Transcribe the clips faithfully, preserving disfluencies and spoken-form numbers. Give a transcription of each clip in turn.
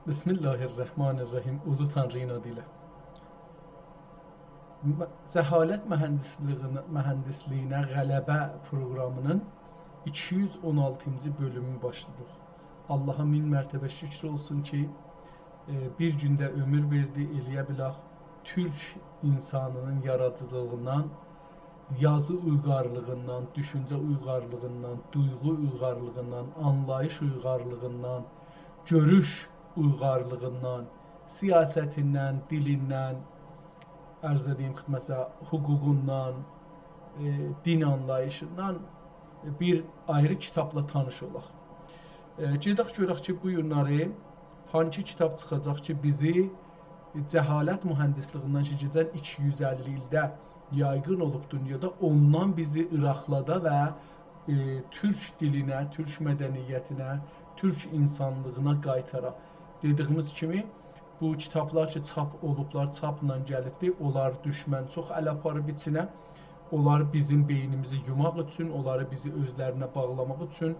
بسم الله الرحمن الرحیم. اولو تانری‌نین آدی ایله. م-، جهالت مهندسلیگینه، مهندسلیگینه غلبه پروقرامی‌نین ایکی یوز اون آلتینجی بؤلومون باشلاییریق. آللاها مین مرتبه شوکور اولسون کی، ائ، بیر گون ده عؤمور وئردی، ائلیه بیلک تورک اینسانی‌نین یارادیجیلیغیندان، یازی اویغارلیغیندان، دوشونجه اویغارلیغیندان، دویغو اویغارلیغیندان، آنلاییش اویغارلیغیندان، گؤروش اویغارلیغیندان، سیاستیندن، دیلیندن، عرض ائدییم خدمته، حقوقوندان، ائ، دین آنلاییشیندان، ائ، بیر آیری کیتابلا تانیش اولاق. ائ، گئدک گؤرک کی، بو گونلری هانسی کیتاب چیخاجاق کی، بیزی جهالت مهندسلیگیندن کی، کئچن ایکی یوز اللی ایلده یایغین اولوب دونیادا، اوندان بیزی ایراقلادا و، ائ، تورک دیلینه، تورک مدنیتینه، تورک اینسانلیغینا قایتارا. دئدیگیمیز کیمی، بو کیتابلار کی، چاپ اولوبلار، چاپلا گلیبدیر، اونلار دوشمن چوخ ال آپاریب ایچینه. اونلار بیزیم بئینیمیزی یوماق اوچون، اونلاری بیزی اؤزلرینه باغلاماق اوچون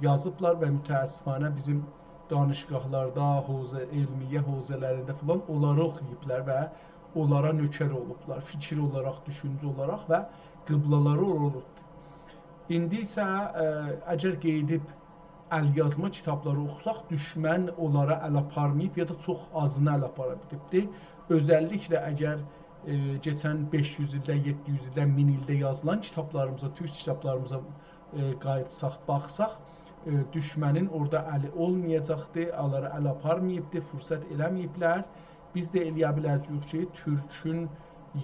یازیبلار و متأسفانه بیزیم دانشگاهلاردا، حوزه، علمیه حوزه‌لرینده فلان اونلاری اوخویوبلار و اونلارا نؤکر اولوبلار. فیکیر اولاراق، دوشونجه اولاراق و قیبله‌لری اولوبدور. ایندی ایسه، ائ، اگر قئییدیب ال‌یازما کیتابلاری اوخوساق، دوشمن اونلارا ال آپارماییب یا دا چوخ آزینا ال آپارا بیلیبدی. اؤزللیکله اگر، ائ، کئچن بئش یوز ایلده، یئددی یوز ایلده، مین ایلده یازیلان کیتابلاریمیزا، تورک کیتابلاریمیزا، ائ، قاییتساق، باخساق، ائ، دوشمنین اورادا الی اولمایاجاقدی، اونلارا ال آپارماییبدی، فرصت ائله‌مه‌ییبلر. بیز ده ائلیه بیله‌جه‌ییک کی، تورکون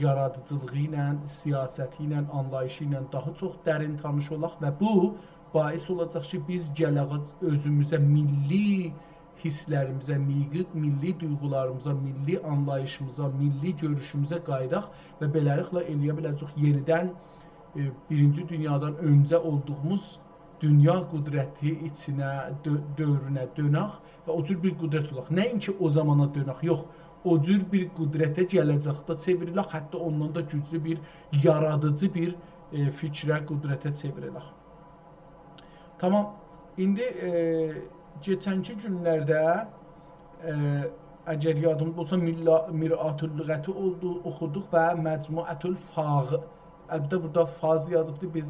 یارادیجیلیغی ایله، سیاستی ایله، آنلاییشی ایله داها چوخ درین تانیش اولاق و بو باعث اولاجاق کی، بیز گله‌ک اؤزوموزه، میللی حیسلریمیزه، میللی، میللی دویغولاریمیزا، میللی آنلاییشیمیزا، میللی گؤروشوموزه قاییداق و بئله‌لیکله ائلیه بیله‌جه‌ییک یئنیدن، ائ، بیرینجی دونیادان اؤنجه اولدوغوموز دونیا قدرتی ایچینه، دؤ-، دؤورونه دؤنک و او جور بیر قدرت اولاق. نه اینکی او زامانا دؤنک، یوخ، او جور بیر قدرته گله‌جکده چئوریلک، حتی اوندان دا گوجلو بیر، یارادیجی بیر، ائ، فیکره، قدرته چئوریلک. تامام. ایندی، ائ، کئچنکی گونلرده، ائ، اگر یادیمیزدا اولسا، میلا-، مرآة اللغتی اولدو، اوخودوق و مجموعة الفاغ. البته، بورادا فاز یازیبدی، بیز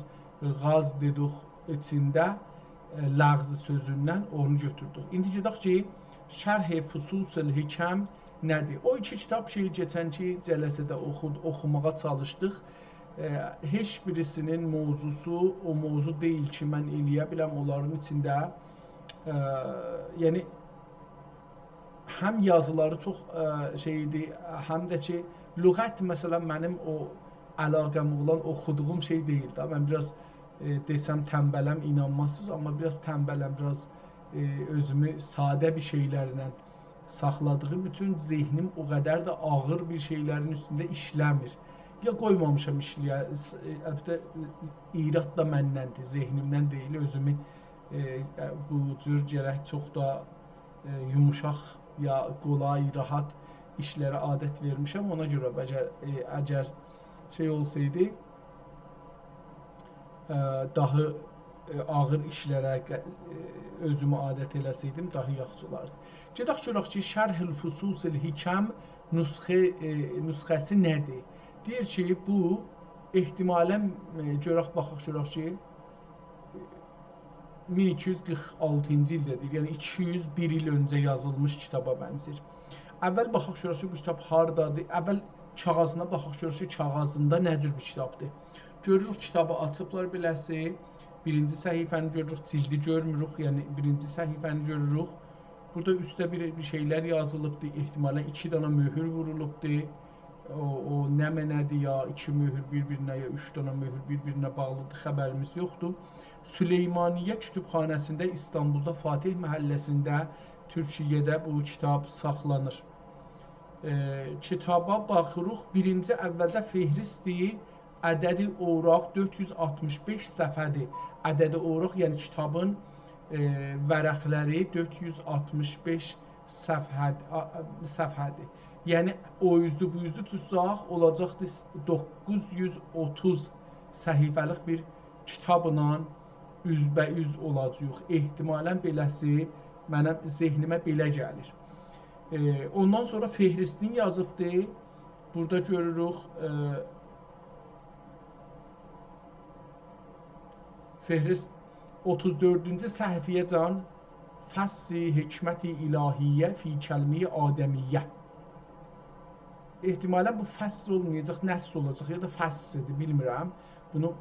غاز دئدیک ایچینده، ائ، لغز سؤزوندن اونو گؤتوردوک. ایندی گئدک کی، شرح فصوص الحکم نه‌دیر؟ او ایکی کیتاب کی، کئچنکی جلسه‌ده اوخود-، اوخوماغا چالیشدیق. ائ، هئچ بیریسی‌نین موضوعسو او موضوع دئییل کی، من ائلیه بیلم اونلارین ایچینده، ائ، یعنی، هم یازیلاری چوخ، ائ، شئی ایدی، هم ده کی، لغت، مثلا، منیم او علاقه‌م اولان، اوخودوغوم شئی دئییل ده. من بیر آز، ائ، دئسم تنبلم، اینانمازسینیز، آمما بیر آز تنبلم، بیر آز، ائ، اؤزومو ساده بیر شئیلرله ساخلادیغیم اوچون ذهنیم او قدر ده آغیر بیر شئیلرین اوستونده ایشله‌میر. یا قویمامیشام ایشله‌یه، س-، ائ، البته، ائ، ایراد دا مندندیر، ذهنیمدن دئییل، اؤزومو، ائ، ائ، بو جور گرک چوخ دا، ائ، یوموشاق، یا قولای، راحت ایشلره عادت وئرمیشم. اونا گؤره اگر، ائ، اگر شئی اولسایدی، ائ، داها، ائ، آغیر ایشلره ق-، ائ، اؤزومو عادت ائله‌سئیدیم، داها یاخشی اولاردی. گئدک گؤرک کی، شرح الفصوص الحکم نسخه، ائ، نسخه‌سی نه‌دیر؟ دئییر کی، بو احتمالا، ائ، گؤرک، باخاق گؤرک کی، مین ایکی یوز قیرخ آلتینجی ایلده دئییر، یعنی ایکی یوز بیر ایل اؤنجه یازیلمیش کیتابا بنزیر. اول باخاق گؤرک کی، بو کیتاب هاردادیر؟ اول کاغاذینا باخاق گؤرک کی، کاغاذیندا نه جور بیر کیتابدیر؟ گؤروروک، کیتابی آچیبلار بئله‌سی، بیرینجی صفحه‌نی گؤروروک، جلدی گؤرموروک، یعنی بیرینجی صفحه‌نی گؤروروک. بورادا اوسته بیر، بیر شئیلر یازیلیبدیر، احتمالا ایکی دانا مؤهور وورولوبدور. او، او نمنه‌دیر، یا ایکی مؤهور بیر-بیرینه، یا اوچ دانا مؤهور بیر-بیرینه باغلیدیر، خبریمیز یوخدور. سلیمانیه کتابخانه‌سینده، ایستانبولدا، فاتح محله‌سینده، تورکیه‌ده بو کیتاب ساخلانیر. ائ، کیتابا باخیریق، بیرینجی، اولده فهرستی، عدد اوراق دؤرد یوز آلتمیش بئش صفحه‌دیر. عدد اوراق، یعنی کیتابین، ائ، ورقلری دؤرد یوز آلتمیش بئش صفحه، آ، آ، صفحه‌دیر. یعنی او اوزدو، بو اوزدو توتساق، اولاجاقدی دوققوز یوز اوتوز صفحه‌لیک بیر کیتابلا اوزبه‌اوز اولاجاغیق. احتمالا بئله‌سی منیم ذهنیمه بئله گلیر. ائ، اوندان سونرا فهرستین یازیبدی. بورادا گؤروروک، ائ، فهرست اوتوز دؤردونجو صفحه‌یه‌جن: «فص حکمت الهیه فی کلمهٔ آدمیه». احتمالاً بو فص اولمایاجاق، نص اولاجاق، یا دا فص ایدی، بیلمیرم. بونو، ائ،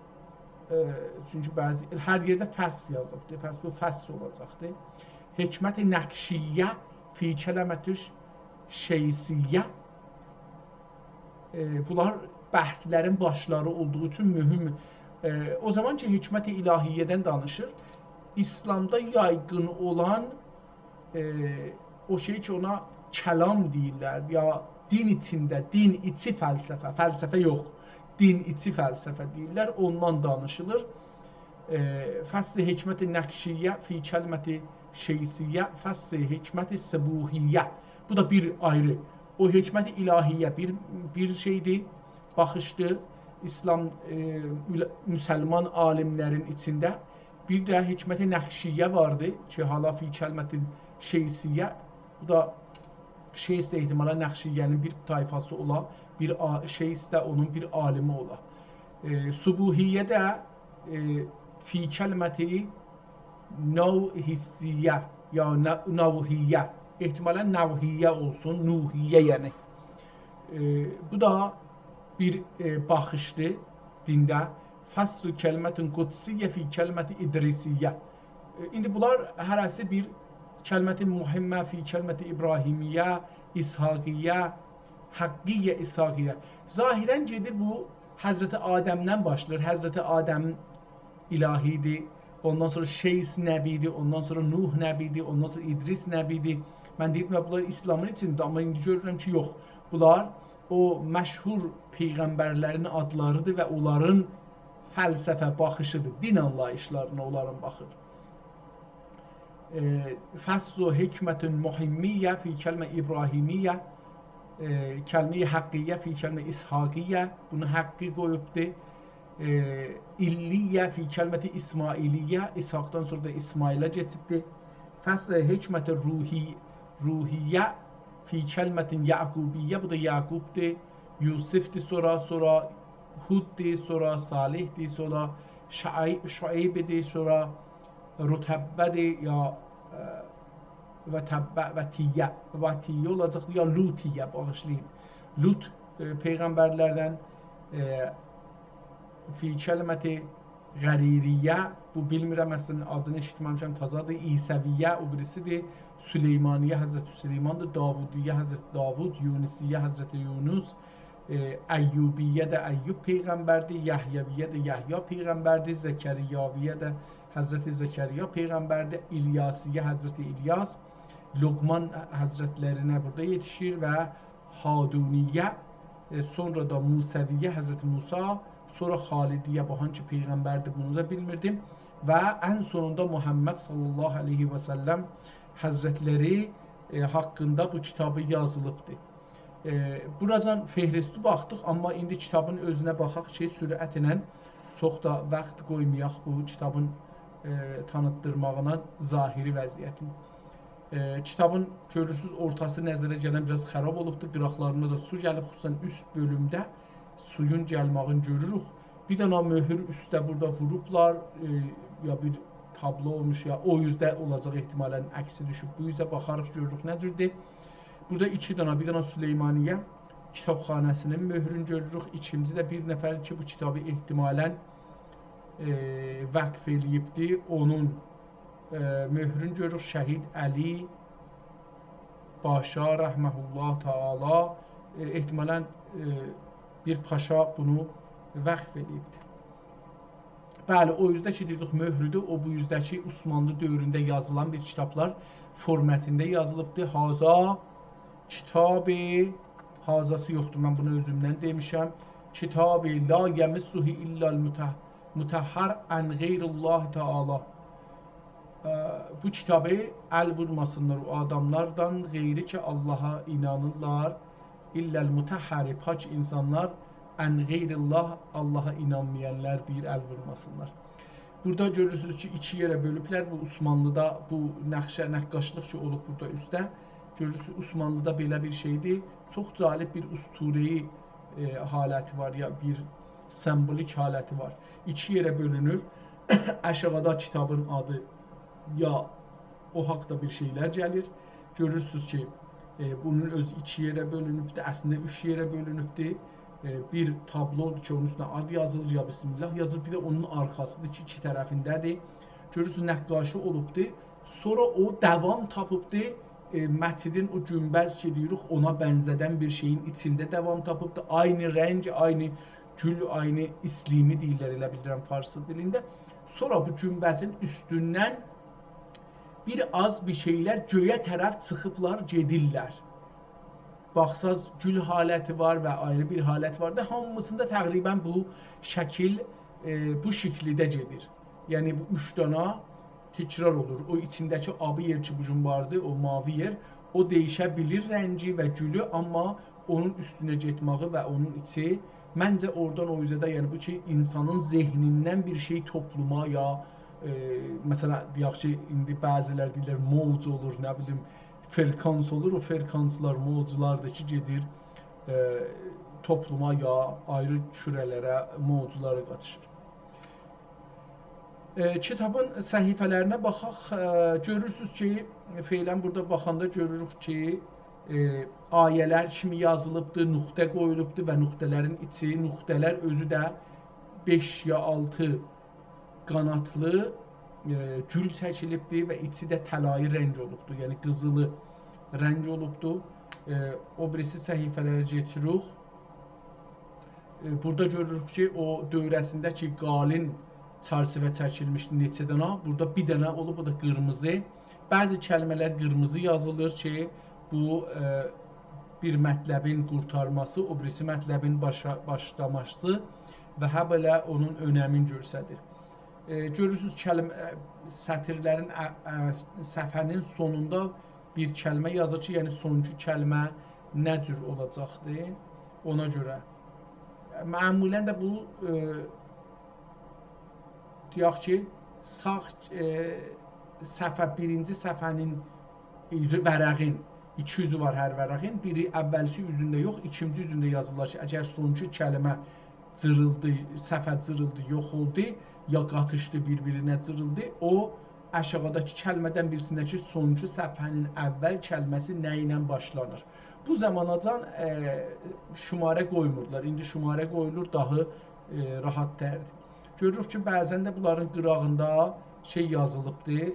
چونکی بعضی، هر یئرده فص یازیبدیر، پس بو فص اولاجاقدیر. «حکمت نقشیه فی کلمت شیثیه». ائ، بونلار بحثلرین باشلاری اولدوغو اوچون مهم. ائ، او زامان کی، حکمت الهیه‌دن دانیشیر، ایسلامدا یایغین اولان، ائ، او شئی کی، اونا کلام دئییرلر، یا دین ایچینده، دین ایچی فلسفه، فلسفه یوخ، دین ایچی فلسفه دئییرلر، اوندان دانیشیلیر. ائ، «فص حکمت نقشیه فی کلمت شیثیه، فص حکمت صبوحیه». بو دا بیر آیری. او حکمت الهیه بیر، بیر شئیدیر، باخیشدیر ایسلام، ائ، مول-، مسلمان عالیملرین ایچینده. بیر ده حکمت نقشیه واردی کی، حالا فی کلمت شیثیه. بو دا شیث ده احتمالاً نقشیه‌نین بیر طایفاسی اولا، بیر آ-، شیث ده اونون بیر عالیمی اولا. ائ، صبوحیه ده، ائ، فی کلمت نوحیسیه یا ن-، نوحیه، احتمالاً نوحیه اولسون، نوحیه یعنی. ائ، بو دا بیر، ائ، باخیشدیر دینده. «فص کلمت قدسیه فی کلمت ادریسیه». ائ، ایندی بونلار هره‌سی بیر کلمت مهمه فی کلمت ابراهیمیه، اسحاقیه، حقیه، اسحاقیه. ظاهراً گئدیر بو حضرت آدمدن باشلاییر. حضرت آدم الهی ایدی، اوندان سونرا شیث نبی ایدی، اوندان سونرا نوح نبی ایدی، اوندان سونرا ادریس نبی ایدی. من دئییردیم، بونلار ایسلامین ایچینده، آمما ایندی گؤرورم کی، یوخ. بونلار او مشهور پیغمبرلرین آدلاریدیر و اونلارین فلسفه باخیشیدیر، دین آنلاییشلارینا اونلارین باخیر. ائ، «فص حکمت مهمیه فی کلمت ابراهیمیه، ائ، کلمت حقیه فی کلمت اسحاقیه»، بونو حقی قویوبدور. ائ، «علیه فی کلمت اسماعیلیه»، اسحاقدان سونرا دا اسماعیله کئچیبدیر. «فص حکمت روحی-، روحیه فی کلمت یعقوبیه»، بو دا یعقوبدور. یوسفدیر، سونرا، سونرا هوددور، سونرا صالحدیر، سونرا شعی-، شعیبدیر، سونرا رتبه‌دیر، یا، ائ، و تبع و تیه، و تیه اولاجاقدیر، یا لوطیه، باغیشلایین. لوط، ائ، پیغمبرلردن، ائ، فی کلمت غریریه، بو بیلمیرم، اصلاً آدینی ائشیتمه‌میشم، تازادیر. عیسویه، او بیریسیدیر. سلیمانیه، حضرت سلیماندیر. داوودیه، حضرت داوود. یونسیه، حضرت یونس. ائ، ایوبیه ده ایوب پیغمبردیر. یحیویه ده یحیی پیغمبردیر. زکریاویه ده حضرت زکریا پیغمبردیر. الیاسیه، حضرت الیاس. لقمان حضرتلرینه بورادا یئتیشیر و هارونیه، ائ، سونرا دا موسویه، حضرت موسی، سونرا خالدیه، بو هانسی پیغمبردیر، بونو دا بیلمیردیم. و ان سونوندا محمد صلی الله علیه و سلم حضرتلری، ائ، حاقیندا بو کیتابی یازیلیبدیر. ائ، بوراجان فهرستی باخدیق، آمما ایندی کیتابین اؤزونه باخاق کی، سرعتله، چوخ دا واخت قویمایاق بو کیتابین، ائ، تانیتدیرماغینا ظاهری وضعیتین. ائ، کیتابین، گؤرورسونوز، اورتاسی نظره گلن بیر آز خراب اولوبدور. قیراقلاریندا دا سو گلیب، خصوصاً اوست بؤلومده سویون گلماغینی گؤروروک. بیر دنه مؤهور اوسته بورادا ووروبلار، ائ، یا بیر تابلو اولموش، یا او اوزده اولاجاق احتمالاً، عکسی دوشوب بو اوزه، باخاریق، گؤروروک نه جوردور. بورادا ایکی دنه، بیر دنه سلیمانیه کیتابخاناسینین مؤهرونو گؤروروک. ایکینجی ده بیر نفر کی، بو کیتابی احتمالاً، ائ، وقف ائله‌ییبدی. اونون، ائ، مؤهرونو گؤروروک. شهید علی پاشا رحمه الله تعالی، ائ، احتمالاً، ائ، بیر پاشا بونو وقف ائله‌ییبدی. بلی، او اوزده کی، دئییردیک، مؤهرودور. او بو اوزده کی، عثمانلی دؤورونده یازیلان بیر کیتابلار فورماتیندا یازیلیبدی. هذا کتاب، هذاسی یوخدور، من بونو اؤزومدن دئمیشم. کتاب لا یمسه الا المطه-، مطهر عن غیر الله تعالی. اه، بو کیتابی ال وورماسینلار او آداملاردان غیری کی، آللاها اینانیرلار. الا المطهر، پاک اینسانلار، عن غیر الله، آللاها اینانمایانلار، دئییر، ال وورماسینلار. بورادا گؤرورسونوز کی، ایکی یئره بؤلوبلر. بو عثمانلیدا بو نقشه، نقاشلیق کی، اولوب بورادا اوسته. گؤرورسونوز، عثمانلی‌دا بئله بیر شئیدیر. چوخ جالب بیر اسطوره‌ای، ائ، حالتی وار، یا بیر سمبولیک حالتی وار. ایکی یئره بؤلونور. آشاغیدا کیتابین آدی، یا او حاقدا بیر شئیلر گلیر. گؤرورسونوز کی، ائ، بونون اؤزو ایکی یئره بؤلونوبدور، اصلینده اوچ یئره بؤلونوبدور. ائ، بیر تابلودور کی، اونون اوستونه آد یازیلیر، یا بسم‌الله یازیلیر. بیر ده اونون آرخاسیدیر کی، ایکی طرفینده‌دیر. گؤرورسونوز، نقاشی اولوبدور. سونرا او داوام تاپیبدی، ائ، مسجدین او گونبذ کی دئییریک، اونا بنزه‌دن بیر شئیین ایچینده داوام تاپیبدی. عینی رنگ، عینی گول، عینی ایسلیمی دئییرلر، ائله بیلیرم فارسی دیلینده. سونرا بو گونبذین اوستوندن بیر آز بیر شئیلر گؤیه طرف چیخیبلار، گئدیرلر. باخساز، گول حالتی وار و آیری بیر حالت وار دا، هامیسیندا تقریباً بو شکیل، ائ، بو شکیلده گئدیر. یعنی، بو اوچ دانا تکرار اولور. او ایچینده‌کی آبی یئر کی، بو گون واردی، او ماوی یئر، او دییشه بیلیر رنگی و گولو، آمما اونون اوستونه گئتمه‌یی و اونون ایچی، منجه، اورادان او اوزه ده، یعنی بو کی، اینسانین ذهنیندن بیر شئی توپلوما یا، ائ، مثلا، دئیک کی، ایندی بعضی‌لر دئییرلر، موج اولور، نه بیلیم، فرکانس اولور، او فرکانسلار، موجلاردیر کی، گئدیر، ائ، توپلوما یا آیری کوره‌لره، موجلارا قاتیشیر. ائ، کیتابین صفحه‌لرینه باخاق. ائ، گؤرورسونوز کی، فعلاً بورادا باخاندا گؤروروک کی، ائ، آیه‌لر کیمی یازیلیبدیر، نقطه قویولوبدور و نقطه‌لرین ایچی، نقطه‌لر اؤزو ده بئش یا آلتی قاناتلی، ائ، گول چکیلیبدیر و ایچی ده طلایی رنگ اولوبدور، یعنی قیزیلی رنگ اولوبدور. ائ، او بیریسی صفحه‌لره کئچیریک. ائ، بورادا گؤروروک کی، او دؤوره‌سینده کی، قالین چرچیوه چکیلمیشدی نئچه دنه، بورادا بیر دنه اولوب، او دا قیرمیزی. بعضی کلمه‌لر قیرمیزی یازیلیر کی، بو، ائ، بیر مطلبین قورتارماسی، او بیریسی مطلبین باشا-، باشلاماسی و هابئله اونون اؤنمین گؤستریر. ائ، گؤرورسونوز، کلمه، ائ، سطیرلرین، ا، ا، صفحه‌نین سونوندا بیر کلمه یازیر کی، یعنی سونکی کلمه نه جور اولاجاقدیر، اونا گؤره. معمولاً ده بو، ائ، دئیک کی، ساغ، ائ، صفحه، بیرینجی صفحه‌نین، ائ، ورقین، ایکی اوزو وار هر ورقین، بیری اولکی اوزونده یوخ، ایکینجی اوزونده یازیرلار کی، اگر سونکی کلمه جیریلدی، صفحه جیریلدی، یوخ اولدو، یا قاتیشدی بیر-بیرینه جیریلدی، او آشاغیداکی کلمه‌دن بیریسینده کی، سونکی صفحه‌نین اول کلمه‌سی نه ایله باشلانیر. بو زاماناجان، ائ، شماره قویموردولار. ایندی شماره قویولور، داها، ائ، راحت‌تردیر. گؤروروک کی، بعضاً ده بونلارین قیراغیندا شئی یازیلیبدی، ائ،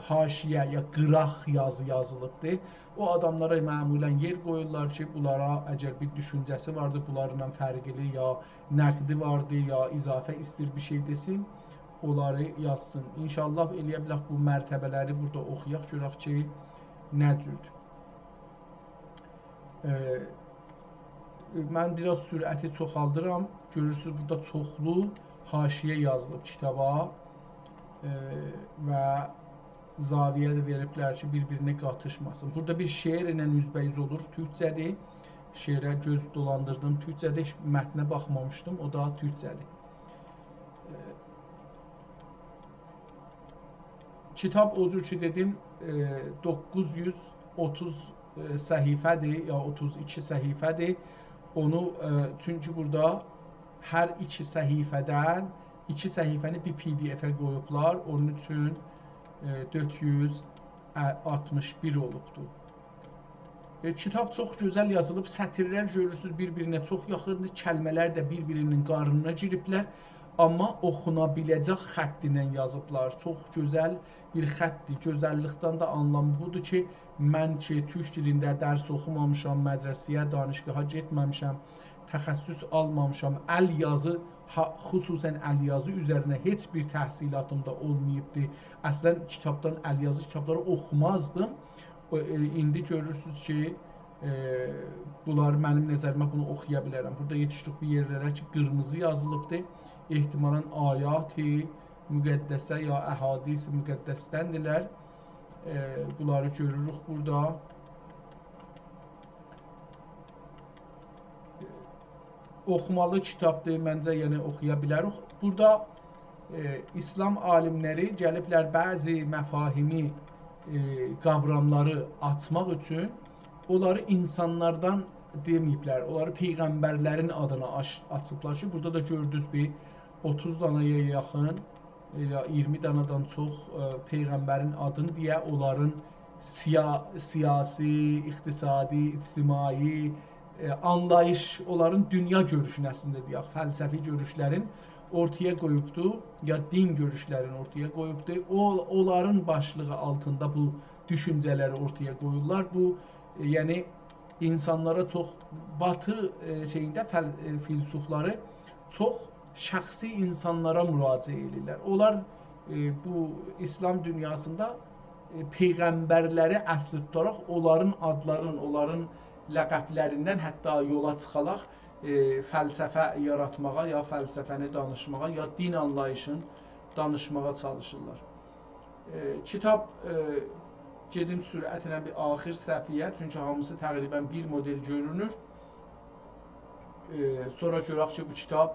حاشیه یا قیراق یازی یازیلیبدی. او آداملارا معمولاً یئر قویورلار کی، بونلارا اگر بیر دوشونجه‌سی واردی، بونلارلا فرقلی یا نقدی واردی، یا اضافه ایسته‌ییر بیر شئی دئسین، اونلاری یازسین. ان‌شاءالله ائلیه بیلک بو مرتبه‌لری بورادا اوخویاق، گؤرک کی، نه جوردور. ائ، من بیر آز سرعتی چوخالدیرام. گؤرورسونوز، بورادا چوخلو حاشیه یازیلیب کیتابا. ائ، و زاویه ده وئریبلر کی، بیر-بیرینه قاتیشماسین. بورادا بیر شعر ایله اوزبه‌اوز اولور، تورکجه‌دیر. شعره گؤز دولاندیردیم، تورکجه‌دیر، هئچ متنه باخمامیشدیم، او دا تورکجه‌دیر. ائ، کیتاب، او جور کی دئدیم، ائ، دوققوز یوز اوتوز، ائ، صفحه‌دیر، یا اوتوز ایکی صفحه‌دیر. اونو، ائ، چونکی بورادا هر ایکی صفحه‌دن ایکی صفحه‌نی بیر پی دی افه قویوبلار. اونون اوچون، ائ، دؤرد یوز آلتمیش بیر اولوبدور. ائ، کیتاب چوخ گؤزل یازیلیب، سطیرلر گؤرورسونوز بیر-بیرینه چوخ یاخیندیر، کلمه‌لر ده بیر-بیرینین قارنینا گیریبلر، آمما اوخونا بیله‌جک خط ایله یازیبلار. چوخ گؤزل بیر خطدیر. گؤزللیکدن ده آنلامی بودور کی، من کی، تورک دیلینده درس اوخومامیشام، مدرسه‌یه، دانشگاها گئتمه‌میشم، تخصص آلمامیشام، ال یازی، ها، خصوصاً ال یازی اوزرینه هئچ بیر تحصیلاتیم دا اولماییبدی. اصلاً کیتابدان، ال یازی کیتابلاری اوخومازدیم. او، ائ، ایندی گؤرورسونوز کی، ائ، بونلار منیم نظریمه بونو اوخویا بیلرم. بورادا یئتیشدیک بیر یئرلره کی، قیرمیزی یازیلیبدی. احتمالاً آیات مقدسه یا احادیث مقدسدندیرلر. ائ، بونلاری گؤروروک بورادا. اوخومالی کیتابدیر، منجه، یعنی اوخویا بیلریک. بورادا، ائ، ایسلام عالیملری گلیبلر بعضی مفاهیمی، ائ، قاوراملاری آچماق اوچون اونلاری اینسانلاردان دئمه‌ییبلر، اونلاری پیغمبرلرین آدینا آچ-، آچیبلار کی، بورادا دا گؤردونوز بیر اوتوز دانایا یاخین، ائ، یا اییرمی دانادان چوخ، ائ، پیغمبرین آدینی دئیه اونلارین سیا-، سیاسی، اقتصادی، اجتماعی، ائ، آنلاییش، اونلارین دونیا گؤروشون، اصلینده دئیک، فلسفی گؤروشلرین اورتایا قویوبدو، یا دین گؤروشلرینی اورتایا قویوبدو. او، اونلارین باشلیغی آلتیندا بو دوشونجه‌لری اورتایا قویورلار. بو، ائ، یعنی اینسانلارا چوخ باتی، ائ، شئیینده فل-، ائ، فیلسوفلاری چوخ شخصی اینسانلارا مراجعه ائدیرلر. اونلار، ائ، بو ایسلام دونیاسیندا، ائ، پیغمبرلری اصلی توتاراق اونلارین آدلارین، اونلارین لقبلریندن حتی یولا چیخاراق، ائ، فلسفه یاراتماغا، یا فلسفه‌نی دانیشماغا، یا دین آنلاییشین دانیشماغا چالیشیرلار. ائ، کیتاب، ائ، گئدیم سرعتله بیر آخر صفحه‌یه، چونکی هامیسی تقریباً بیر مدل گؤرونور. ائ، سونرا گؤرک کی، بو کیتاب،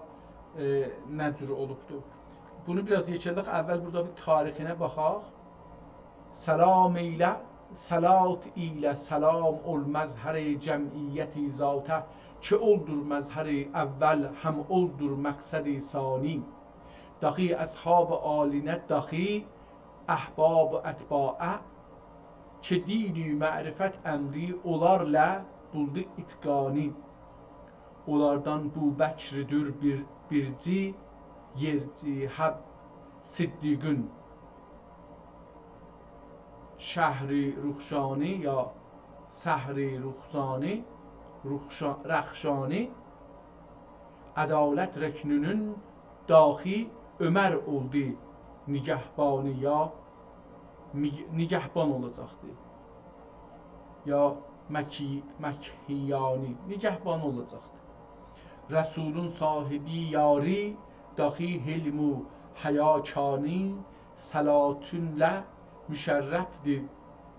ائ، نه جور اولوبدو. بونو بیر آز یئکه‌لدک، اول بورادا بیر تاریخینه باخاق. سلام ائیله، صلات ائیله، سلام اول مظهر جمعیت ذاته، کی اولدور مظهر اول، هم اولدور مقصد ثانی. داخی اصحاب عالینه، داخی احباب و اتباعه، کی دین و معرفت امری اونلارلا بولدو اتقانی. اونلاردان بوبکردیر بیر، بیرجی یئرجی حب صدیقین شهر رخشانی یا سحر رخزانی، رخشا-، رخشانی، عدالت رکنونون داخی عمر اولدو نگهبانی، یا میگ-، نگهبان اولاجاقدی. یا مکی-، مکهیانی، نگهبان اولاجاقدی. رسولون صاحبی یاری، داخی حلم و حیا کانی، صلاتونله مشرفدیر،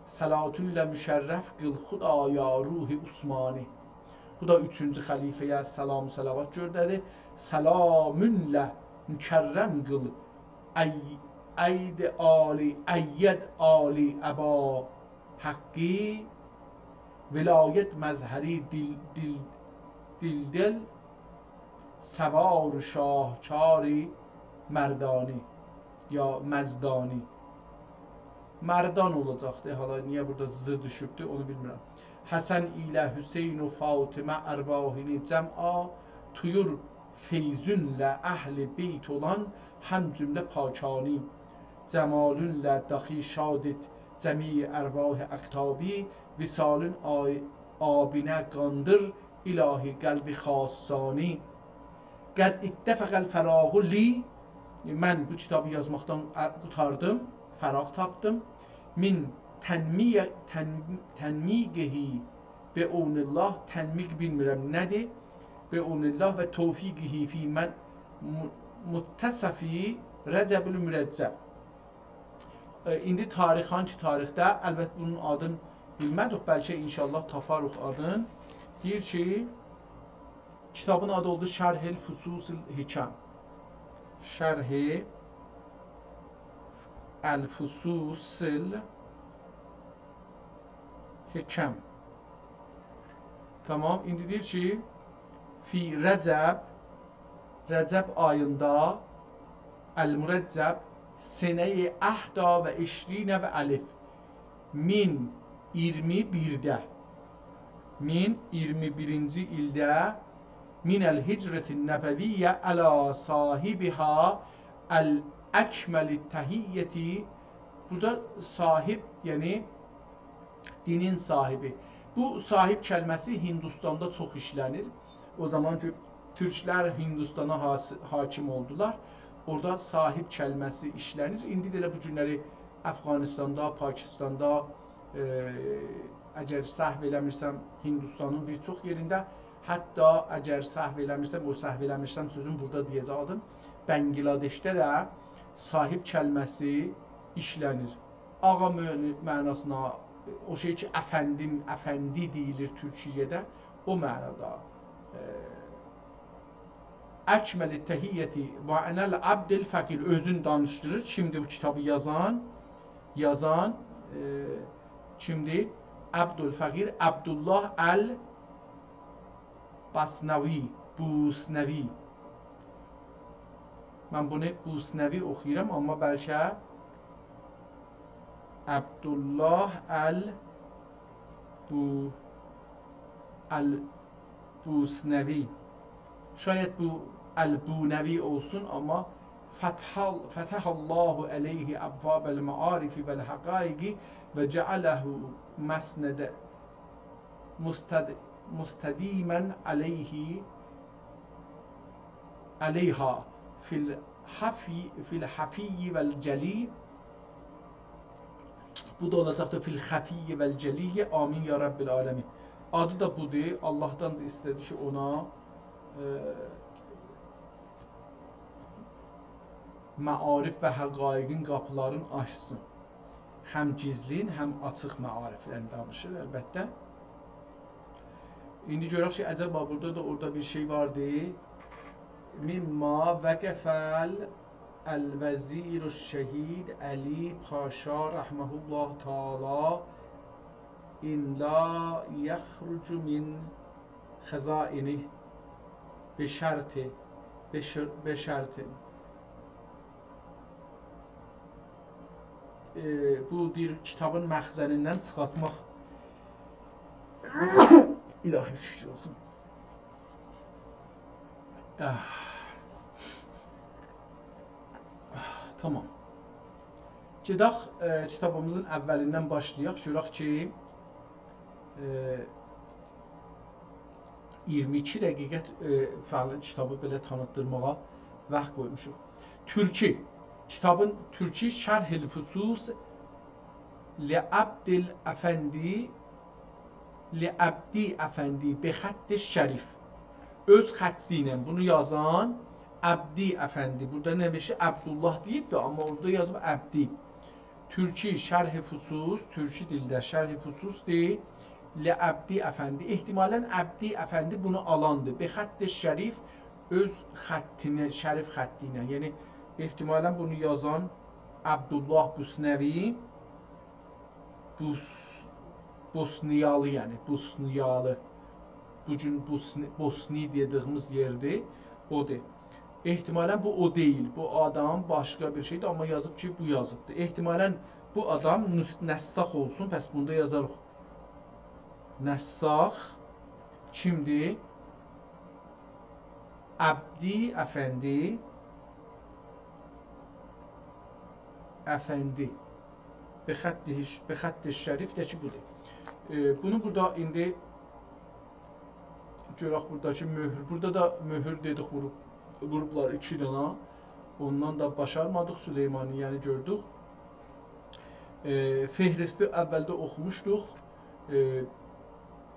صلاتونله مشرف قیل خدایا روح عثمانی. بو دا اوچونجو خلیفه‌یه سلام، صلوات گؤندریر. سلامونله مکرم قیل ای-، اید عالی، اید عالی ابا حقی، ولایت مظهری دل، دل، دلدل، سوار شاهکاری مردانی، یا مزدانی. مردان اولاجاقدی، حالا نییه بورادا ز دوشوبدو، اونو بیلمیرم. حسن ایله حسین و فاطمه ارواحینی جمعا، تویور فیضونله اهل بیت اولان هم جمله پاکانی. جمالونله داخی شاد ائت جمیع ارواح اقطابی، وصالون آی-، آبینه قاندیر الهی قلب خاصانی. قد اتفق الفراق لی، من بو کیتابی یازماقدان ا-، قوتاردیم، فراغ تاپدیم. من تنمی-، تن-، تنمیقه بعون الله، تنمیق بیلمیرم نه‌دیر، بعون الله و توفیقه فی من م-، منتصف رجب المرجب. ائ، ایندی تاریخ، هانسی تاریخده، البته بونون آدینی بیلمه‌دیک، بلکه ان‌شاءالله تاپاریق آدین. دئییر کی، کیتابین آدی اولدو شرح الفصوص الحکم. شرح الفصوص الحکم. تمام، ایندی دئییر کی، فی رجب، رجب آییندا، المرجب، سنه‌ی احدا و عشرین و الف، مین اییرمی بیرده، مین اییرمی بیرینجی ایلده، من الهجرة النبویة علی صاحبها الاکمل التحیة. بورادا صاحب، یعنی دینین صاحبی. بو صاحب کلمه‌سی هندوستاندا چوخ ایشله‌نیر. او زامان کی، تورکلر هندوستانا حاس-، حاکم اولدولار، اورادا صاحب کلمه‌سی ایشله‌نیر. ایندی ده ائله بو گونلری افغانستاندا، پاکستاندا، ائ، اگر سهو ائله‌میرسم، هندوستانین بیر چوخ یئرینده، حتی اگر سهو ائله‌میرسم، او سهو ائله‌میرسم، سؤزوم بورادا دئیه‌جه‌ییم، بنگلادشده ده صاحب کلمه‌سی ایشله‌نیر. آغا معنی-، معناسینا، او شئی کی، افندیم، افندی دئییلیر تورکیه‌ده، او معنادا. ائ، اکمل التحیة و انا العبد الفقیر. اؤزون دانیشدیریر. کیمدیر بو کیتابی یازان؟ یازان ائ، کیمدیر؟ عبدالفقیر عبدالله البثنوی، بوثنوی. من بونو بوثنوی اوخویورام، آمما بلکه عبدالله ال بو، البوثنوی. شاید بو البونوی اولسون، آمما فتح، فتح الله علیه ابواب المعارف والحقائق و جعله مسند مستد-، مستدیما علیه، علیها فی الخفی، فی الخفی والجلی. بو دا اولاجاقدیر فی الخفی والجلی. آمین یا رب العالمین. آدی دا بودور. آللاهدان دا ایسته‌دی کی، اونا، ائ، معارف و حقایقین قاپیلارینی آچسین. هم گیزلین، هم آچیق معارفدن دانیشیر، البته. ایندی گؤرک کی، عجبا بورادا دا اورادا بیر شئی واردی. مما وقف ال-، الوزیر الشهید علی پاشا رحمه الله تعالی ان لا یخرج من خزائنه بشرط، بشر-، بشرط. ائ، بو دئییر، کیتابین مخزنیندن چیخارتماق. الهی شوکور اولسون. آه. آه، تامام. گئدک، ائ، کیتابیمیزین اولیندن باشلایاق. گؤرک کی، ائ، اییرمی ایکی دقیقه، ائ، فعلا کیتابی بئله تانیتدیرماغا واخت قویموشوق. تورکی، کیتابین تورکی شرح الفصوص لعبد الافندی، لعبدی افندی بخط شریف. اؤز خطی ایله بونو یازان عبدی افندی. بورادا نوشته عبدالله دئییب ده، آمما اورادا یازیب عبدی. تورکی شرح فصوص، تورکی دیلده شرح فصوصدور. لعبدی افندی. احتمالا عبدی افندی بونو آلاندیر. بخط شریف، اؤز خطینی، شریف خطی ایله. یعنی، احتمالا بونو یازان عبدالله بوثنوی، بوس-، بوسنیالی، یعنی، بوسنیالی. بو گون بوسنی، بوسنی دئدیگیمیز یئردیر، اودور. احتمالا بو او دئییل. بو آدام باشقا بیر شئیدیر، آمما یازیب کی، بو یازیبدیر. احتمالا بو آدام نس-، نساخ اولسون، پس بوندا یازاریق. نساخ کیمدیر؟ عبدی افندی. افندی. بخط، بخط شریف ده کی، بودور. ائ، بونو بورادا ایندی گؤرک بوراداکی مؤهور. بورادا دا مؤهور دئدیک، ووروب، ووروبلار ایکی دنه. اوندان دا باشارمادیق، سلیمانیه‌نی گؤردوک. ائ، فهرستی اولده اوخوموشدوق. ائ،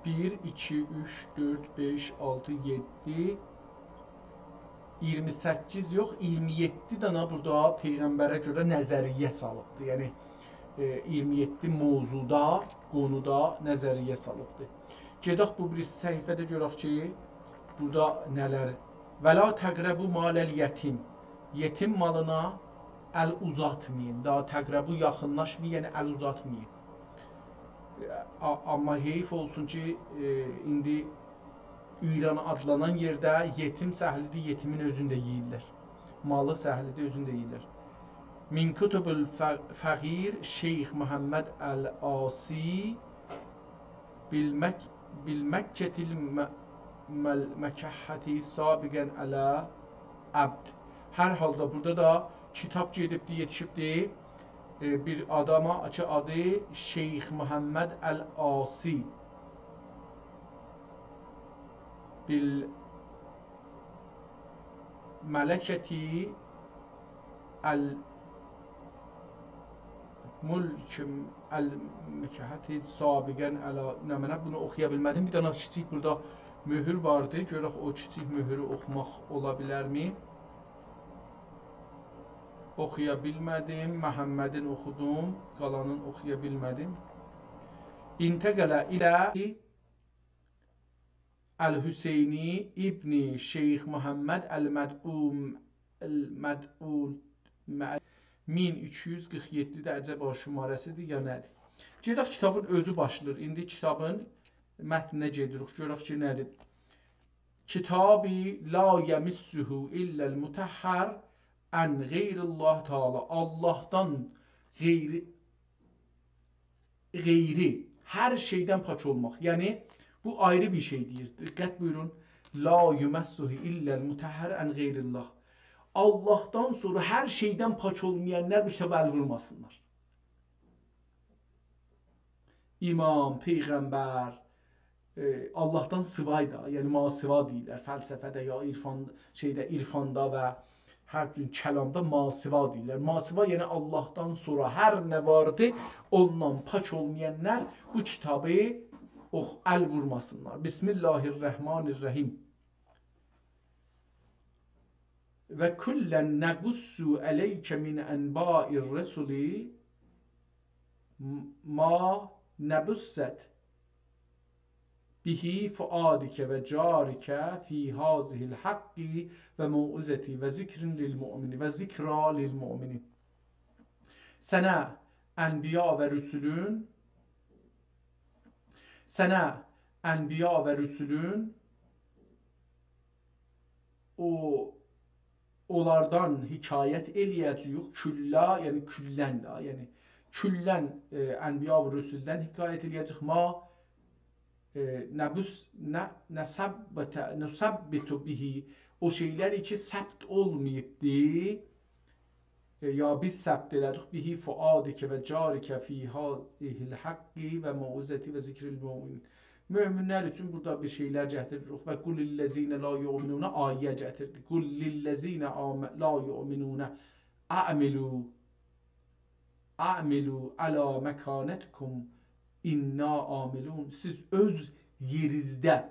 بیر، ایکی، اوچ، دؤرد، بئش، آلتی، یئددی، اییرمی سککیز یوخ، اییرمی یئددی دنه بورادا پیغمبره گؤره نظریه سالیبدی. یعنی، ائ، اییرمی یئددی موضوعدا، قونودا نظریه سالیبدی. گئدک بو بیریسی صفحه‌ده گؤرک کی، بورادا نه‌لر. «ولا تقربوا مال الیتیم.» یئتیم مالینا ال اوزاتمایین. «لا تقربوا»، یاخینلاشمایین، یعنی ال اوزاتمایین. آ-، آمما حئیف اولسون کی، ائ، ایندی ایران آدلانان یئرده یئتیم سهلیدیر، یئتیمین اؤزونو ده یئییرلر. مالی سهلیدیر، اؤزونو ده یئییرلر. «من کتب الفقیر شیخ محمد العاصی بالمک-، بالمکة الم-، مل-، مکحة سابقا علی عبد.» هر حالدا بورادا دا کیتاب گئدیبدی، یئتیشیبدی، ائ، بیر آداما کی، آدی شیخ محمد العاصی. بالمکحة الملک المکحة سابقا علی، نمنه، بونو اوخویا بیلمه‌دیم. بیر دنه کیچیک بورادا مؤهور واردی. گؤرک او کیچیک مؤهورو اوخوماق اولا بیلرمی؟ اوخویا بیلمه‌دیم. محمدین اوخودوم، قالانین اوخویا بیلمه‌دیم. «انتقل الی الحسینی ابن شیخ محمد المدعو، المدعو مین ایکی یوز قیرخ یئددی»، ده عجبا شماره‌سیدیر یا نه‌دیر؟ گئدک کیتابین اؤزو باشلاییر. ایندی کیتابین متنینه گئدیریک. گؤرک کی، نه‌دیر؟ «کتابی لا یمسه الا المطهر عن غیر الله تعالی.» آللاهدان غیری، غیری هر شئیدن پاک اولماق. یعنی، بو آیری بیر شئی دئییر. دقت بویورون. «لا یمسه الا المطهر عن غیر الله.» آللاهدان سونرا هر شئیدن پاک اولمایانلار بو کیتابا ال وورماسینلار. امام، پیغمبر، ائ، آللاهدان سیوای دا، یعنی ماسیوا دئییرلر فلسفه‌ده یا عرفان، شئیده، عرفاندا و هر جور کلامدا ماسیوا دئییرلر. ماسیوا، یعنی آللاهدان سونرا هر نه واردی، اوندان پاک اولمایانلار بو کیتابی اوخ-، ال وورماسینلار. بسم الله الرحمن الرحیم. «وکلا نقص علیک من انباء الرسل ما نبثت به فؤادک و جارک فی هذه الحق و موعظة و ذکر للمؤمنین، و ذکری للمؤمنین.» سنه انبیا و رسولون، سنه انبیا و رسولون او، اونلاردان حکایت ائله‌یه‌جه‌ییک. کلا، یعنی کلا ده، یعنی کلا، ائ، انبیا و رسولدن حکایت ائله‌یه‌جه‌ییک. ما، ائ، نبث-، ن-، نثبت، نثبت به، او شئیلری کی، ثبت اولماییبدی، ائ، یا بیز ثبت ائله‌دیک، «به فؤادک و جارک فی هذه الحق و موعظة و ذکر للمؤمنین.» مؤمنلر اوچون بورادا بیر شئیلر گتیریریک و «قل للذین لا یؤمنون» آیه گتیردی. «قل للذین آم-، لا یؤمنون اعملوا، اعملوا علی مکانتکم انا عاملون.» سیز اؤز یئرینیزده،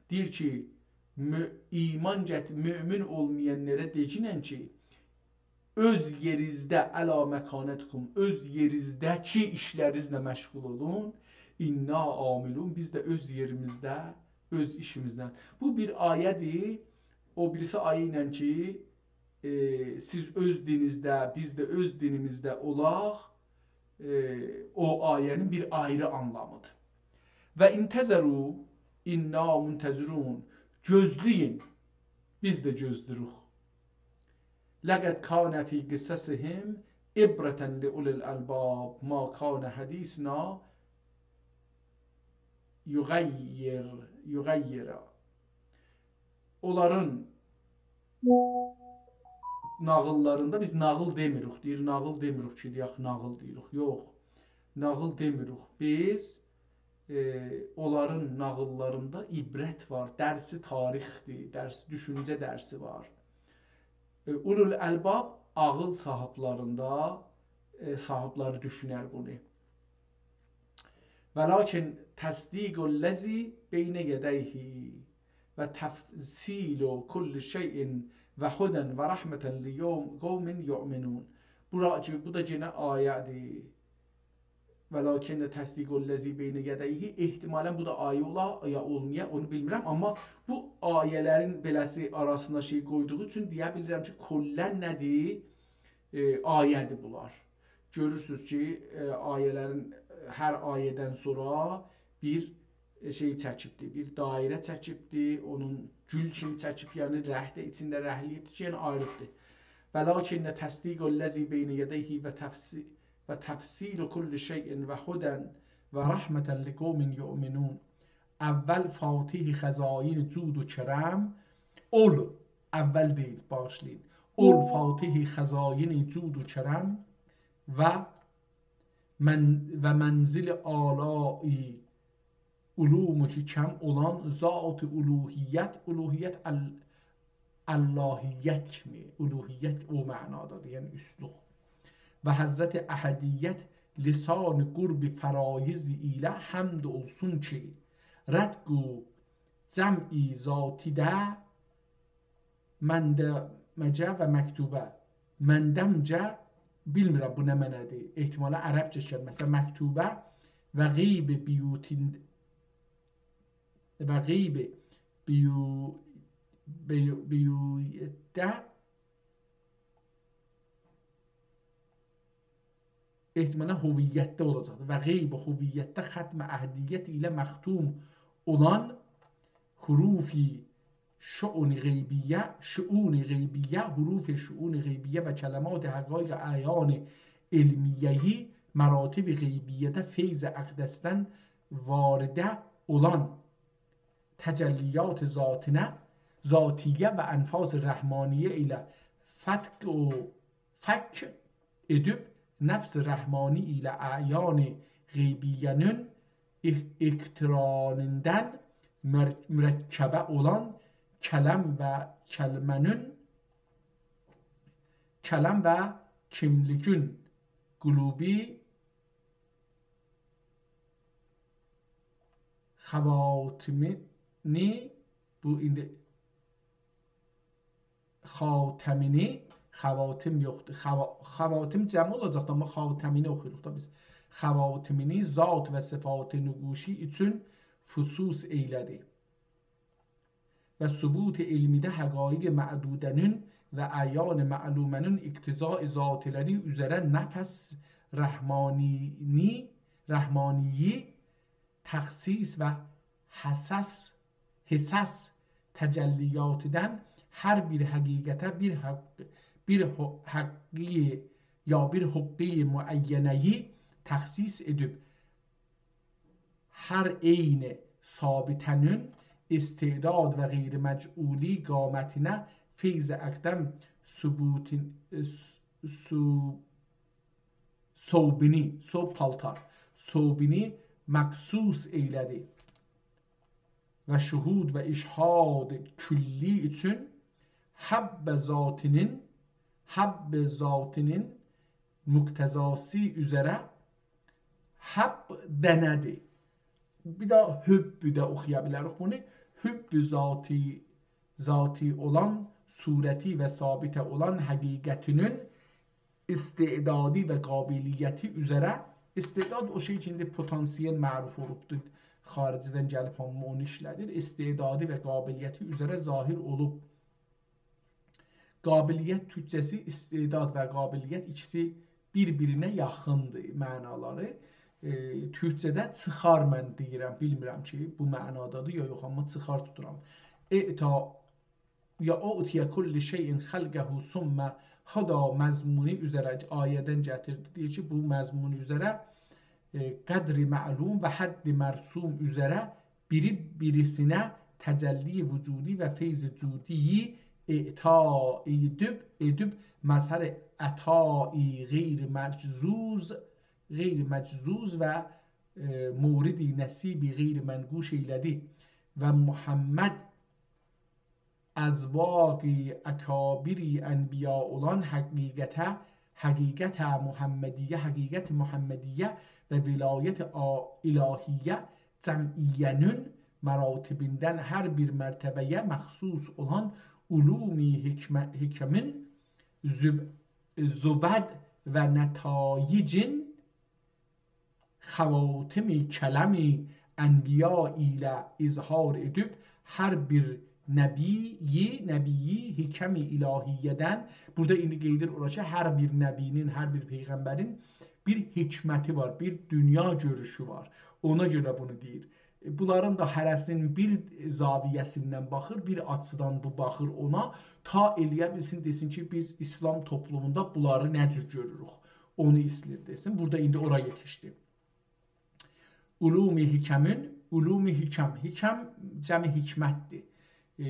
دئییر کی، مؤ-، ایمان گت-، مؤمن اولمایانلارا دئگینن کی، اؤز یئرینیزده، علی مکانتکم، اؤز یئرینیزده‌کی ایشلرینیزله مشغول اولون. انا عاملون، بیز ده اؤز یئریمیزده، اؤز ایشیمیزله. بو بیر آیه‌دیر. او بیریسی آیه ایله کی، ائ، سیز اؤز دینینیزده، بیز ده اؤز دینیمیزده اولاق، ائ، او آیه‌نین بیر آیری آنلامیدیر. «و انتظروا انا منتظرون.» گؤزله‌یین، بیز ده گؤزله‌ییریک. «لقد کان فی قصصهم عبرة لأولی الألباب ما کان حدیثا یغیر، یغیر.» اونلارین ناغیللاریندا، بیز ناغیل دئمیریک، دئییر، ناغیل دئمیریک کی، دئیک، ناغیل دئییریک. یوخ، ناغیل دئمیریک. بیز ائ، اونلارین ناغیللاریندا عبرت وار، درس تاریخدیر، درس، دوشونجه درسی وار. ائ، اولوالالباب عاغیل صاحیبلرینده، ائ، صاحیبلری دوشونر بونو. «ولکن تصدیق الذی بین یدیه و تفصیل کل شیء و هدی و رحمة لقوم یؤمنون.» بورا، بو دا یئنه آیه‌دیر. «ولکن تصدیق الذی بین یدیه»، احتمالاً بو دا آیه اولا، یا اولمایا، اونو بیلمیرم. آمما بو آیه‌لرین بئله‌سی آراسینا شئی قویدوغو اوچون دئیه بیلیرم کی، کلاً نه‌دیر؟ ائ، آیه‌دیر بونلار. گؤرورسونوز کی، ائ، آیه‌لرین، هر آیه‌دن سونرا بیر، ائ، شئی چکیبدی، بیر دایره چکیبدی، اونون گول کیمی چکیب، یعنی رنگ ده ایچینده رنگله‌ییبدی کی، یعنی آییریبدی. «ولکن تصدیق الذی بین یدیه و تفصی-، و تفصیل کل شیء و هدی و رحمة لقوم یؤمنون.» اول فاتح خزاین جود و کرم، اول، اول دئییل، باغیشلایین. اول فاتح خزاین جود و کرم و من-، و منزل اعلای علوم و حکم اولان ذات الوهیت، الوهیت ال-، اللهیت کیمی، الوهیت او معنادادیر، یعنی اوستلوق. و حضرت احدیت لسان قرب فرایض ایله حمد اولسون کی، رتق و جمع ذاتیده مندمجه و مکتوبه. مندمجه، بیلمیرم بو نه معنادیر. احتمالاً عربجه کلمه‌دیر. مکتوبه و غیب بیوتین-، و غیب بیو-، بیو-، بیوتده احتمالاً هویتده اولاجاقدیر. و غیب هویتده ختم احدیت ایله مختوم اولان حروف شؤون غیبیه، شؤون غیبیه، حروف شؤون غیبیه و کلمات حقایق اعیان علمیه‌یی مراتب غیبیه‌ده فیض اقدسدن وارده اولان تجلیات ذاتینه، ذاتیه و انفاس رحمانیه ایله فتق و فک ائدیب نفس رحمانی ایله اعیان غیبیه‌نین اق-، اقترانیندن مر-، مرکبه اولان کلم و کلمه‌نین، کلم و کیملیگین قلوبی خواتمینی، بو ایندی خاتمینی، خواتم یوخدور. خوا-، خواتم جمع اولاجاقدی، آمما خاتمینی اوخویوروق دا بیز. خواتمینی ذات و صفات نقوشی اوچون فصوص ائیله‌دی. و ثبوت علمیده حقایق معدوده‌نین و اعیان معلومه‌نین اقتضای ذاتلری اوزره نفس رحمانینی، رحمانیی تخصیص و حسس، حسس تجلیاتیدن هر بیر حقیقته بیر حق، بیر حو-، حقی یا بیر حقی معینه‌یی تخصیص ائدیب، هر عین ثابته‌نین استعداد و غیر مجعولی قامتینه فیض اقدم ثبوتین، ثو-، ثوبینی، ثوب پالتار، ثوبینی مخصوص ائیله‌دی. و شهود و اشهاد کلی اوچون حب ذاتینین، حب ذاتینین مقتضاسی اوزره حب دنه‌دیر. بیر ده حب ده اوخویا بیلریک بونو. حب ذاتی، ذاتی اولان، صورتی و ثابته اولان حقیقتینین استعدادی و قابلیتی اوزره، استعداد او شئی کی، ایندی پتانسیل معروف اولوبدور. خارجدن گلیب هامی اونو ایشله‌دیر. استعدادی و قابلیتی اوزره ظاهر اولوب. قابلیت تورکجه‌سی، استعداد و قابلیت ایکیسی بیر-بیرینه یاخیندیر معنالاری. ائ، تورکجه‌ده چیخار من دئییرم، بیلمیرم کی، بو معنادادیر یا یوخ، آمما چیخار توتورام. اعطا یا اعطی کل شیء خلقه ثم هدی مضمونی اوزره آیه‌دن گتیردی. دئییر کی، بو مضمون اوزره، ائ، قدر معلوم و حد مرسوم اوزره بیری بیریسینه تجلی وجودی و فیض جودی اعطا ائدیب، ائدیب مظهر عطایی غیر مجزوز، غیر مجزوز و، ائ، مورد نصیب غیر منقوش ائیله‌دی. و محمد اذواق اکابر انبیا اولان حقیقته، حقیقت محمدیه، حقیقت محمدیه و ولایت آ-، الهیه جمعیه‌نین مراتبیندن هر بیر مرتبه‌یه مخصوص اولان علوم حکمه-، حکمین زب-، زبد و نتایجین خواتم کلم انبیا ایله اظهار ائدیب، هر بیر نبیی، نبیی حکم الهیه‌دن، بورادا ایندی قاییدیر اورا کی، هر بیر نبی‌نین، هر بیر پیغمبرین بیر حکمتی وار، بیر دونیا گؤروشو وار. اونا گؤره بونو دئییر. بونلارین دا هره‌سینین بیر زاویه‌سیندن باخیر، بیر آچیدان بو باخیر اونا، تا ائلیه بیلسین، دئسین کی، بیز ایسلام توپلوموندا بونلاری نه جور گؤروروک. اونو ایسته‌ییر دئسین. بورادا ایندی اورا یئتیشدی. علوم حکمین، علوم حکم، حکم جمع حکمتدیر. ائ،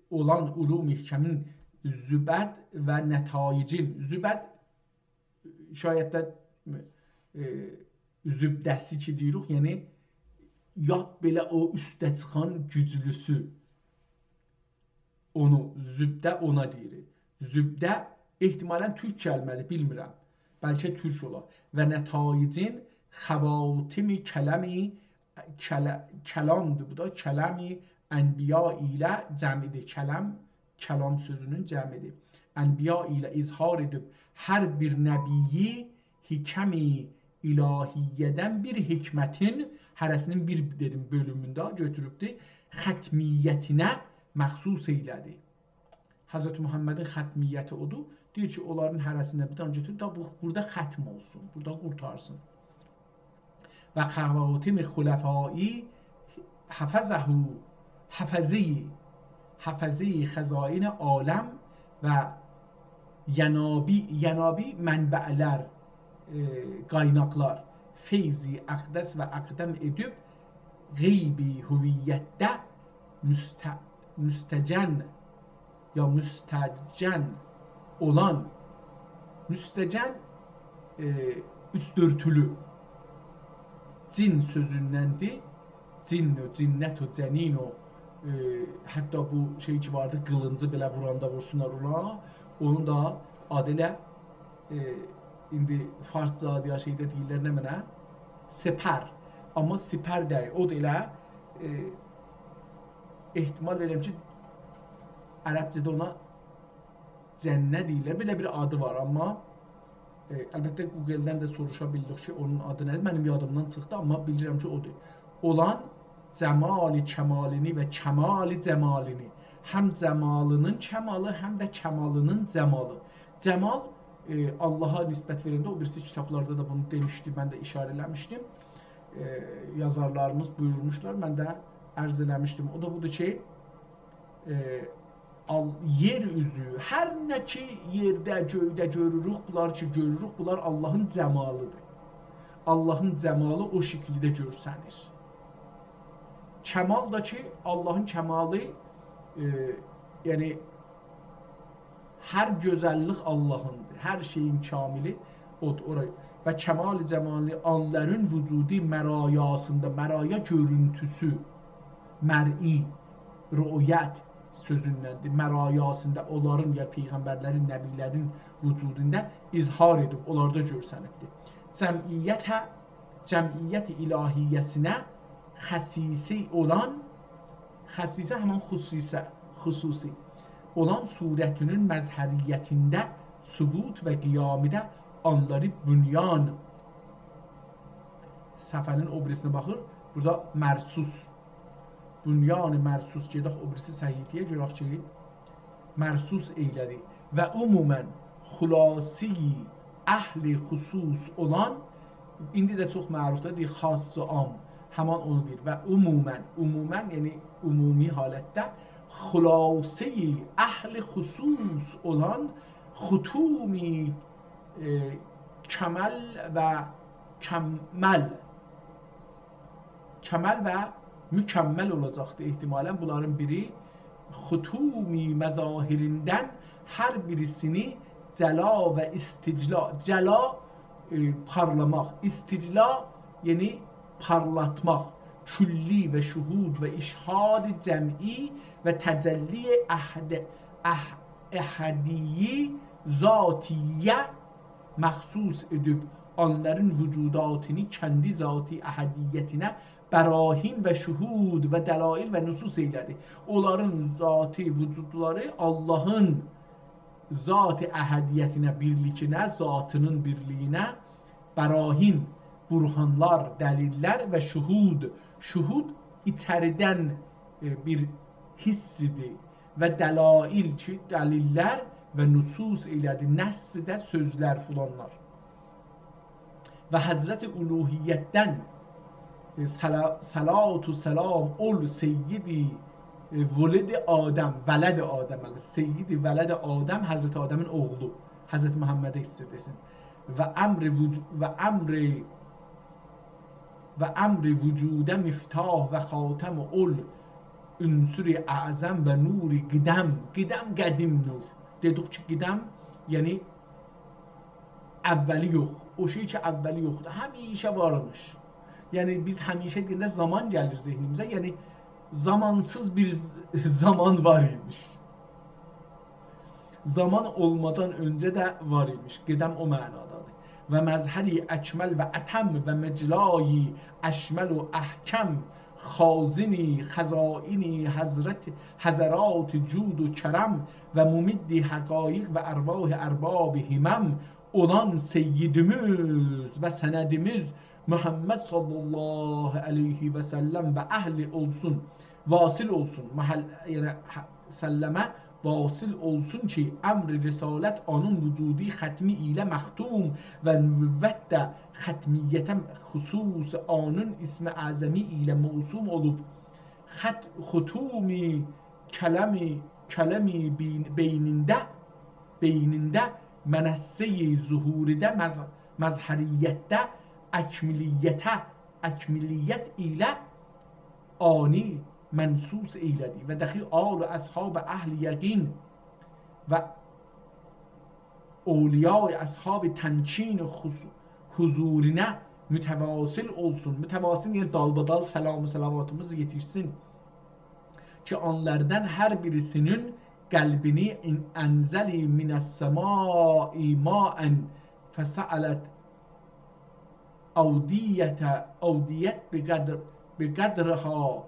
اولان علوم حکمین زبد و نتایجین، زبد شاید ده، ائ، زبده‌سی کی دئییریک، یعنی لاپ بئله او اوسته چیخان گوجلوسو. اونو، زبده اونا دئییر. زبده احتمالاً تورک کلمه‌دیر، بیلمیرم. بلکه تورک اولا. و نتایجین خواتم کلم، کل-، کلامدیر بو دا، کلم انبیا ایله جمعیدیر. کلم، کلام سؤزونون جمعیدیر. انبیا ایله اظهار ائدیب هر بیر نبیی حکم الهیه‌دن بیر حکمتین، هره‌سینین بیر، دئدیم، بؤلومونده گؤتوروبدور، ختمیتینه مخصوص ائیله‌دی. حضرت محمدین ختمیتی اودور. دئییر کی، اونلارین هره‌سیندن بیر دنه گؤتور، دا بو، بورادا ختم اولسون، بورادا قورتارسین. «و خواتم خلفایی حفظه، حفظه‌ی، حفظه‌ی خزائن عالم و ینابیع»، ینابیع منبع‌لر، ائ، قایناقلار، «فیض اقدس و اقدم ائدیب، غیبی هویتده مست-، مستجن یا مستجن اولان»، مستجن، ائ، اوست اؤرتولو، جن سؤزوندندیر. جن و جنت و جنین و، ائ، حتی بو شئی کی واردی، قیلینجی بئله ووراندا وورسونلار اونا، اونون دا آدی ائله، ائ، ایندی فارسجا یا شئیده دئییرلر نمنه؟ سپر. آمما سپر دئییل، او دا ائله، ائ، احتمال وئریرم کی، عربجه‌ده اونا جنه دئییرلر. بئله بیر آدی وار، آمما، ائ، البته گوگلدن ده سوروشا بیلیریک کی، اونون آدی نه‌دیر. منیم یادیمدان چیخدی، آمما بیلیرم کی، اودور. اولان جمال کمالینی و کمال جمالینی. هم جمالینین کمالی، هم ده کمالینین جمالی. جمال، ائ، آللاها نسبت وئرنده، او بیریسی کیتابلاردا دا بونو دئمیشدی، من ده اشاره ائله‌میشدیم. ائ، یازارلاریمیز بویورموشلار، من ده عرض ائله‌میشدیم. او دا بودور کی، ائ، آل-، یئر اوزو، هر نه کی یئرده، گؤیده گؤروروک، بونلار کی گؤروروک، بونلار آللاهین جمالیدیر. آللاهین جمالی او شکیلده گؤرسنیر. کمال دا کی، آللاهین کمالی، ائ، یعنی، هر گؤزللیک آللاهیندیر، هر شئیین کاملی اودور، اورا. «و کمال جمالی آنلارین وجودی مرایاسیندا»، مرایا گؤرونتوسو، مرئی، رؤیت سؤزوندندیر. مرایاسیندا، اونلارین، یا پیغمبرلرین، نبی‌لرین وجودوندا اظهار ائدیب، اونلاردا گؤرسنیبدیر. «جمعیته، جمعیت الهیه‌سینه خصیصه اولان»، خصیصه همین خصوصه، خصوصی، «اولان صورتینین مظهریتینده ثبوت و قیامی ده آنلاری بنیان»، صفحه‌نین او بیریسینه باخیر، بورادا مرصوص، بنیان مرصوص، گئدک او بیریسی صفحه‌یه، گؤرک کی، مرصوص ائیله‌دی. «و عموماً خلاصه‌ی اهل خصوص اولان»، ایندی ده چوخ معروفدور، دئییر، خاص و عام، همان اونو دئییر. «و عموماً»، عموماً، یعنی عمومی حالتده، «خلاصه‌ی اهل خصوص اولان ختومی، ائ، کمل و کمل»، کمل و مکمل اولاجاقدی احتمالاً. بونلارین بیری ختومی مظاهریندن هر بیریسینی جلا و استجلا، جلا، ائ، پارلاماق، استجلا، یعنی پارلاتماق، کلی و شهود و اشهاد جمعی و تجلی احد-، اح-، احدی ذاتیه مخصوص ائدیب، آنلارین وجوداتینی کندی ذاتی احدیتینه براهین و شهود و دلایل و نصوص ائیله‌دی. اونلارین ذاتی وجودلاری آللاهین ذات احدیتینه، بیرلیگینه، ذاتینین بیرلیگینه براهین، برهانلار، دلیل‌لر و شهود. شهود ایچریدن، ائ، بیر حسدیر. و دلایل کی، دلیل‌لر و نصوص ائله‌دی، نص ده سؤزلر فلانلار. و حضرت الوهیتدن، ائ، صلا-، صلات و سلام اول سیدی، ائ، ولد آدم، ولد آدم، البته، سیدی ولد آدم، حضرت آدمین اوغلو، حضرت محمده ایستیر دئسین. و امر وج-، و امر و امر وجوده مفتاح و خاتم اول عنصر اعظم و نور قدم. قدم، قدیم نور. دئدیک کی، قدم، یعنی اولی یوخ. او شئی کی، اولی یوخدور. همیشه وارمیش. یعنی، بیز همیشه دئینده زامان گلیر ذهنیمیزه. یعنی، زامانسیز بیر ز-، زامان وار ایمیش. زامان اولمادان اؤنجه ده وار ایمیش. قدم او معنادادیر. و مظهری اکمل و اتم و مجلایی اشمل و احکم، خازنی خزائنی حضرت، حضرات جود و کرم و ممد حقایق و ارواح ارباب همم اولان سیدیمیز و سندیمیز محمد صلی الله علیه و سلم و اهل اولسون، واصل اولسون، محل، یعنی، ه-، سلمه واصل اولسون کی، امر رسالت آنین وجودی ختمی ایله مختوم و نبوت ده ختمیته خصوص آنین اسم اعظمی ایله موسوم اولوب. خط-، ختوم کلم، کلم بین-، بینینده، بینینده منصه‌ی ظهوریده مظ-، مظهریتده اکملیته، اکملیت ایله آنی منصوص ائیله‌دی و دخی آل و اصحاب اهل یقین و اولیای اصحاب تمکین خص-، حضورینه متواصل اولسون. متواصل، یعنی دالبادال سلام و صلواتیمیز یئتیشسین. کی، اونلاردان هر بیریسینین قلبینی ان-، انزل من السماء ماء فسالت اودیة، اودیة بقدر، بقدرها،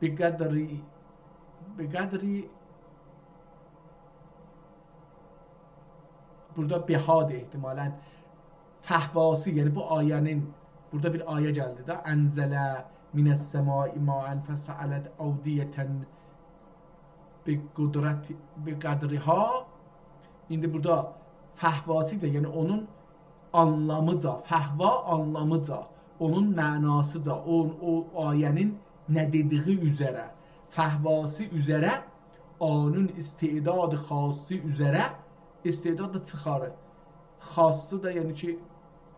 بقدر، بقدر، بورادا بهادی احتمالاً. فهواسی، یعنی بو آیه‌نین، بورادا بیر آیه گلدی ده، انزل من السماء ماء فسالت اودیة بقدرت، بقدرها. ایندی بورادا فهواسیجه، یعنی اونون آنلامیجا، فهوا آنلامیجا، اونون معناسیجا، او، او آیه‌نین نه دئدیگی اوزره، فهواسی اوزره، آنین استعداد خاصی اوزره، استعداد دا چیخاری، خاصی دا، یعنی کی،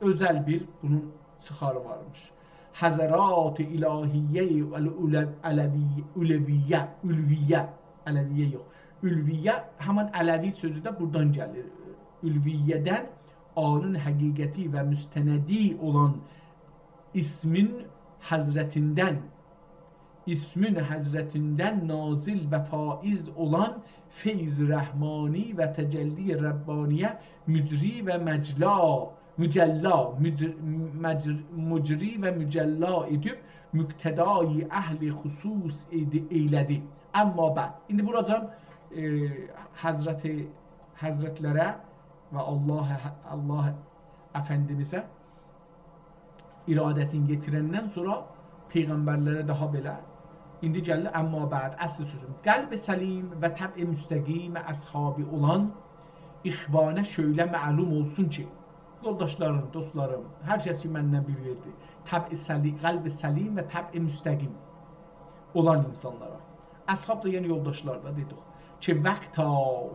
اؤزل بیر بونون چیخاری وارمیش. حضرات الهیه، ال-، اولو-، علوی-، علویه، علویه، علویه یوخ. علویه، همین علوی سؤزو ده بورادان گلیر. علویه‌دن آنین حقیقتی و مستندی اولان اسمین حضرتیندن، اسمین حضرتیندن نازل و فائض اولان فیض رحمانی و تجلی ربانیه مجری و مجلا، مجلا، مجر-، مجر-، مجری و مجلا ائدیب مقتدای اهل خصوص ائیدی-، ائیله‌دی. اما بعد، ایندی بوراجان، ائ، حضرت، حضرتلره و الله، الله افندیمیزه ارادتین یئتیرندن سونرا پیغمبرلره داها بئله. ایندی گلدی، اما بعد، اصل سؤزوم. قلب سلیم و طبع مستقیم اصحابی اولان اخوانه شؤیله معلوم اولسون کی، یولداشلاریم، دوستلاریم، هر کس کی منن بیر یئردیر، طبع سلی-، قلب سلیم و طبع مستقیم اولان اینسانلارا. اصحاب دا، یعنی یولداشلار دا دئدیک کی، وقتا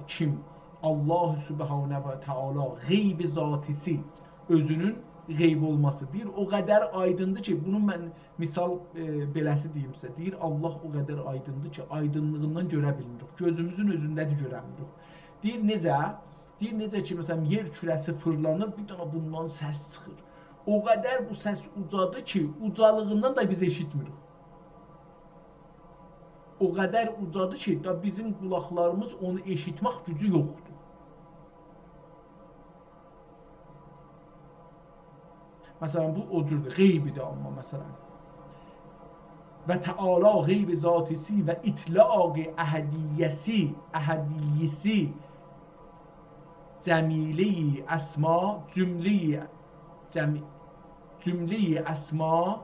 کیم الله سبحانه و تعالی غیب ذاتی‌سی، اؤزونون غیب اولماسی، دئییر، او قدر آیدیندیر کی، بونو من مثال، ائ، بئله‌سی دئییم سیزه. دئییر، الله او قدر آیدیندیر کی، آیدینلیغیندان گؤره بیلمیریک. گؤزوموزون اؤزونده‌دیر، گؤره بیلمیریک. دئییر، نئجه؟ دئییر، نئجه کی، مثلا، یئر کوره‌سی فیرلانیر، بیر دنه بوندان سس چیخیر. او قدر بو سس اوجادیر کی، اوجالیغیندان دا بیز ائشیتمیریک. او قدر اوجادیر کی، دا بیزیم قولاقلاریمیز اونو ائشیتمک گوجو یوخدور. مثلا، بو او جوردور، غیبی‌دیر، اما مثلا. و تعالی غیب ذاتی‌سی و اطلاق احدیه‌سی، احدیه‌سی، جمیله‌ی اسما، جمله‌ی، جم-، جمله‌ی اسما،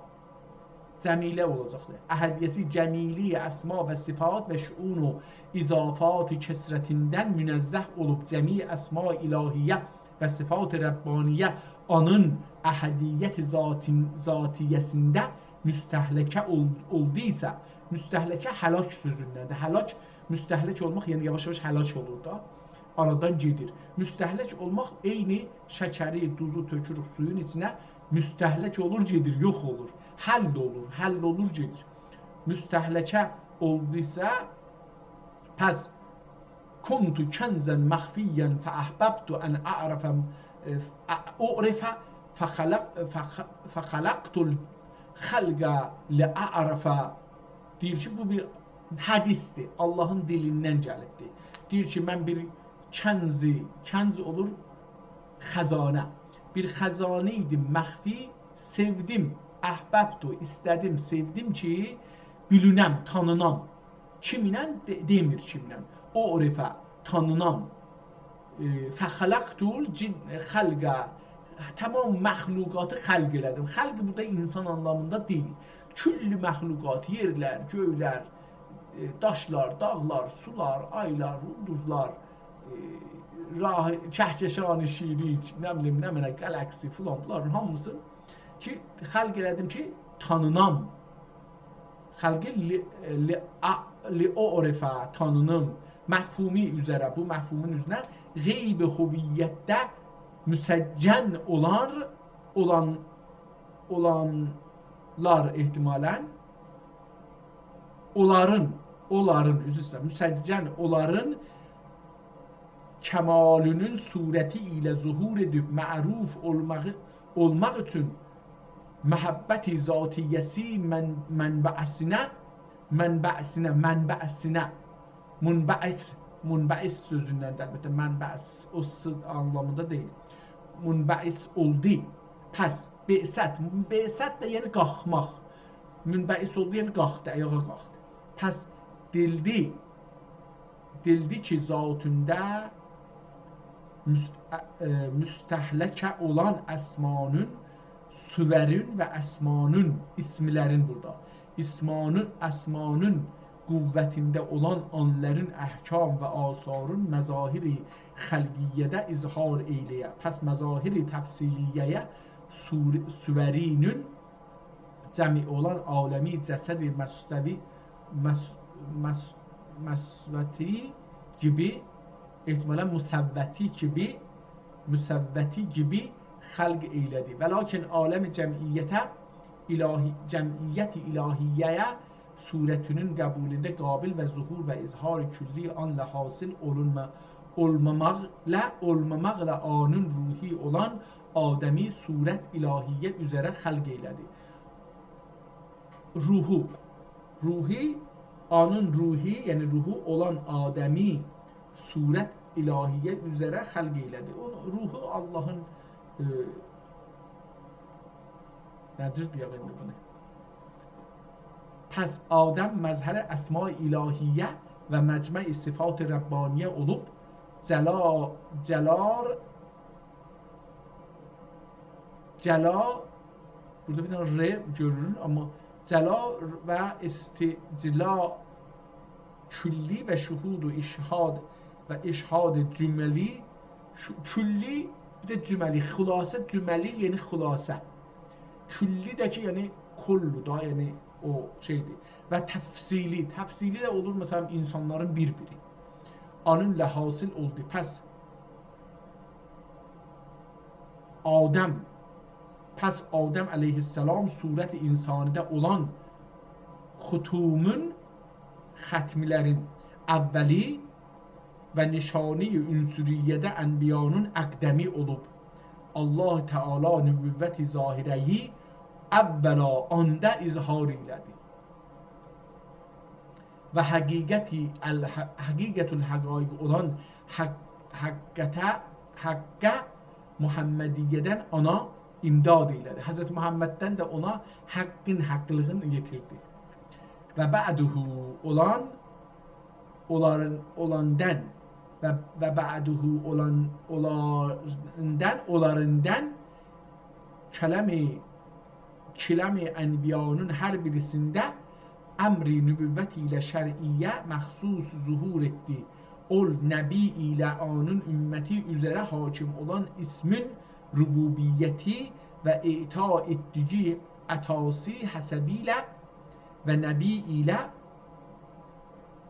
جمیله اولاجاقدیر. احدیه‌سی جمیله‌ی اسما و صفات و شئون و اضافات کثرتیندن منزه اولوب، جمیع اسمای الهیه و صفات ربانیه آنین احدیت ذاتی-، ذاتیه‌سینده مستهلکه اول-، اولدو ایسه، مستهلکه هلاک سؤزوندندیر. هلاک، مستهلک اولماق، یعنی یاواش-یاواش هلاک اولور دا، آرادان گئدیر. مستهلک اولماق عینی شکری، دوزو تؤکوروک سویون ایچینه، مستهلک اولور، گئدیر، یوخ اولور، حل اولور، حل اولور، گئدیر. مستهلکه اولدو ایسه، پس «کنت کنزا مخفیا فأحببت أن أعرف، أعرف فخلق، فخ-، فخلقت الخلق لأعرف». دئییر کی، بو بیر حدیثدیر، اللهین دیلیندن گلیبدیر. دئییر کی، من بیر کنزی، کنز اولور خزانه. بیر خزانه ایدیم، مخفی، سئودیم، أحببت، ایسته‌دیم، سئودیم کی، بیلینم، تانینام. کیمینن؟ دئ-، دئمیر کیمینن. أعرف، تانینام. ائ، فخلقت الجن، خلق، تمام مخلوقاتی خلق ائله‌دیم. خلق بورادا اینسان آنلامیندا دئییل. کلّ مخلوقات، یئرلر، گؤیلر، ائ، داشلار، داغلار، سولار، آیلار، اولدوزلار، ائ، راه، کهکشان شیری، نه بیلیم، نمنه، گالاکسی فلان، بونلارین هامیسی کی، خلق ائله‌دیم کی، تانینام. خلقی لی، لی، ا، لی اعرف، تانینیم. مفهومی اوزره، بو مفهومون اوزره غیب هویتده مسجن اولار، اولان، اولانلار احتمالاً، اونلارین، اونلارین، عذر ایسته‌ییرم، مسجن اونلارین کمالینین صورتی ایله ظهور ائدیب معروف اولماغی، اولماق اوچون محبت ذاتیه‌سی من، منبعثینه، منبعثینه، منبعثینه، منبعث، منبعث سؤزوندن ده، البته، منبعث او «س» آنلامیندا دئییل. منبعث اولدو. پس، بعثت، بعثت ده یعنی قالخماق. منبعث اولدو، یعنی قالخدی، آیاغا قالخدی. پس، دیلدی، دیلدی کی، ذاتیندا مس، ا، ائ، مستهلک اولان اسمانین، صورین و اسمانین، اسملرین بورادا، اسمانین، اسمانین قوتینده اولان آنلارین، احکام و آثارین مظاهر خلقیه‌ده اظهار ائیله‌یه. پس مظاهر تفصیلیه‌یه صور، صورینین جمعی اولان عالمی جسد مستوی، مس، مس، مسوتی گیبی، احتمالاً مسوتی گیبی، مسوتی گیبی خلق ائیله‌دی. ولکن عالم جمعیته الهی، جمعیت الهیه‌یه صورتینین قبولینده قابل و ظهور و اظهار کلی آنله حاصل اولونما، اولماماقلا، اولماماقلا آنین روحی اولان آدمی صورت الهیه اوزره خلق ائیله‌دی. روحو، روحی، آنین روحی، یعنی روحو اولان آدمی صورت الهیه اوزره خلق ائیله‌دی. اونون روحو آللاهین، ائ، نه جور دئیک ایندی بونو؟ پس آدم مظهر اسماء الهیه و مجمع صفات ربانیه اولوب، جلا، جلار، جلا، بورادا بیر دنه «ر» گؤرونور، آمما جلا و استجلا کلی و شهود و اشهاد و اشهاد جملی، شو، کلی، بیر ده جملی، خلاصه، جملی، یعنی خلاصه. کلی ده کی، یعنی کلّو دا، یعنی او شئیدیر. و تفصیلی، تفصیلی ده اولور، مثلاً، اینسانلارین بیر-بیری. آنینلا حاصل اولدو. پس آدم، پس آدم علیه‌السلام صورت انسانیده اولان ختومون، ختملرین اوّلی و نشانه‌ی عنصریه‌ده انبیانین اقدمی اولوب. الله تعالی نبوت ظاهره‌یی اوّلا آندا اظهار ائیله‌دی. و حقیقت الح، حقیقت الحقایق اولان حق، حقیقته، حقه محمدیه‌دن اونا امداد ائیله‌دی. حضرت محمددن ده اونا حقین حقلیغینی یئتیردی. و بعده اولان، اولارین، اولاندان و، و بعده اولان، اولاریندان، اولاریندان کلام، کلام انبیانین هر بیریسینده امر نبوت ایله شرعیه مخصوص ظهور ائتدی. اول نبی ایله اونون امتی اوزره حاکم اولان اسمین ربوبیتی و اعطا ائتدیگی عطاسی حسبیله و نبی ایله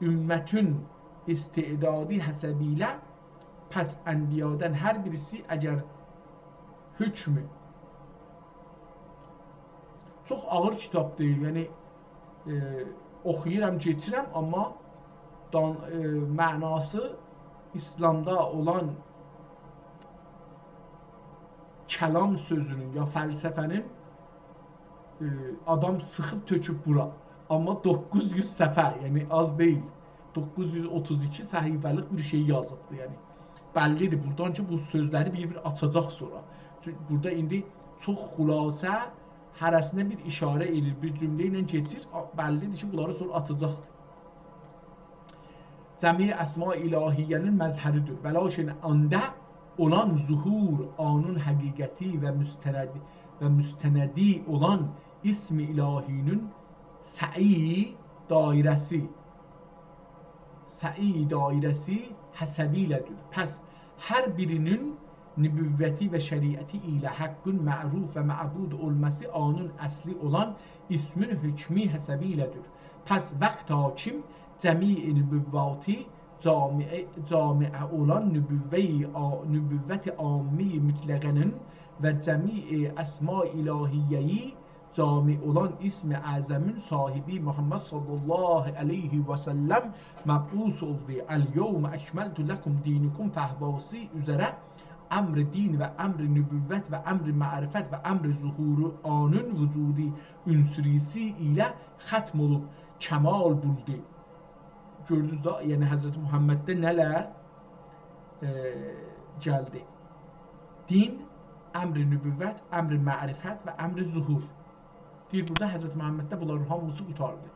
امتین استعدادی حسبیله، پس انبیادان هر بیریسی اگر حکمو، چوخ آغیر کیتابدیر، یعنی، ائ، اوخویورام، کئچیرم، آمما دان، ائ، معناسی ایسلامدا اولان کلام سؤزونون یا فلسفه‌نین، ائ، آدام سیخیب تؤکوب بورا. آمما دوققوز یوز صفحه، یعنی آز دئییل. دوققوز یوز اوتوز ایکی صفحه‌لیک بیر شئی یازیبدی، یعنی. بللیدیر بورادان کی، بو سؤزلری بیر-بیر آچاجاق سونرا. چونکی بورادا ایندی چوخ خلاصه، هره‌سینه بیر اشاره ائدیر، بیر جمله ایله کئچیر، آ، بللیدیر کی، بونلاری سونرا آچاجاقدیر. جمیع اسماء الهیه‌نین مظهریدیر. ولکن آندا اولان ظهور، اونون حقیقتی و مستند، و مستندی اولان اسم الهی‌نین سعی دایره‌سی، سعی دایره‌سی حسبی ایله‌دیر. پس هر بیرینین نبوتی و شریعتی ایله حقین معروف و معبود اولماسی آنین اصلی اولان اسمین حکمی حسبی ایله‌دیر. پس وقت حاکم جمیع نبواتی جامعه، جامعه اولان نبوهی، آ-، نبوت عامی مطلقه‌نین و جمیع اسماء الهیه‌یی جامع اولان اسم اعظمین صاحبی محمد صلی الله علیه و سلم مبعوث اولدو. «الیوم اکملت لکم دینکم» فهواسی اوزره امر دین و امر نبوت و امر معرفت و امر ظهور آنین وجودی عنصری‌سی ایله ختم اولوب کمال بولدو. گؤردونوز ده، یعنی حضرت محمدده نه‌لر، ائ، گلدی؟ دین، امر نبوت، امر معرفت و امر ظهور. دئییر، بورادا حضرت محمدده بونلارین هامیسی قوتاردی.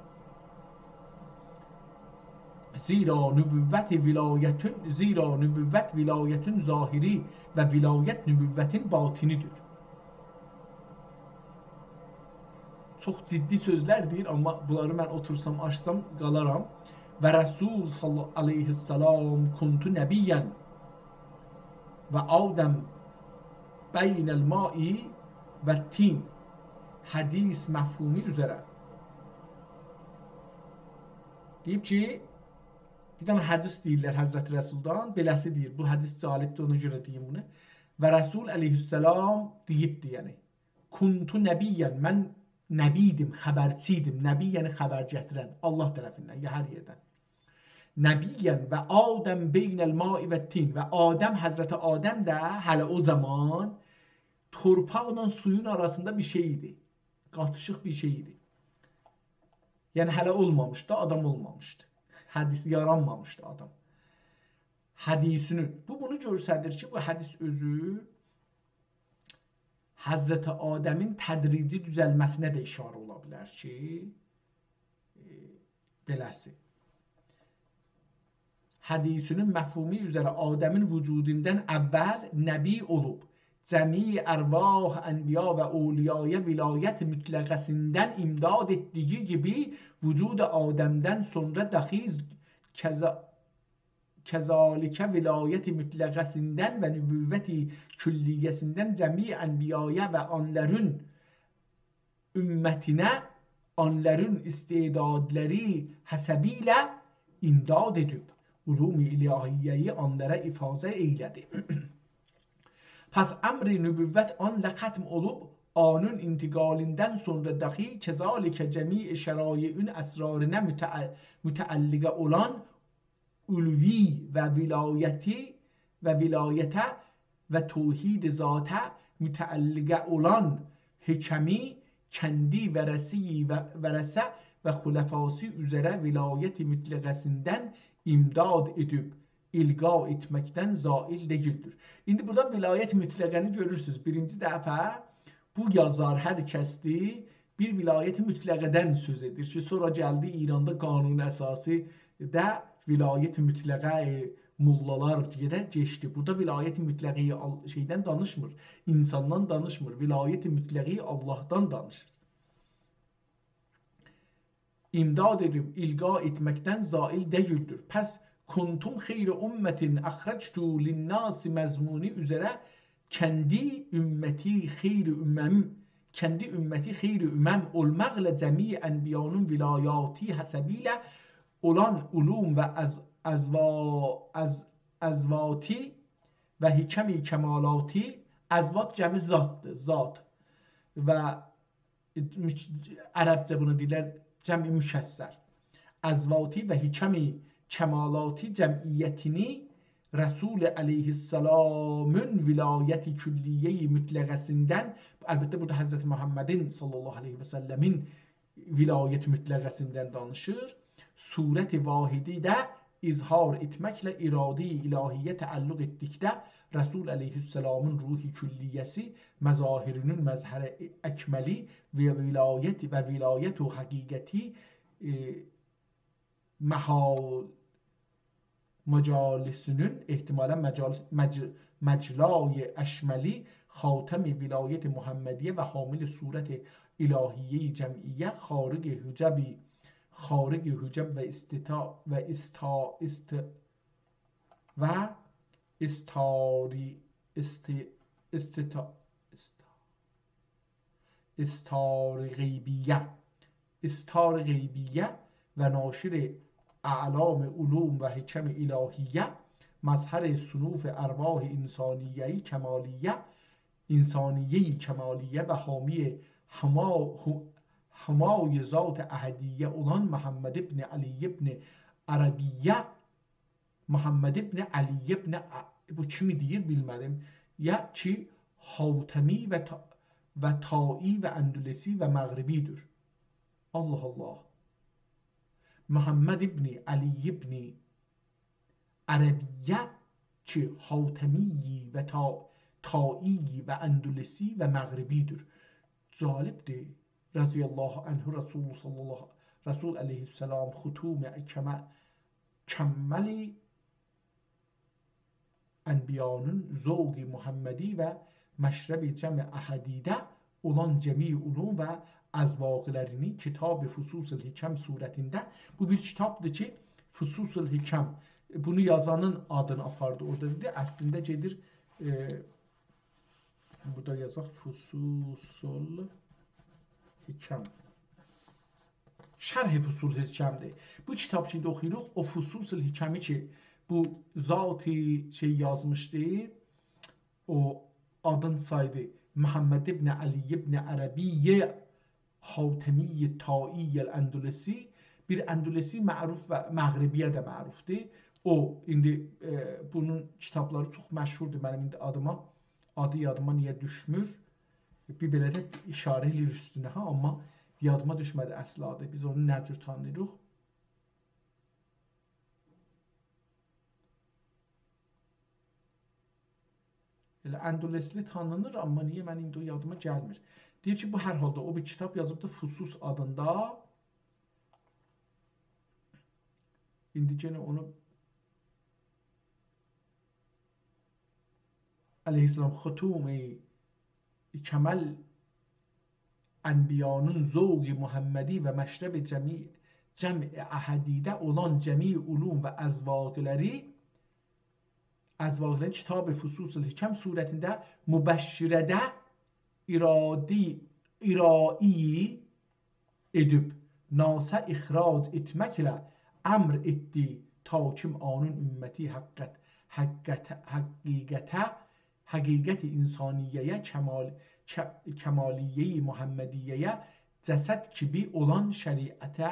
«زیرا نبوت ولایتین، زیرا نبوت ولایتین ظاهری و ولایت نبوتین باطنی‌دیر.» چوخ جدی سؤزلر دئییر، آمما بونلاری من اوتورسام، آچسام، قالارام. «و رسول صلی الله علیه السلام، کنت نبیا و آدم بین الماء و الطین». حدیث مفهومی اوزره. دئییب کی، بیر دنه حدیث دئییرلر حضرت رسولدان، بئله‌سی دئییر، بو حدیث جالبدیر، اونا گؤره دئییم بونو. و رسول علیه السلام دئییبدی، یعنی، «کنت نبیا»، من نبی ایدیم، خبرچی ایدیم. نبی یعنی خبر گتیرن، الله طرفیندن یا هر یئردن. «نبیا و آدم بین الماء و الطین»، و آدم، حضرت آدم ده هله او زامان تورپاقلا سویون آراسیندا بیر شئی ایدی. قاتیشیق بیر شئی ایدی. یعنی هله اولمامیشدی، آدام اولمامیشدی. حدیث یارانمامیشدی آدام. حدیثینین، بو بونو گؤستریر کی، بو حدیث اؤزو حضرت آدمین تدریجی دوزلمه‌سینه ده اشاره اولا بیلر کی، ائ، بئله‌سی. حدیثینین مفهومی اوزره آدمین وجودوندان اول نبی اولوب، جمیع ارواح انبیا و اولیایا ولایت مطلقه‌سیندن امداد ائتدیگی کیمی، وجود آدمدن سونرا داخی کذا-، کذالک ولایت مطلقه‌سیندن و نبوت کلیه‌سیندن جمیع انبیایا و آنلارین امتینه، آنلارین استعدادلاری حسبی ایله امداد ائدیب، علوم الهیه‌یی آنلارا افاضه ائیله‌دی. پس امر نبوت آنلا ختم اولوب، آنین انتقالیندن سونرا داخی کذالک جمیع شرایعین اسرارینا متع-، متعلقه اولان علوی و ولایتی و ولایته و توحید ذاته متعلقه اولان حکمی کندی ورثه‌ی و، ورثه و خلفاسی اوزره ولایت مطلقه‌سیندن امداد ائدیب القا ائتمکدن زائل دئییلدیر. ایندی بورادا ولایت مطلقه‌نی گؤرورسونوز. بیرینجی دفعه بو یازار، هر کسدیر، بیر ولایت مطلقه‌دن سؤز ائدیر کی، سونرا گلدی ایراندا قانون اساسی‌ده ولایت مطلقه، ائ، موللالار گئده کئچدی. بورادا ولایت مطلقه‌ی آل-، شئیدن دانیشمیر، اینساندان دانیشمیر. ولایت مطلقه‌ی آللاهدان دانیشیر. امداد ائدیب القا ائتمکدن زائل دئییلدیر. پس «کنتم خیر امة اخرجت للناس» مضمونو اوزره کندی امتی خیر امم، کندی امتی خیر امم اولماقلا جمیع انبیانین ولایاتی حسبی ایله اولان علوم و از-، ازوا-، از-، ازواتی و حکم کمالاتی، ازوات جمع ذاتدیر، ذات، و مک-، عربجه بونا دئییرلر جمع مکسر. ازواتی و حکم کمالاتی جمعیتینی رسول علیه السلامین ولایت کلیه مطلقه‌سیندن، البته بورادا حضرت محمدین صلی الله علیه و سلمین ولایت مطلقه‌سیندن دانیشیر، صورت واحدی ده اظهار ائتمکله اراده الهیه تعلق ائتدیکده، رسول علیه السلامین روح کلیه‌سی مظاهرینین مظهر اکملی و ولایت و ولایت و حقیقتی، ائ، محال مجالسینین، احتمالاً مجالس-، مج-، مجلای اشملی، خاتم ولایت محمدیه و حامل صورت الهیه جمعیه، خارق حجبی، خارج حجب و استتا-، و استا-، است-، و استاری-، است-، استتا-، است-، استار غیبیه، استار غیبیه و ناشر اعلام علوم و حکم الهیه، مظهر صنوف ارواح انسانیهٔ کمالیه، انسانیهٔ کمالیه و حامی هما-، هو-، همای ذات احدیه اولان محمد ابن علی ابن عربیه، محمد ابن علی ابن ع-، بو کیمی دئییر، بیلمه‌دیم. یا کی، حاتمی و تا-، و طائی و اندلسی و مغربی‌دیر. الله الله. محمد ابن علی ابن عربیه کی، حاتمی و تا-، طائی و اندلسی و مغربی‌دیر. جالبدیر. رضی الله عنه رسول صلی الله، رسول علیه السلام ختوم کم-، کمل انبیانین ذوق محمدی و مشرب جمع احدیده اولان جمیع علوم و اذواقلرینی کتاب فصوص الحکم صورتینده، بو بیر کیتابدیر کی، فصوص الحکم، بونو یازانین آدینی آپاردی اورادا، دئدی. اصلینده گئدیر، ائ، بورادا یازاق فصوص الحکم. شرح فصوص الحکم‌دیر. بو کیتاب کی، اوخویوروق، او فصوص الحکمی کی، بو ذاتی شئی یازمیشدی، او آدین سایدی محمد ابن علی ابن عربی حاتمی طائی الاندلسی، بیر اندلسی معروف و مغربیه ده معروفدور. او، ایندی، ائ، بونون کیتابلاری چوخ مشهوردور. منیم ایندی آدیما، آدی یادیما نییه دوشمور؟ بیر بئله ده ایشاره ائله‌ییر اوستونه، ها، آمما یادیما دوشمه‌دی اصل آدی. بیز اونو نه جور تانیییریق؟ ائله اندلسلی تانینیر، آمما نییه من ایندی او یادیما گلمیر؟ دئییر کی، بو هر حالدا او بیر کیتاب یازیبدی فصوص آدیندا. ایندی یئنه اونو علیه‌السلام ختوم کمل انبیانین ذوق محمدی و مشرب جمیع، جمع احدیده اولان جمیع علوم و اذواقلری، اذواقلری کتاب فصوص الحکم صورتینده مبشره‌ده ارادی، ارائه‌ی ائدیب، ناسا اخراج ائتمکله امر ائتدی، تا کیم آنین امتی حقیقت، حقیقت، حقیقته، حقیقت انسانیه‌یه، کمال، ک-، کمالیه‌ی محمدیه‌یه جسد کیبی اولان شریعته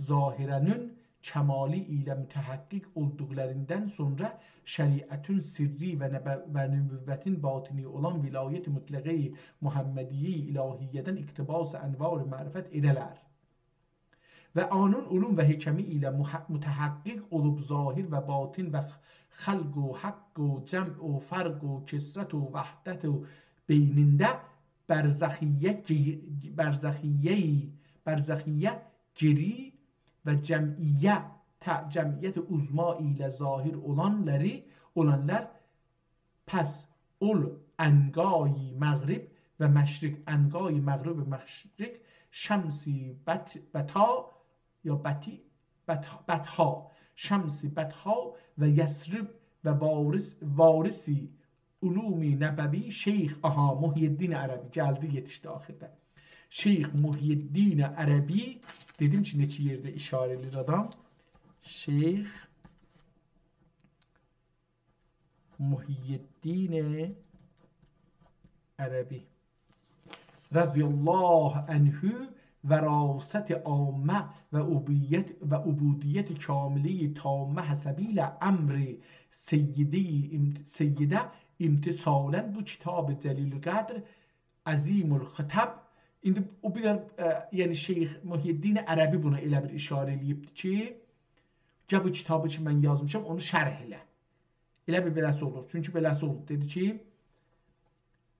ظاهره‌نین کمالی ایله متحقق اولدوقلاریندان سونرا شریعتین سرّی و نب-، و نبوتین باطنی اولان ولایت مطلقه‌ی محمدیه‌ی الهیه‌دن اقتباس انوار معرفت ائده‌لر. و آنین علوم و حکمی ایله مح-، متحقق اولوب ظاهر و باطن و خلق و حق و جمع و فرق و کثرت و وحدت و بینینده برزخیه گی-، برزخیه، برزخیه گیری و جمعیت، جمعیت عظمی ایله ظاهر اولانلاری، اولانلار پس اول انگای مغرب و مشرق، انگای مغرب و مشرق، شمس بط-، بطا یا بطی-، بطا-، بطحا، شمس بطحا و یثرب و وارث، وارث علوم نبوی شیخ، آها، محی‌الدین عربی گلدی، یئتیشدی آخیردا. شیخ محی‌الدین عربی، دئدیم کی، نئچه یئرده ایشاره ائله‌ییر آدام. شیخ محی‌الدین عربی رضی الله عنه وراثت عامه و عبودیت، و عبودیت کامله‌ی تامه سبیل امر سیدی ام-، سیده امتثالاً بو کتاب جلیل‌القدر عظیم‌الخطب. ایندی او بیر، ائ، یعنی شیخ محی‌الدین عربی بونا ائله بیر ایشاره ائله‌ییبدی کی، گل بو کتابی کی، من یازمیشام، اونو شرح ائله. ائله بیر بئله‌سی اولور. چونکی بئله‌سی اولور. دئدی کی،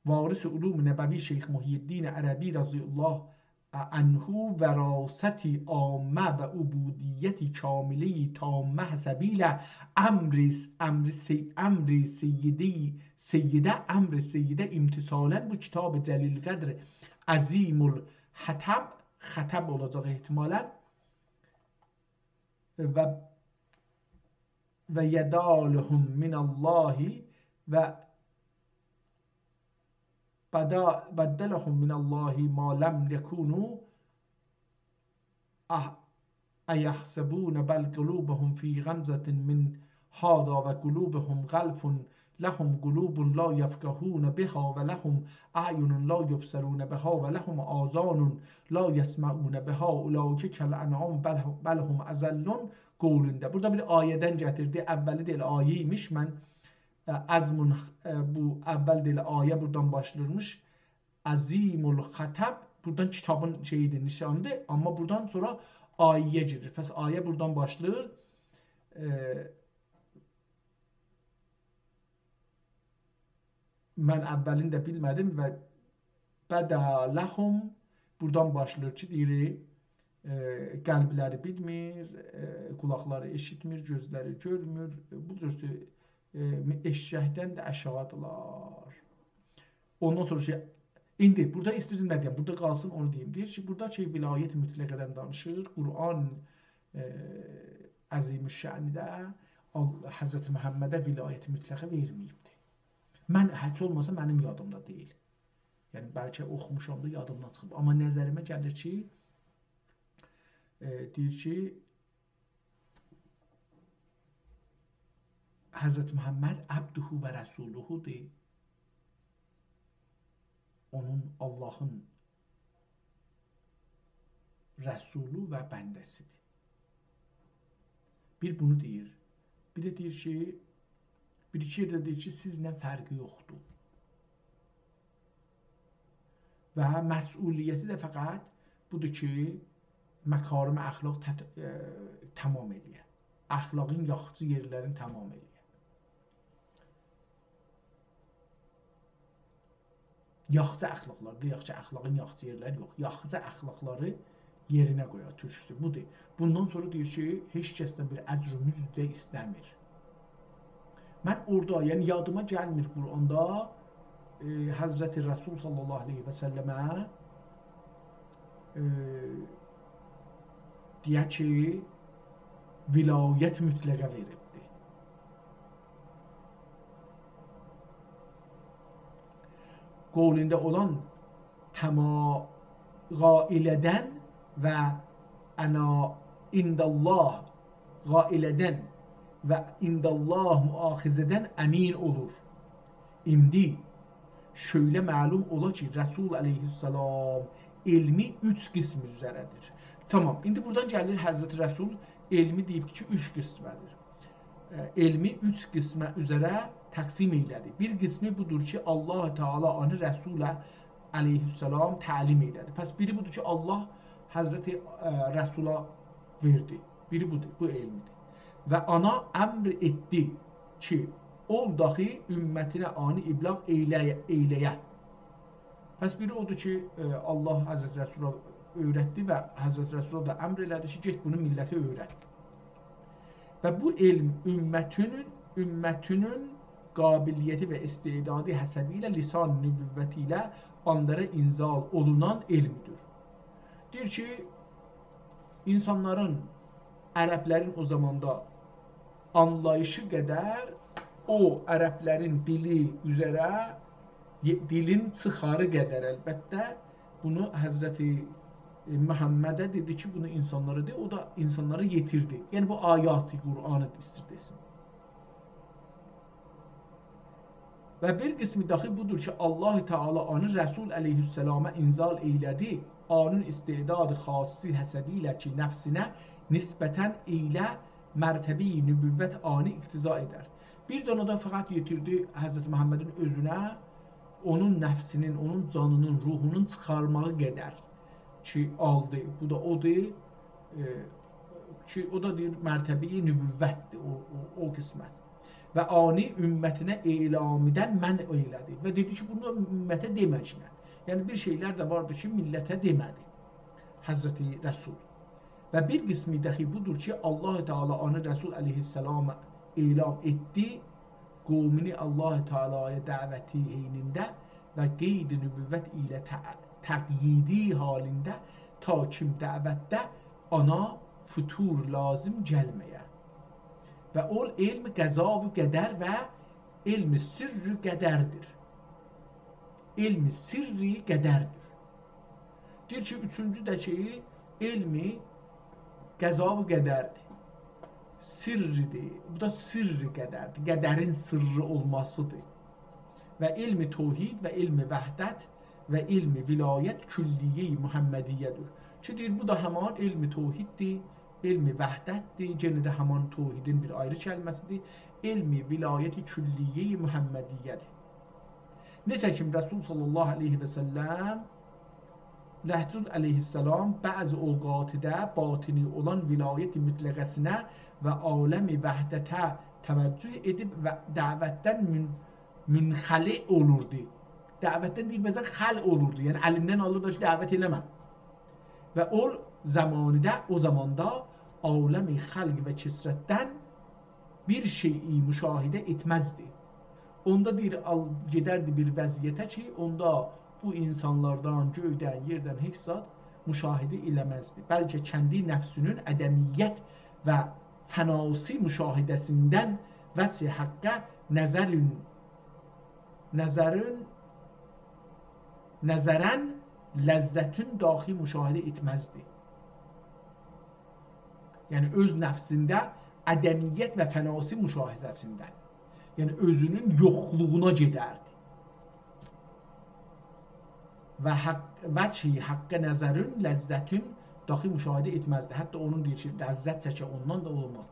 وارث علوم نبوی شیخ محی‌الدین عربی رضی الله عنه وراثت عامه و عبودیت کامله‌ی تامه سبیل امر، امر سی-، امر سیدی، سیده، امر سیده امتثالاً بو کتاب جلیل‌القدر عظیم‌الخطب، خطب اولاجاق احتمالاً، و، و یدالهم من الله و بدا-، بدلهم من الله ما لم یکونوا أح-، أیحسبون بل قلوبهم فی غمرة من هذا و قلوبهم غلف لهم قلوب لا یفقهون بها و لهم أعین لا یبصرون بها و لهم آذان لا یسمعون بها أولئک کالأنعام بل، بل هم أضل قولوندا. بورادا بیر آیه‌دن گتیردی. اولی ده ائله آیه ایمیش. من، ائ، عظمون، ائ، بو اول ده ائله آیه بورادان باشلاییرمیش. عظیم الخطب بورادان کیتابین شئیی‌دیر، نشانی‌دیر. آمما بورادان سونرا آیه‌یه گیریر. پس آیه بورادان باشلاییر. ائ، من اولینی ده بیلمه‌دیم و بدا لهم بورادان باشلاییر کی، دئییر، ائ، قلبلری بیلمیر، ائ، قولاقلاری ائشیتمیر، گؤزلری گؤرمور. بو جور، ائ، ائششکدن ده آشاغی‌دیرلار. اوندان سونرا شئی، ایندی بورادا ایسته‌ییرم نه دئیم، بورادا قالسین، اونو دئییم. دئییر کی، بورادا کی، ولایت مطلقه‌دن دانیشیر، قرآن، ائ، عظیم الشأنده آل-، حضرت محمده ولایت مطلقه وئرمه‌ییبدی. من، هئچ اولماسا منیم یادیمدا دئییل. یعنی، بلکه اوخوموشام دا، یادیمدان چیخیب. آمما نظریمه گلیر کی، ائ، دئییر کی، حضرت محمد عبده و رسوله‌دیر. اونون، آللاهین رسولو و بنده‌سی‌دیر. بیر بونو دئییر. بیر ده دئییر کی، بیر ایکی یئرده دئییر کی، سیزله فرقی یوخدور. و مسئولیتی ده فقط بودور کی، مکارم اخلاق تت-، ائ، تمام ائله‌یه. اخلاقین یاخشی یئرلرینی تمام ائله‌یه. یاخشی اخلاقلار، دئیک کی، اخلاقین یاخشی یئرلری یوخ. یاخشی اخلاقلاری یئرینه قویا، تورکوسو بودور. بوندان سونرا دئییر کی، هئچ کسدن بیر اجر و مزد ده ایسته‌میر. من اورادا، یعنی یادیما گلمیر قرآندا، ائ، حضرت رسول صلی الله علیه و سلمه، ائ، دئیه کی، ولایت مطلقه وئریبدی. قولوندا اولان تما-، قائله‌دن و انا عند الله، قائله‌دن و عند الله مؤاخذه‌دن امین اولور. ایندی شؤیله معلوم اولا کی، رسول علیه‌السلام علمی اوچ قسم اوزره‌دیر. تمام، ایندی بورادان گلیر حضرت رسول علمی دئییب کی، اوچ قسمه‌دیر. ائ، علمی اوچ قسمه اوزره تقسیم ائیله‌دی. بیر قسمی بودور کی، الله تعالی اونو رسول علیه‌السلام تعلیم ائیله‌دی. پس بیری بودور کی، الله حضرت، ائ، رسولا وئردی. بیری بودور، بو علمدیر. و اونا امر ائتدی کی، اول داخی امتینه اونو ابلاغ ائیله‌یه، ائیله‌یه. پس بیری اودور کی، ائ، الله حضرت رسولا اؤیرتدی و حضرت رسولا دا امر ائله‌دی کی، گئت بونو میللته اؤیرت. و بو علم امتینین، امتینین قابلیتی و استعدادی حسبی ایله لسان نبوتی ایله اونلارا انزال اولونان علمدیر. دئییر کی، اینسانلارین، عربلرین او زاماندا آنلاییشی قدر او عربلرین دیلی اوزره، یئ-، دیلین چیخاری قدر، البته، بونو حضرت محمده دئدی کی، بونو اینسانلارا دئ، او دا اینسانلارا یئتیردی. یعنی، بو آیاتی قرآنی ایستیر دئسین. و بیر قسمی داخی بودور کی، الله تعالی اونو رسول علیه‌السلاما انزال ائیله‌دی، اونون استعداد خاصی حسبی ایله کی، نفسینه نسبتاً ائیله مرتبه‌ی نبوت اونو اقتضا ائدر. بیر دنه ده فقط یئتیردی حضرت محمدین اؤزونه، اونون نفسینین، اونون جانینین، روحونون چیخارماغی قدر کی، آلدی. بو دا اودور، ائ، کی، او دا دئییر، مرتبه‌ی نبوتدیر، او، او، او قسمت. و اونو امتینه اعلام ائدن منع ائیله‌دی. و دئدی کی، بونو امته دئمه‌گینن. یعنی، بیر شئیلر ده واردی کی، میللته دئمه‌دی حضرت رسول. و بیر قسمی داخی بودور کی، الله تعالی اونو رسول علیه‌السلاما اعلام ائتدی، قومونو الله تعالی‌یا دعوتی حینینده و قید نبوت ایله تأ-، تقییدی حالینده تا کیم دعوتده اونا فتور لازم گلمه‌یه. و اول علم قضا و قدر و علم سر قدردیر. علم سر قدردیر. دئییر کی، اوچونجو ده کی، علم قضا و قدردیر. سرّدیر. بو دا سر قدردیر. قدرین سرّی اولماسیدیر. و علم توحید و علم وحدت و علم ولایت کلیهٔ محمدیه‌دیر. کی، دئییر، بو دا همان علم توحیددیر، علم وحدتدیر، یئنه ده همان توحیدین بیر آیری کلمه‌سیدیر. علم ولایت کلیهٔ محمدیه‌دیر. نئته‌کیم رسول صلی الله علیه و سلم، رسول علیه‌السلام بعضی اوقاتدا باطنی اولان ولایت مطلقه‌سینه و عالم وحدته توجه ائدیب و دعوتدن من-، منخلع اولوردو. دعوتدن دئییر، مثلا، خلع اولوردو. یعنی، الیندن آلیردی کی، دعوت ائله‌مه. و او زماندا، او زاماندا عالم خلق و کثرتدن بیر شئیی مشاهده ائتمزدی. اوندا دئییر، آل-، گئدردی بیر وضعیته کی، اوندا بو اینسانلاردان، گؤیدن، یئردن هئچ زاد مشاهده ائله‌مزدی. بلکه کندی نفسینین عدمیت و فناسی مشاهده‌سیندن وجه حقه نظرین، نظرین، نظراً لذتین داخی مشاهده ائتمزدی. یعنی، اؤز نفسینده عدمیت و فناسی مشاهده‌سیندن، یعنی، اؤزونون یوخلوغونا گئدردی. و حق، وجه حقه نظرین لذتین داخی مشاهده ائتمزدی. حتی اونون دئییر کی، لذت چکه اوندان دا اولماز.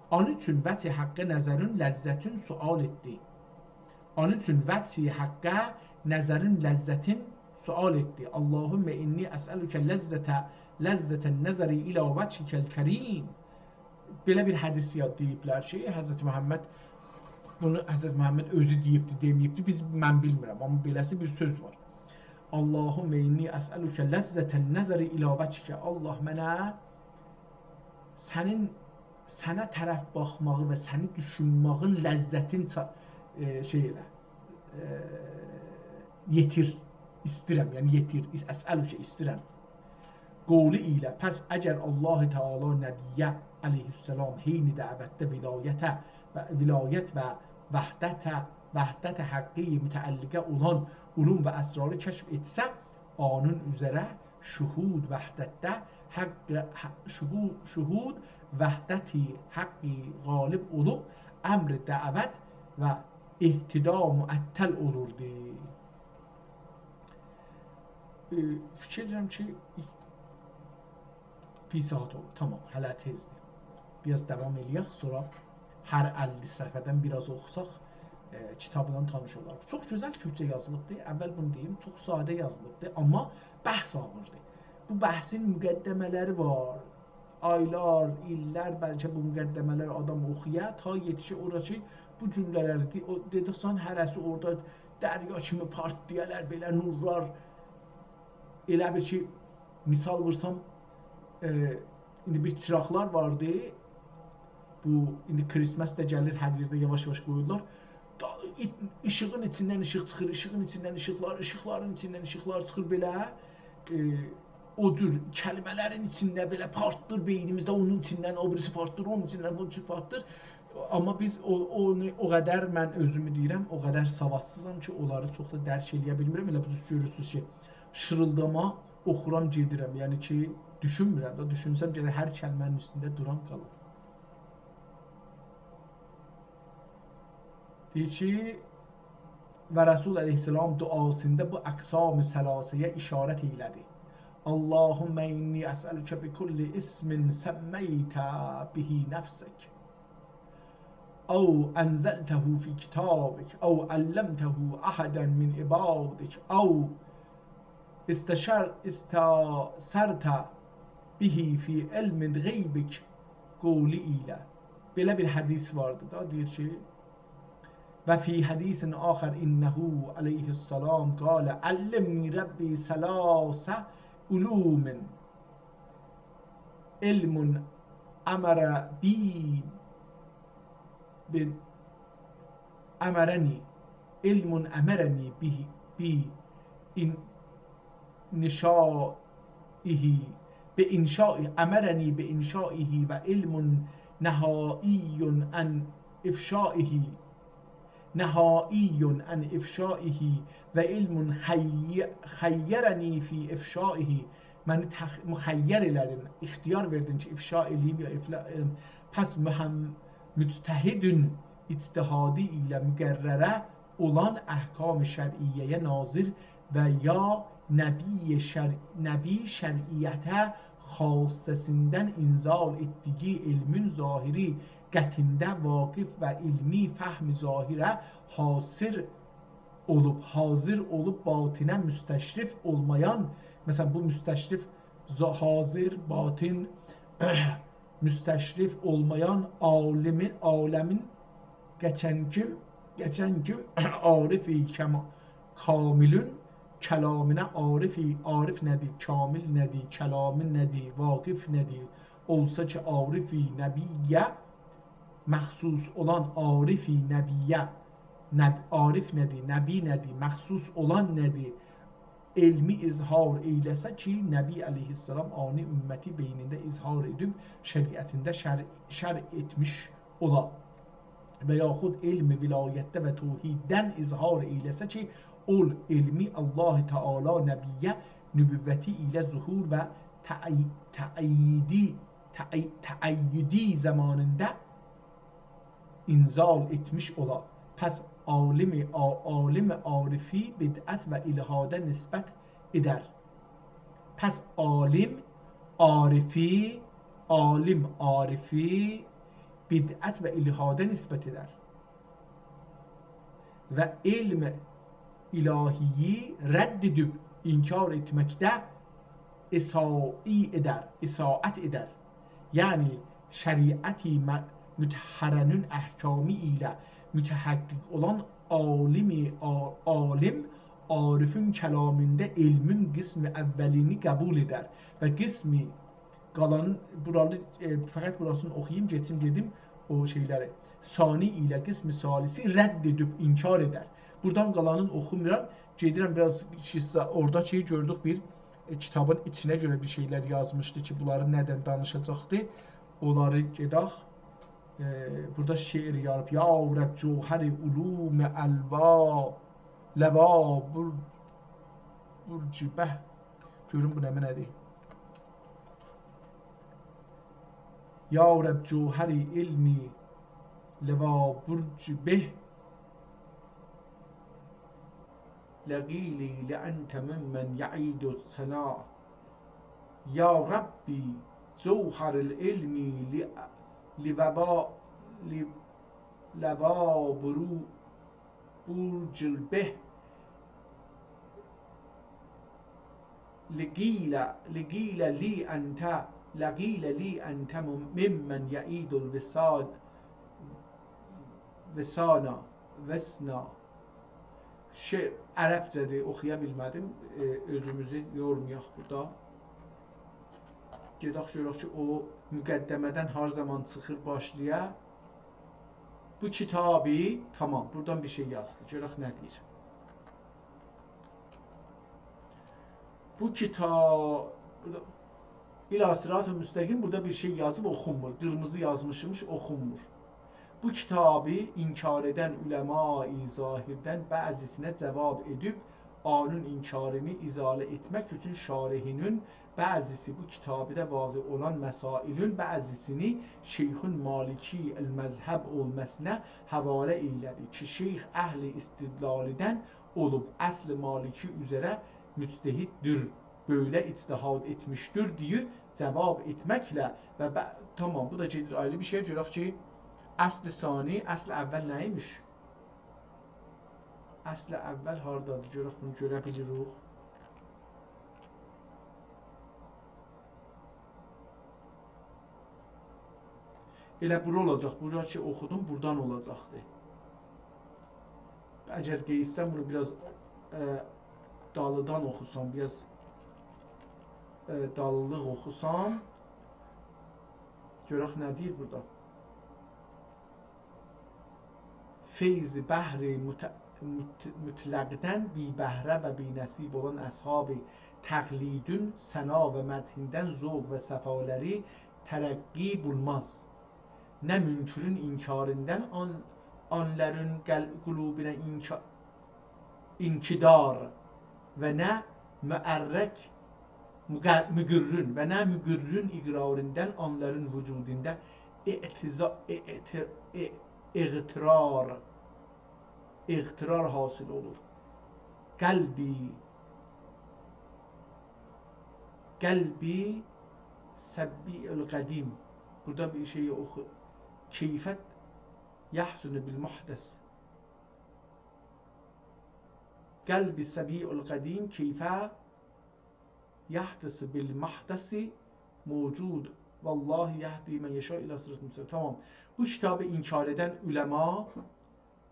آنون اوچون وجه حقه نظرین لذتین سؤال ائتدی. آنون اوچون وجه حقه نظرین لذتین سؤال ائتدی. اللهم انی اسألک لذة، لذة النظر الی وجهک الکریم. بئله بیر حدیث یاد دئییبلر کی، حضرت محمد، بونو حضرت محمد اؤزو دئییبدی، دئمه‌ییبدی، بیز، من بیلمیرم، آمما بئله‌سی بیر سؤز وار. اللهم انی اسألک لذة النظر الی وجهک. الله، منه سنین، سنه طرف باخماغی و سنی دوشونماغین لذتین چا-، ائ، شئی ائله، ائ، یئتیر، ایستیرم، یعنی یئتیر، اسألک، ایستیرم. قولی ایله، پس اگر الله تعالی نبیه علیه‌السلام حین دعوتده ولایته و ولایت و وحدته، وحدت حقی متعلقه اولان علوم و اسراری کشف ائتسه، آنون اوزره شهود وحدتده حق، ح-، شهو-، شهود وحدت حقی غالب اولوب، امر دعوت و اهتدا معطل اولوردو. ائ، فیکیر ائدیرم کی، بیر ساعت اولدو. تامام، هله تئزدیر. بیر آز داوام ائله‌یک، سونرا هر اللی صفحه‌دن بیر آز اوخوساق، ائ، کیتابلا تانیش اولاریق. چوخ گؤزل تورکجه یازیلیبدیر. اول بونو دئییم، چوخ ساده یازیلیبدیر، آمما بحث آغیردیر. بو بحثین مقدمه‌لری وار. آیلار، ایللر بلکه بو مقدمه‌لری آدام اوخویا، تا یئتیشیر اورا کی، بو جومله‌لری دئ-، او، دئدیکسن هره‌سی اورادا دریا کیمی پارتلایارلار، بئله نورلار. ائله بیل کی، مثال وورسام، ائ، ایندی بیر چیراغلار واردی. بو، ایندی کریسمس ده گلیر، هر یئرده یاواش-یاواش قویورلار. دا-، ای-، ایشیغین ایچیندن ایشیق چیخیر، ایشیغین ایچیندن ایشیقلار، ایشیقلارین ایچیندن ایشیقلار چیخیر بئله. ائ، او جور کلمه‌لرین ایچینده بئله پارتلیر بئینیمیزده، اونون ایچیندن او بیریسی پارتلیر، اونون ایچیندن بو اوچون پارتلیر. آمما بیز او، اونو او قدر، من اؤزومو دئییرم، او قدر سوادسیزام کی، اونلاری چوخ دا درک ائله‌یه بیلمیرم. ائله بو جور گؤرورسونوز کی، شیریلداما اوخورام، گئدیرم. یعنی کی، دوشونمورم ده، دوشونسم گرک هر کلمه‌نین اوستونده دورام، قالام. دئییر کی، و رسول علیه‌السلام دعاسیندا بو اقسام ثلاثه‌یه اشارت ائیله‌دی. اللهم انی اسألک بکل اسم سمیت به نفسک، او انزلته فی کتابک، او علمته احدا من عبادک، او استشر-، استأثرت به فی علم غیبک، قولی ایله. بئله بیر حدیث واردی دا، دئییر کی، و فی حدیث آخر انه علیه السلام قال: علمنی ربی ثلاث علوم، علم امر بی، بی، امرنی، علم امرنی به، به انشائه، بإنشاء، أمرني بإنشائه وعلم نهائي عن إفشائه، نهائي عن إفشائه، وعلم خي-، خيرني في إفشائه. منی تخ-، مخیر ائله‌دین، اختیار وئردین کی، افشا ائله‌ییم یا افلا-، ائم، پس مهم-، مجتهدین اجتهادی ایله مقرره اولان احکام شرعیه‌یه ناظر و یا نبی شر-، نبی شریعته خاصه‌سیندن انزال ائتدیگی علمین ظاهری قطعینده واقف و علمی فهم ظاهره حاصل اولوب، حاضر اولوب باطنه مستشرف اولمایان، مثلا، بو مستشرف، ظا-، حاضر، باطن، مستشرف اولمایان عالمین، عالمین، گئچن گون، گئچن گون عارف کما-، کاملین کلامینا عارف، عارف نه‌دیر، کامل نه‌دیر، کلامی نه‌دیر، واقف نه‌دیر، اولسا کی، عارف نبیه مخصوص اولان عارف نبیه، نب-، عارف نه‌دیر، نبی نه‌دیر، مخصوص اولان نه‌دیر؟ علمی اظهار ائیله‌سه کی، نبی علیه‌السلام آنی امتی بینینده اظهار ائدیب، شریعتینده شرع، شرع ائتمیش اولا. و یاخود علم ولایتده و توحیددن اظهار ائیله‌سه کی، اول علمی الله تعالی نبیه نبوتی ایله ظهور و تأی-، تأییدی، تأی-، تأییدی زمانیندا انزال ائتمیش اولا. پس عالم، عا-، عالم عارفی بدعت و الحاده نسبت ائدر. پس عالم عارفی، عالم عارفی بدعت و الحاده نسبت ائدر. و علم الهی‌یی رد ائدیب انکار ائتمکده اسائی ائدر، اساءت ائدر. یعنی، شریعت م-، مطهره‌نین احکامی ایله متحقق اولان عالم، عا-، عالم عارفین کلامیندا علمین قسم اولینی قبول ائدر و قسم قالان، بورالی، ائ، فقط بوراسینی اوخویوم، گئچیم گئدیم او شئیلری. ثانی ایله قسم ثالثی رد ائدیب انکار ائدر. بورادان قالانین اوخومورام. گئدیرم بیر آز حصه، اورادا شئی گؤردوک، بیر، ائ، کیتابین ایچینه گؤره بیر شئیلر یازمیشدی کی، بونلاری نه‌دن دانیشاجاقدی. اونلاری گئدک. ائ، بورادا شعر یازیب: «یا رب جوهر علوم الوا، لوا بر-، برج به.» گؤروم بو نمنه‌دیر؟ «یا رب جوهر علمی لوا برج به، لقیلی لأنت ممن یعید الثنا.» یا ربی جوهر العلمی ل-، لوبا-، ل-، لوا برو-، برج به. لقیل، لقیل لی أنت، لقیل لی أنت مم-، ممن یعید الوسان، وسانا، وسنا. شعر عربجه‌دیر، اوخویا بیلمه‌دیم. ائ، اؤزوموزو یورمایاق بورادا. گئدک گؤرک کی، او مقدمه‌دن هر زامان چیخیر باشلایا. بو کیتابی، تامام، بورادان بیر شئی یازدی. گؤرک نه دئییر. بو کیتاب، بورادا الی صراط مستقیم، بورادا بیر شئی یازیب، اوخونمور. قیرمیزی یازمیشمیش، اوخونمور. بو کیتابی انکار ائدن علمای ظاهردن بعضی‌سینه جواب ائدیب، آنین انکارینی ازاله ائتمک اوچون شارحینین بعضی‌سی بو کیتابیده واقع اولان مسائلین بعضی‌سینی شیخین مالکی المذهب اولماسینا حواله ائیله‌دی کی، شیخ اهل استدلالیدن اولوب، اصل مالکی اوزره مجتهددیر، بؤیله اجتهاد ائتمیشدیر دئییب جواب ائتمکله و ب-، تامام، بو دا گئدیر آیری بیر شئی. گؤرک کی، اصل ثانی، اصل اول نه ایمیش؟ اصل اول هاردادیر؟ گؤرک، بونو گؤره بیلیریک. ائله بورا اولاجاق. بورا کی اوخودوم، بورادان اولاجاقدی. اگر قئییتسم، بونو بیر آز، ائ، دالیدان اوخوسام، بیر آز، ائ، دالیلیق اوخوسام، گؤرک نه دئییر بورادا. فیض بحر مت-، مت-، مطلقدن بی‌بهره و بی‌نصیب اولان اصحاب تقلیدین ثنا و مدحیندن ذوق و صفالاری ترقی بولماز. نه منکرین انکاریندان آن، آنلارین قل-، قلوبونا انکا-، انکدار و نه معرک مق-، مقرین و نه مقرین اقراریندان آنلارین وجودوندا اعتزا-، اعت-، اع-، اغترار، اغترار حاصل اولور. قلبی، قلبی سبیع القدیم. بورادا بیر شئی اوخو. کیف یحسن بالمحدث. قلبی سبیع القدیم کیف یحدث بالمحدث موجود. والله یهدی من یشاء الی صراط مستقیم. تامام. بو کیتابی انکار ائدن علما،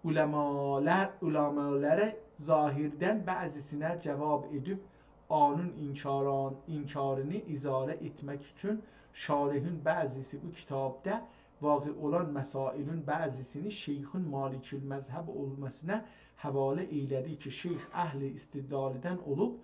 علمالار، علمالاری ظاهردن بعضیسینه جواب ائدیب، اونون انکاران-، انکارینی ازاله ائتمک اوچون شارحین بعضیسی بو کیتابدا واقع اولان مسائلین بعضیسینی شیخین مالکی المذهب اولماسینا حواله ائیله‌دی کی، شیخ اهل استدلالدن اولوب،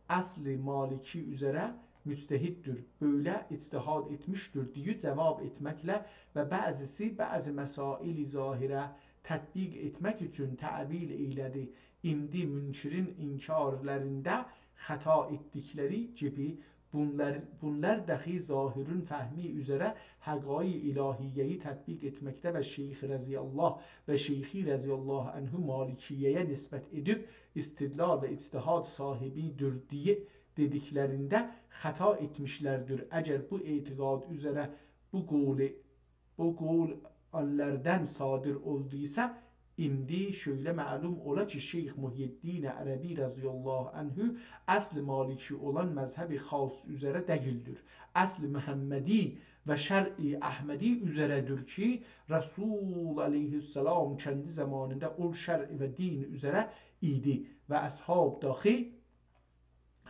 اصل مالکی اوزره مجتهددیر، بؤیله اجتهاد ائتمیشدیر دئییب جواب ائتمکله و بعضیسی بعضی مسائل ظاهره تطبیق ائتمک اوچون تأویل ائیله‌دی. ایندی منکرین انکارلاریندا خطا ائتدیکلری کیمی بونلار، بونلار داخی ظاهرین فهمی اوزره حقایق الهیه‌یی تطبیق ائتمکده و شیخ رضی الله و شیخی رضی الله عنه مالکیه‌یه نسبت ائدیب استدلال و اجتهاد صاحبیدیر دئیه دئدیکلرینده خطا ائتمیشلردیر. اگر بو اعتقاد اوزره بو قول، بو قول آنلاردان صادر اولدویسا، ایندی شؤیله معلوم اولا کی، شیخ محی‌الدین عربی رضی الله عنه اصل مالکی اولان مذهب خاص اوزره دئییلدیر. اصل محمدی و شرع احمدی اوزره‌دیر کی، رسول علیه‌السلام کندی زامانیندا اول شرع و دین اوزره ایدی و اصحاب داخی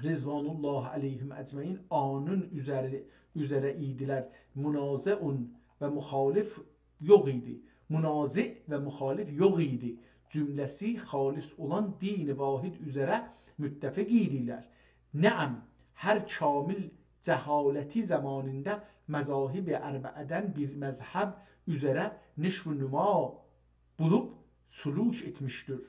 رضوان الله علیهم اجمعین اونون اوزری، اوزره ایدیلر. منازع و مخالف یوخ ایدی. منازع و مخالف یوخ ایدی. جمله‌سی خالص اولان دین واحد اوزره متفق ایدیلر. نعم، هر کامل جهالتی زامانیندا مذاهب اربعه‌دن بیر مذهب اوزره نشو و نما بولوب سلوک ائتمیشدیر.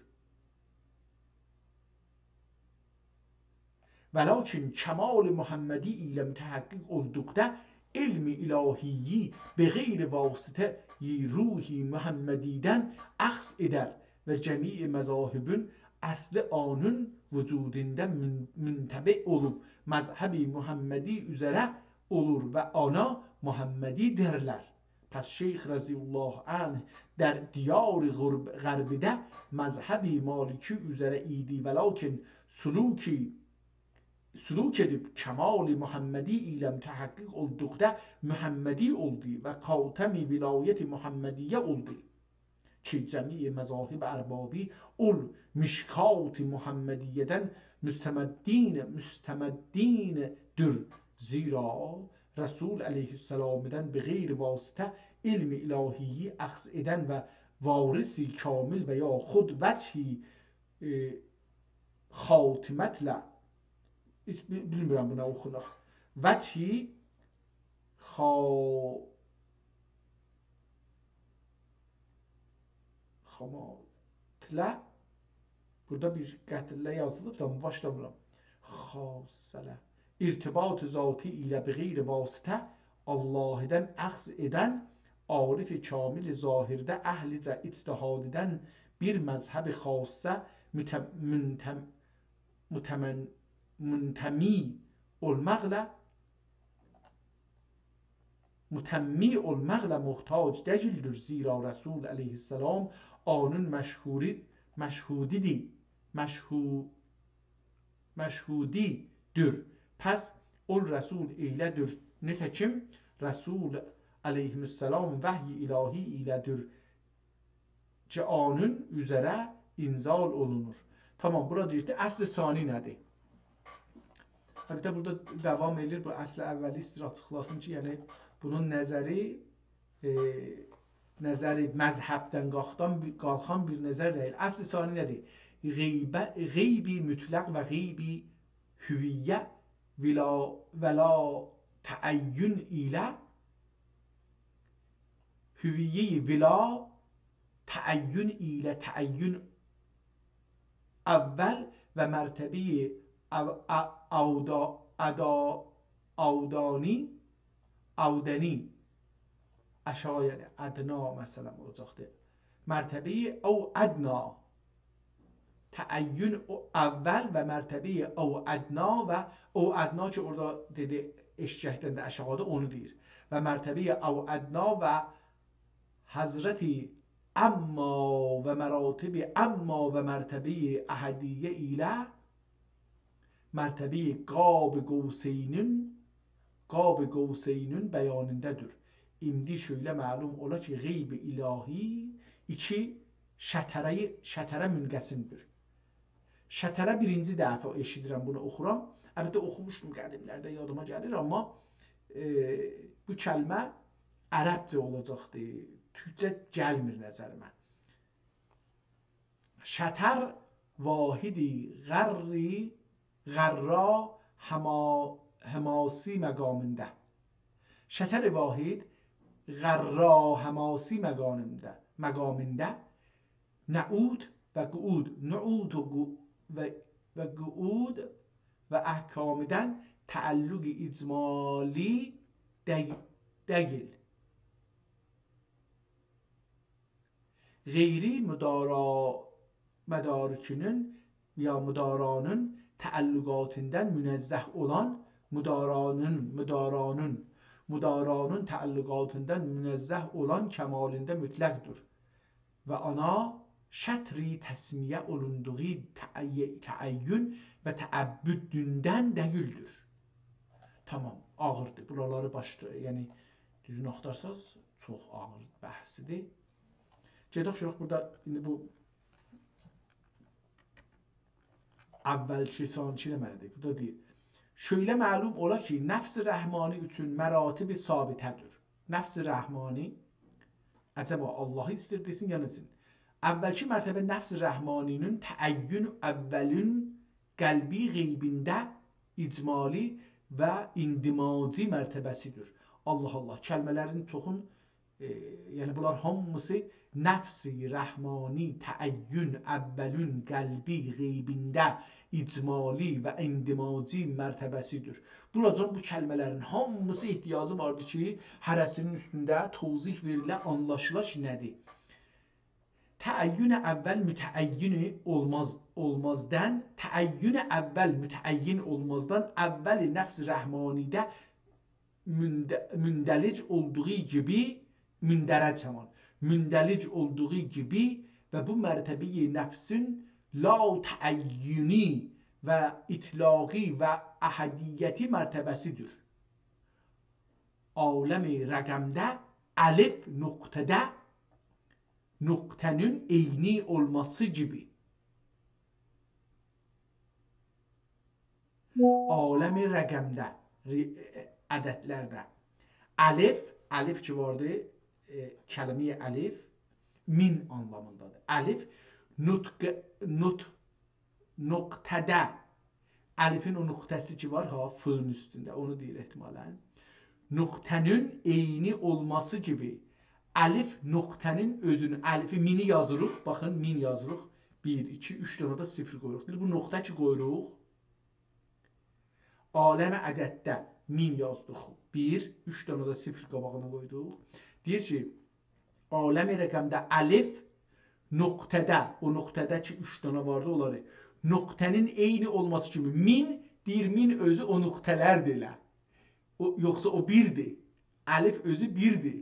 ولکن کمال محمدی ایله متحقق اولدوقدا علم الهیی بغیر واسطه‌ی روح محمدی‌دن اخذ ائدر و جمیع مذاهبین اصلی اونون وجودوندا من-، منطبع اولوب مذهب محمدی اوزره اولور و اونا محمدی دئرلر. پس شیخ رضی الله عنه در دیار غرب-، غربیده مذهب مالکی اوزره ایدی، ولکن سلوکی، سلوک ائدیب کمال محمدی ایله متحقق اولدوقدا محمدی اولدو و خاتم ولایت محمدیه اولدو. کی جمیع مذاهب اربابی اول مشکات محمدیه‌دن مستمدین، مستمدین‌دیر. زیرا رسول علیه‌السلامدان بغیر واسطه علم الهیی اخذ ائدن و وارث کامل و یا خود وجه، ائ، خاتمتله، هئچ بیل-، بیلمیرم بو نه اوخونور. وجه خا-، خاماتله، بورادا بیر قتله یازیلیب دا، باشلامیرام. خاصله. ارتباط ذاتی ایله بغیر واسطه اللهدان اخذ ائدن عارف کامل ظاهرده اهلجه اجتهاددن بیر مذهب خاصه متم-، منتم-، متمن-، منتمی اولماقلا، متمی اولماقلا محتاج دئییلدیر. زیرا رسول علیه‌السلام اونون مشهوری-، مشهودی‌دیر، مشهو-، مشهودی‌دیر. پس او رسول ائیله‌دیر، نئتکیم رسول علیه‌السلام وحی الهی ایله‌دیر کی، اونون اوزره انزال اولونور. تامام، بورا دئییر کی، اصل ثانی نه‌دیر؟ البته، بورادا داوام ائله‌ییر، بو اصل اولی ایستیر آچیقلاسین کی، یعنی بونون نظری، ائ، نظری مذهبدن قالخدان بیر، قالخان بیر نظر دئییل. اصل ثانی نه‌دیر؟ غیبه، غیبی مطلق و غیبی هویه ولا، ولا تعین ایله، هویه‌ی ولا تعین ایله، تعین اول و مرتبه‌ی او-، ا-، اودا-، ادا-، اودانی، اودانی، آشاغی، یعنی ادنا مثلا اولاجاقدی. مرتبه‌ی او ادنا، تعین او اول و مرتبه‌ی او ادنا و او ادنا کی، اورادا دئدی، ائششکدن ده آشاغیدیر، اونو دئییر. و مرتبه‌ی او ادنا و حضرت اما و مراتب اما و مرتبه‌ی احدیه ایله مرتبه‌ی قاب قوسینین، قاب قوسینین بیانیندادیر. ایندی شؤیله معلوم اولا کی، غیب الهی ایکی شطره، شطره منقسمدیر. شطره بیرینجی دفعه ائشیدیرم، بونو اوخورام. البته، اوخوموشدوم قدیملرده، یادیما گلیر، آمما، ائ، بو کلمه عربجه اولاجاقدی، تورکجه گلمیر نظریمه. شطر واحدی غری، غرا حما-، حماسی مقامیندا. شطر واحد غرا حماسی مقامیندا، مقامیندا نعود و قعود، نعود و قو-، و، و قعود و احکامیدن تعلق اجمالی دئی-، دئییل. غیری مدارا-، مدارکینین یا مدارانین تعلقاتیندان منزه اولان، مدارانین، مدارانین، مدارانین تعلقاتیندان منزه اولان کمالیندا مطلقدیر. و آنا شطری تسمیه اولوندوغو تعی-، تعین و تعبدیندن دئییلدیر. تامام، آغیردیر. بورالاری باشدا، یعنی دوزون آختارساز، چوخ آغیر بحثیدیر. گئدک، شوراق بورادا، ایندی بو اولکی، سونکی نمنه‌دیر؟ بورادا دئییر: شؤیله معلوم اولا کی، نفس رحمانی اوچون مراتب ثابته‌دیر. نفس رحمانی، عجبا آللاهی ایستیر دئسین، یا نئجه؟ اولکی مرتبه نفس رحمانی‌نین تعین اولین قلبی غیبینده اجمالی و اندماجی مرتبه‌سیدیر. آللاه، آللاه، کلمه‌لرین چوخون، ائ، یعنی بونلار هامیسی نفس رحمانی، تعین اولین قلبی غیبینده اجمالی و اندماجی مرتبه‌سیدیر. بوراجان بو کلمه‌لرین هامیسی احتیاجی واردیر کی، هره‌سینین اوستونده توضیح وئریله، آنلاشیلا کی، نه‌دیر؟ تعین اول متعین اولماز، اولمازدان، تعین اول متعین اولمازدان اول نفس رحمانیده مند-، مندلج اولدوغو کیمی، مندرج همان، مندلج اولدوغو کیمی و بو مرتبه‌ی نفسین لا تعینی و اطلاقی و احدیتی مرتبه‌سیدیر. عالم رقمده الف نقطه‌ده نقطه‌نین عینی اولماسی کیمی. عالم رقمده، ری-، عددلرده. الف، الف کی واردی، ائ، کلمه‌ی الف مین آنلامیندادیر. الف نطق، نطق، نقطه‌ده، الفین او نقطه‌سی کی وار ها، ف‌نین اوستونده، اونو دئییر احتمالاً. نقطه‌نین عینی اولماسی کیمی، الف نقطه‌نین اؤزونون، الفی، مینی یازیریق، باخین، مین یازیریق، بیر، ایکی، اوچ دنه ده صفر قویوروق. دئییر، بو نقطه کی قویوروق، عالم عددده مین یازدیق، بیر، اوچ دنه ده صفر قاباغینا قویدوق. دئییر کی، عالم رقمده الف نقطه‌ده، او نقطه‌ده کی اوچ دنه واردی، اونلاری، نقطه‌نین عینی اولماسی کیمی مین، دئییر، مین اؤزو او نقطه‌لردیر ائله. او، یوخسا او بیردیر. الف اؤزو بیردیر.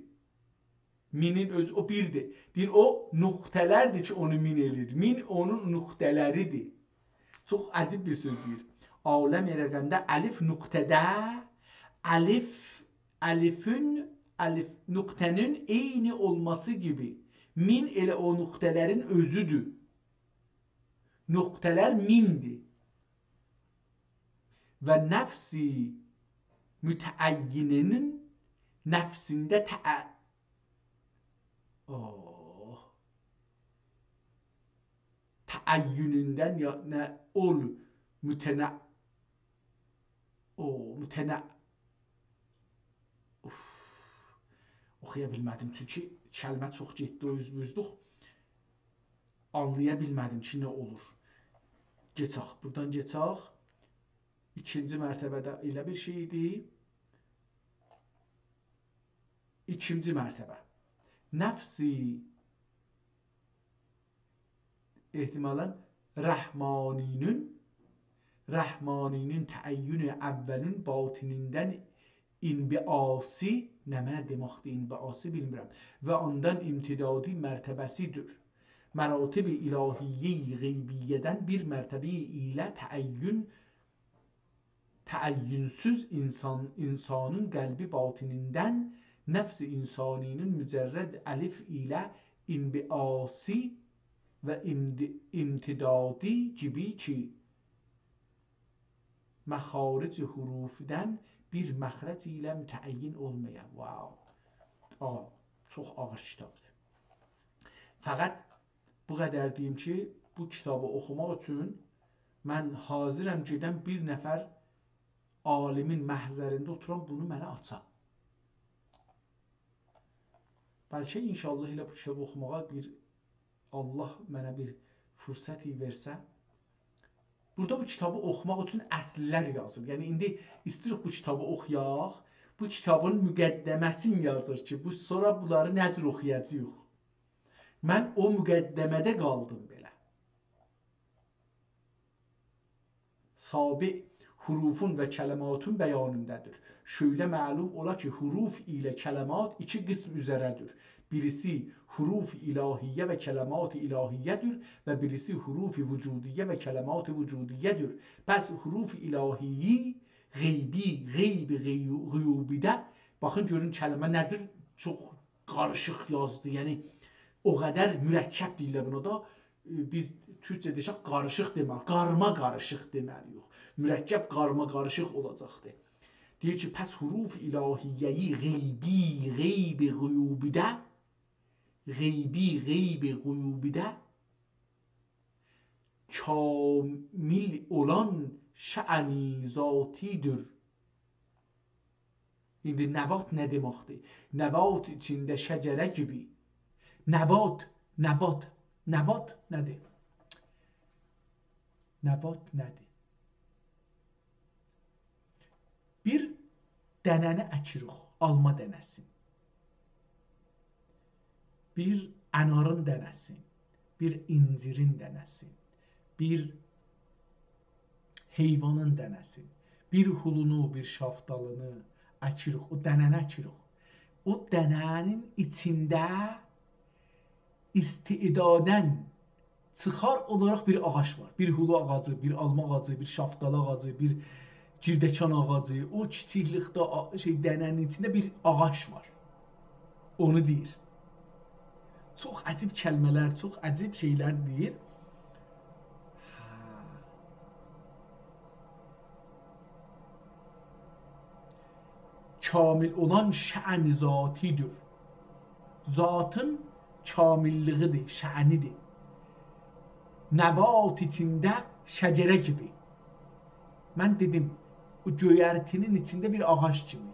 مینین اؤزو او بیردیر. دئییر، او نقطه‌لردیر کی اونو مین ائله‌ییر. مین اونون نقطه‌لریدیر. چوخ عجیب بیر سؤز دئییر. عالم رقمده الف نقطه‌ده، الف، الفین، الف نقطه‌نین عینی اولماسی کیمی، مین ائله او نقطه‌لرین اؤزودور. نقطه‌لر میندیر. و نفس متعینی‌نین نفسینده تع-، اوه. تعینیندن یا نه اول متنع-، او، متنع-، اوف. اوخویا بیلمه‌دیم، چونکی کلمه چوخ گئتدی، او اوزبوزدوخ. آنلایا بیلمه‌دیم کی، نه اولور. گئچک، بورادان گئچک. ایکینجی مرتبه‌ده ائله بیر شئی ایدی. ایکینجی مرتبه. نفس احتمالاً رحمانی‌نین، رحمانی‌نین تعین اولون باطنیندن انبعاثی، نمنه دئمکدیر انبعاثی بیلمیرم، و آندان امتدادی مرتبه‌سی‌دیر. مراتب الهیه‌ی غیبیه‌دن بیر مرتبه ایله تعین تعین‌سوز انسان، انسانین قلبی باطنیندن نفس انسانی‌نین مجرد الف ایله انبعاثی و امد-، امتدادی کیمی کی، مخارج حروفدن بیر مخرج ایله متعین اولمایا. واو. آغا، چوخ آغیر کیتابدیر. فقط بو قدر دئییم کی، بو کیتابی اوخوماق اوچون من حاضرم گئدم بیر نفر عالیمین محضرینده اوتورام، بونو منه آچا. بلکه ان‌شاءالله ائله بو کیتابی اوخوماغا بیر، الله منه بیر فرصت وئرسه، بورادا بو کیتابی اوخوماق اوچون اصل‌لر یازیب. یعنی ایندی ایسته‌ییریک بو کیتابی اوخویاق، بو کیتابین مقدمه‌سینی یازیر کی، بو، سونرا بونلاری نه جور اوخویاجاغیق. من او مقدمه‌ده قالدیم بئله. سابع حروفون و کلماتون بیانینده‌دیر. شؤیله معلوم اولا کی، حروف ایله کلمات ایکی قسم اوزره‌دیر. بیریسی حروف الهیه و کلمات الهیه‌دیر و بیریسی حروف وجودیه و کلمات وجودیه‌دیر. پس حروف الهیه‌ی غیبی، غیب غیو-، غیوبی‌ده، باخین گؤرون کلمه نه‌دیر؟ چوخ قاریشیق یازدی. یعنی، او قدر مرکب دئییرلر بونا دا. ائ، بیز تورکجه دئسک، قاریشیق دئمه‌لی، قارما قاریشیق دئمه‌لی‌ییک. مرکب قارما قاریشیق اولاجاقدی. دئییر کی، پس حروف الهیه‌ی غیبی، غیب غیوبی‌ده، غیبی، غیب غیوبی‌ده کامل اولان شأن ذاتی‌دیر. ایندی نبات نه دئمکدیر؟ نبات ایچینده شجره کیمی. نبات، نبات، نبات نه‌دیر؟ نبات نه‌دیر؟ بیر دنه‌نی اکیریک، آلما دنه‌سین. بیر انارین دنه‌سین، بیر اینجیرین دنه‌سین، بیر حیوانین دنه‌سین، بیر هولونو، بیر شافتالینی اکیریک، او دنه‌نی اکیریک. او دنه‌نین ایچینده استعداداً چیخار اولاراق بیر آغاج وار. بیر هولو آغاجی، بیر آلما آغاجی، بیر شافتالی آغاجی، بیر گیردکان آغاجی. او کیچیکلیکده آ-، شئی، دنه‌نین ایچینده بیر آغاج وار. اونو دئییر. چوخ عجیب کلمه‌لر، چوخ عجیب شئیلر دئییر. هه. کامل اولان شأن ذاتی‌دیر. ذاتین کامللیگی‌دیر، شأنی‌دیر. نبات ایچینده شجره کیمی. من دئدیم، او گؤیرتی‌نین ایچینده بیر آغاج کیمی.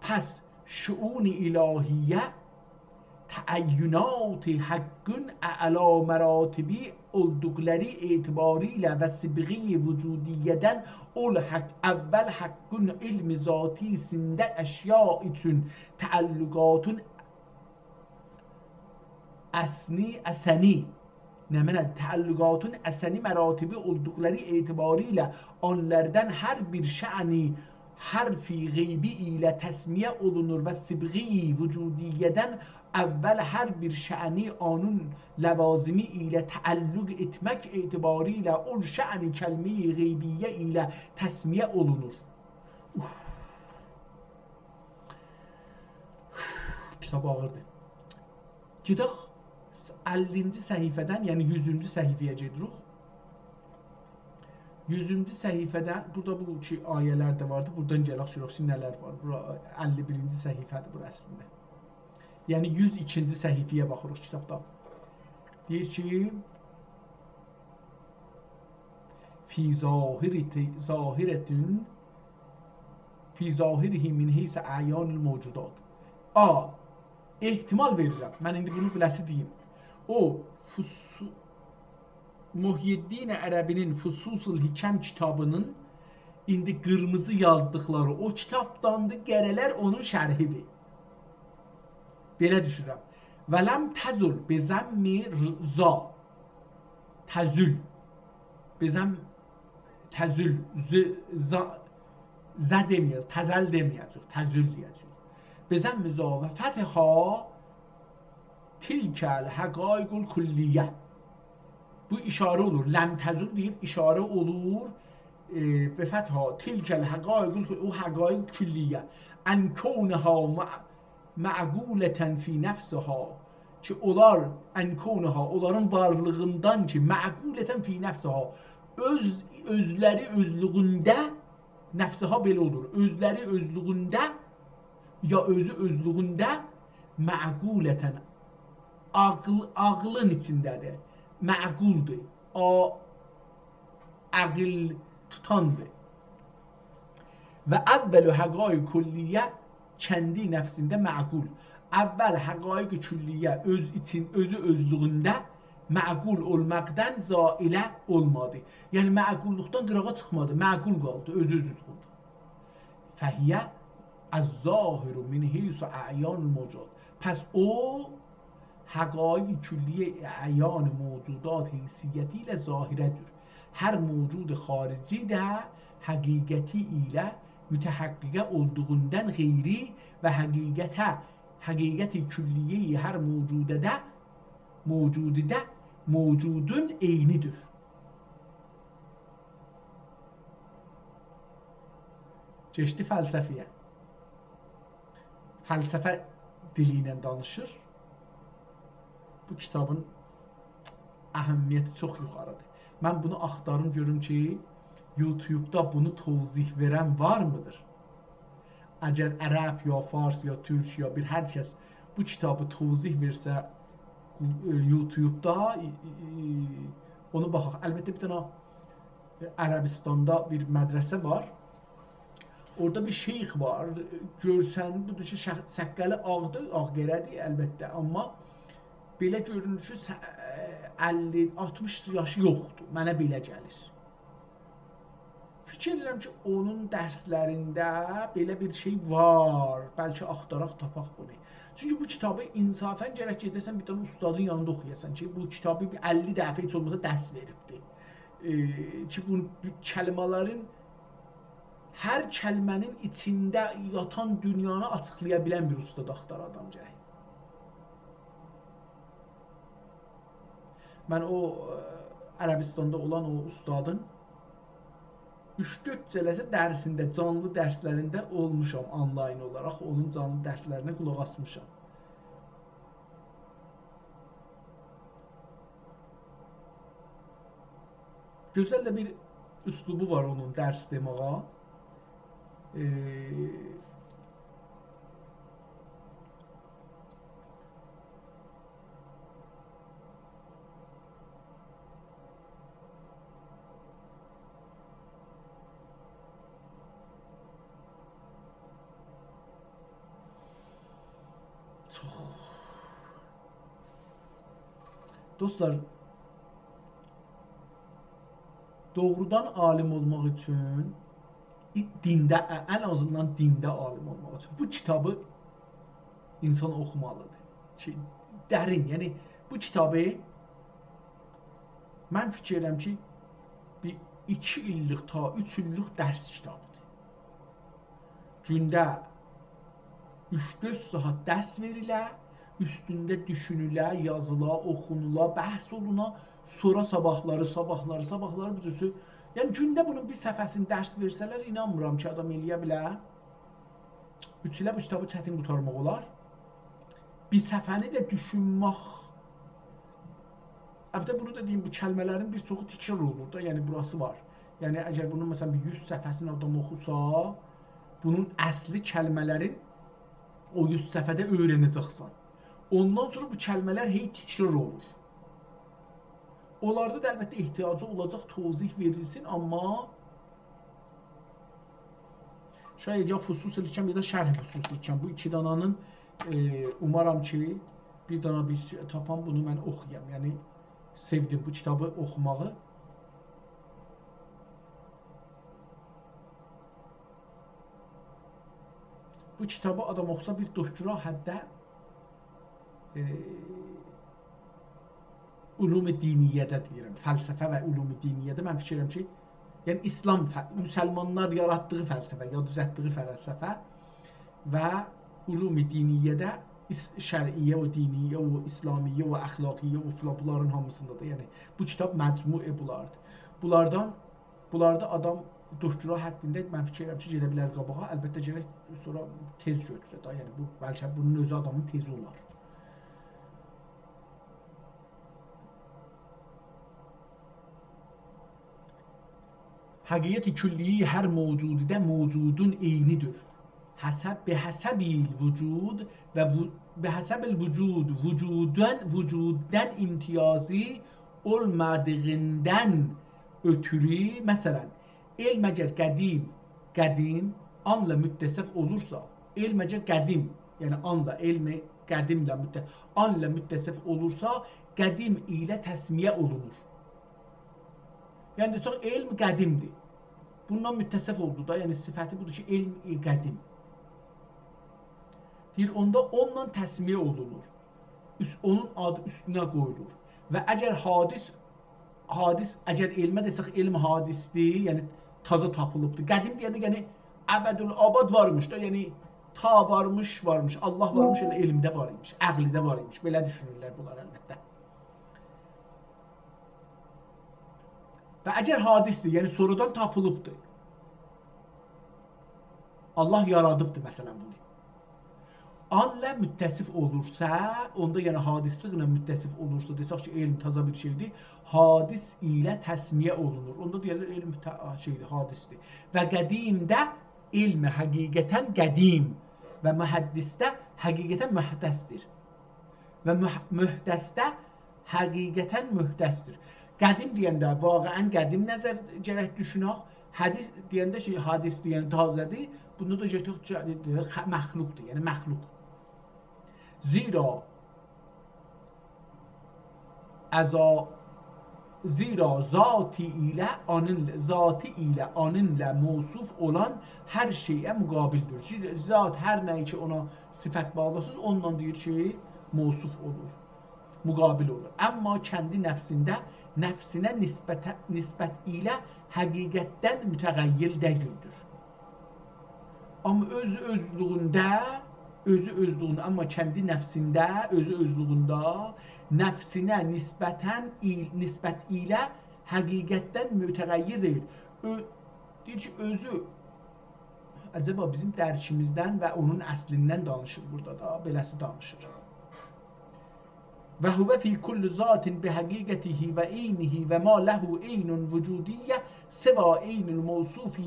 پس شؤون الهیه تعینات حقین اعلی مراتبی اولدوقلاری اعتباری ایله و صبغه‌ی وجودیه‌دن اول حق، اول حقین علم ذاتی‌سینده اشیا اوچون تعلقاتین اصنی، اصنی، نمنه، تعلقاتین اصنی مراتبی اولدوقلاری اعتباری ایله آنلاردان هر بیر شأنی حرفی غیبی ایله تسمیه اولونور و صبغه‌ی وجودیه‌دن اول هر بیر شأنی اونون لوازمی ایله تعلق ائتمک اعتباری ایله اول شأنی کلمه‌ی غیبیه ایله تسمیه اولونور. اوف. کیتاب آغیردیر. گئدک اللینجی صفحه‌دن، یعنی یوزونجو صفحه‌یه گئدیریک. یوزونجو صفحه‌دن، بورادا بو کی آیه‌لر ده واردی، بورادان گلک گؤرک کی نه‌لر وار. بورا اللی بیرینجی صفحه‌دیر بورا اصلینده. یعنی یوز ایکینجی صفحه‌یه باخیریق کیتابدا. دئییر کی، فی ظاهرة، ظاهرة، فی ظاهره من حیث اعیان الموجودات. آ، احتمال وئریرم. من ایندی بونو بیله‌سی دئییم. او، فصو-، محی‌الدین عربی‌نین فصوص الحکم کیتابی‌نین ایندی قیرمیزی یازدیقلاری او کیتابداندیر، گره‌لر اونون شرحی‌دیر. بئله دوشونورم. «ولم تزل بضم ر-، ظا». تزل. بضم تزل. ظ-، ظا، ظا دئمه‌یه‌جک، تزل دئمه‌یه‌جک، تزل دئیه‌جک. «بضم ظا و فتحها تلک الحقائق الکلیة». بو اشاره اولور. «لم تزل» دئییب اشاره اولور. ائ، «و فتحها تلک الحقائق الک-»، او حقایق کلیه. «عن کونها مع-، معقولة فی نفسها». کی، اونلار، «عن کونها»، اونلارین وارلیغیندان کی، «معقولة فی نفسها»، اؤز، اؤزلری اؤزلویونده، «نفسها» بئله اولور، اؤزلری اؤزلویونده، یا اؤزو اؤزلویونده، «معقولة»، عاغیل، عاغیلین ایچینده‌دیر، معقولدور. آ، عاغیل توتاندیر. «و اول حقائق کلیه کندی نفسینده معقول». اول حقایق کلیه اؤز ایچین، اؤزو اؤزلویونده معقول اولماقدان زائله اولمادی. یعنی معقوللوقدان قیراغا چیخمادی، معقول قالدی، اؤزو اؤزلویونده. «فهی الظاهر من حیث اعیان الموجودات». پس او حقایق کلیه اعیان موجودات حیثیتی ایله ظاهره‌دیر. هر موجود خارجی ده حقیقتی ایله متحققه اولدوغوندان غیری و حقیقته، حقیقت کلیه‌ی هر موجوده ده، موجودی ده موجودون عینی‌دیر. کئچدی فلسفه‌یه. فلسفه دیلی ایله دانیشیر. بو کیتابین اهمیتی چوخ یوخاریدیر. من بونو آختاریم، گؤروم کی، یوتیوبدا بونو توضیح وئرن وارمیدیر؟ اگر عرب، یا فارس، یا تورک، یا بیر هر کس بو کیتابی توضیح وئرسه، یوتیوبدا، ای، ای، ای، اونو باخاق. البته، بیر دنه عربستاندا بیر مدرسه وار. اورادا بیر شیخ وار. گؤرسن، بودور کی، شخ-، سققلی آغدیر، آغ قره‌دیر، البته، آمما بئله گؤرونور کی، سه-، اللی، آلتمیش یاشی یوخدور. منه بئله گلیر. فیکیر ائدیرم کی، اونون درسلرینده بئله بیر شئی وار. بلکه آختاراق تاپاق بونو. چونکی بو کیتابی انصافاً گرک گئده‌سن بیر دنه اوستادین یانیندا اوخویاسان کی، بو کیتابی بیر اللی دفعه هئچ اولماسا درس وئریبدی. ائ، کی، بو، بو کلمه‌لرین، هر کلمه‌نین ایچینده یاتان دونیانی آچیقلایا بیلن بیر اوستاد آختار آدام گرک. من او، ائ، عربستاندا اولان او اوستادین اوچ-دؤرد جلسه درسینده، جانلی درسلرینده اولموشام آنلاین اولاراق، اونون جانلی درسلرینه قولاق آسمیشام. گؤزل ده بیر اسلوبو وار اونون درس دئماغا. ائ، چوخ. دوستلار، دوغرودان عالیم اولماق اوچون، ای-، دینده، ا-، ان آزیندان دینده عالیم اولماق اوچون بو کیتابی انسان اوخومالیدیر. کی، درین، یعنی بو کیتابی من فیکیر ائدیرم کی، بیر ایکی ایللیک، تا اوچ ایللیک درس کیتابیدیر. گونده اوچ-دؤرد ساعات درس وئریله، اوستونده دوشونوله، یازیلا، اوخونولا، بحث اولونا، سونرا صاباحلاری، صاباحلاری، صاباحلاری بو جورسو. یعنی گونده بونون بیر صفحه‌سینی درس وئرسه‌لر، اینانمیرام کی، آدام ائلیه بیله. اوچ ایله بو کیتابی چتین قوتارماق اولار. بیر صفحه‌نی ده دوشونمک. البته، بونو دا دئییم، بو کلمه‌لرین بیر چوخو تکرار اولور دا، یعنی بوراسی وار. یعنی، اگر بونون، مثلا، بیر یوز صفحه‌سینی آدام اوخوسا، بونون اصلی کلمه‌لرین او یوز صفحه‌ده اؤیره‌نه‌جکسن. اوندان سونرا بو کلمه‌لر هئی تکرار اولور. اونلاردا دا البته احتیاجی اولاجاق توضیح وئریلسین، آمما شاید یا فصوص ائله‌یم، یا دا شرح فصوص ائله‌یم. بو ایکی دانانین، ائ، اومارام کی، بیر دانا بیر شئی تاپام، بونو من اوخویام. یعنی، سئودیم بو کیتابی اوخوماغی. بو کیتابی آدام اوخوسا، بیر دکترا حدّه، ائ، علوم دینیه‌ده دئییرم، فلسفه و علوم دینیه‌ده من فیکیر ائدیرم کی، یعنی ایسلام فه-، مسلمانلار یاراتدیغی فلسفه، یا دوزلتدیگی فلسفه و علوم دینیه‌ده ایس-، شرعیه و دینیه و اسلامیه و اخلاقیه و فلان، بونلارین هامیسیندا دا، یعنی بو کیتاب مجموع بونلاردیر. بونلاردان، بونلاردا آدام دکترا حدّینده من فیکیر ائدیرم کی، گئده بیلر قاباغا. البته گرک سونرا تز گؤتوره ده، یعنی بو، بلکه بونون اؤزو آدامین تزی اولار. حقیقت کلیهٔ هر موجودی ده موجودون عینی‌دیر. حسب، به حسب الوجود و وو-، به حسب الوجود، وجوددن، وجوددن امتیازی اولمادیغیندان اؤتورو، مثلاً، علم اگر قدیم، قدیم، آنلا متصف اولورسا، علم اگر قدیم، یعنی آنلا، علم قدیمله مت-، آنلا متصف اولورسا، قدیم ایله تسمیه اولونور. یعنی، دئسک، علم قدیم‌دیر. بونونلا متصف اولدو دا، یعنی صفتی بودور کی، علم قدیم. دئییر، اوندا اونونلا تسمیه اولونور. اوست-، اونون آدی اوستونه قویولور. و اگر حادث، حادث، اگر علمه دئسک، علم حادث‌دیر، یعنی تازا تاپیلیبدیر. قدیم دئینده، یعنی ابدالآباد وارمیش دا، یعنی تا وارمیش، وارمیش، الله وارمیش، ائله علمده وار ایمیش، عقلده وار ایمیش. بئله دوشونورلر بونلار البته. و اگر حادث‌دیر، یعنی سونرادان تاپیلیبدیر. الله یارادیبدیر، مثلاً، بونو. آنلا متصف اولورسا، اوندا، یعنی حادث‌لیکله متصف اولورسا، دئسک کی، علم تازا بیر شئی‌دیر، حادث ایله تسمیه اولونور. اوندا دئیرلر، علم تا-، شئی‌دیر، حادث‌دیر. و قدیمده علم حقیقتاً قدیم و محدثده حقیقتاً محدث‌دیر. و مح-، محدثده حقیقتاً محدث‌دیر. قدیم دئینده واقعاً قدیم نظر گرک دوشونک. حدیث دئینده کی، حادث دئینده تازه‌دیر. بوندا دا گؤتورک کی، خ-، مخلوق‌دور، یعنی مخلوق. زیرا ازا-، زیرا ذاتی ایله آنین، ذاتی ایله آنینلا موصوف اولان هر شئیه مقابل‌دیر. زیرا ذات هر نه‌یی کی، اونا صفت باغلیسینیز، اونونلا دئییر کی، موصوف اولور، مقابل اولور. اما کندی نفسینده نفسینه نسبت، نسبت ایله حقیقتدن متغیر دئییلدیر. اما اؤز اؤزلویونده، اؤزو اؤزلویونده، اما کندی نفسینده، اؤزو اؤزلویونده نفسینه نسبتاً ایل-، نسبت ایله حقیقتدن متغیر دئییل. اؤ-، دئییر کی، اؤزو عجبا بیزیم درکیمیزدن و اونون اصلیندن دانیشیر بورادا دا، بئله‌سی دانیشیر. و هو فی کل ذات بحقیقته و عینه و ما له عین وجودیة سوی عین الموصوف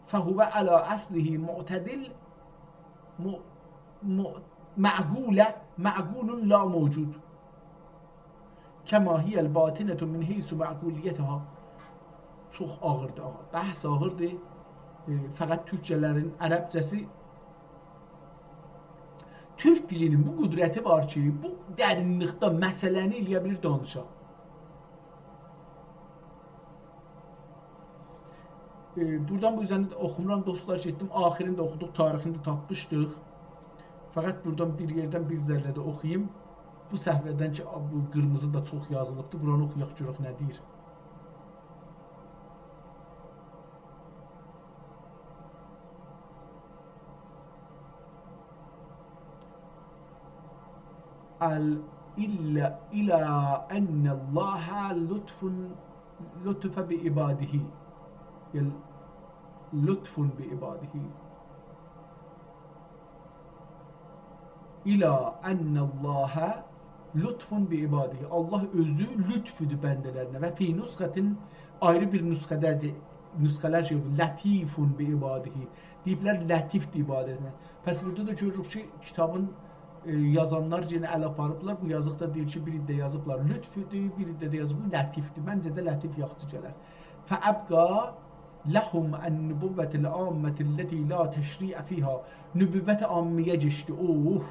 فهو علی اصله معتدل م-، م-، معقول، معقول لا موجود. کما هی الباطنة من حیث معقولیتها. چوخ آغیردیر، آغا. بحث آغیردیر. ائ، فقط تورکجه‌لرین عربجه‌سی، تورک دیلینین بو قدرتی وار کی، بو درینلیکده مسئله‌نی ائلیه بیلیر دانیشا. ائ، بورادان بو اوزرینه ده اوخومورام، دوستلار، گئتدیم، آخیرینی ده اوخودوق، تاریخینی ده تاپمیشدیق. فقط بورادان بیر یئردن بیر ذره ده اوخویوم. بو صفحه‌دن کی، بو قیرمیزی دا چوخ یازیلیبدی، بورانی اوخویاق، گؤرک نه دئییر. ال-، الا، الا ان الله لطف، لطف بعباده. یا لطف بعباده. الا ان الله لطف بعباده. الله اؤزو لطف‌دور بنده‌لرینه. و فی نسخة، آیری بیر نسخه‌ده‌دیر، نسخه‌لر شئی، لطیف بعباده. دئییبلر لطیف‌دیر عبادتینه. پس بورادا دا گؤروروک کی، کیتابین ائ، یازانلار یئنه ال آپاریبلار. بو یازیق دا دئییر کی، بیر عده یازیبلار لطفدور، بیر عده ده یازیبلار لطیفدیر. منجه ده لطیف یاخشی گلر. «فأبقی لهم النبوة العامة التي لا تشریع فیها.» نبوت عامه‌یه کئچدی. اوه.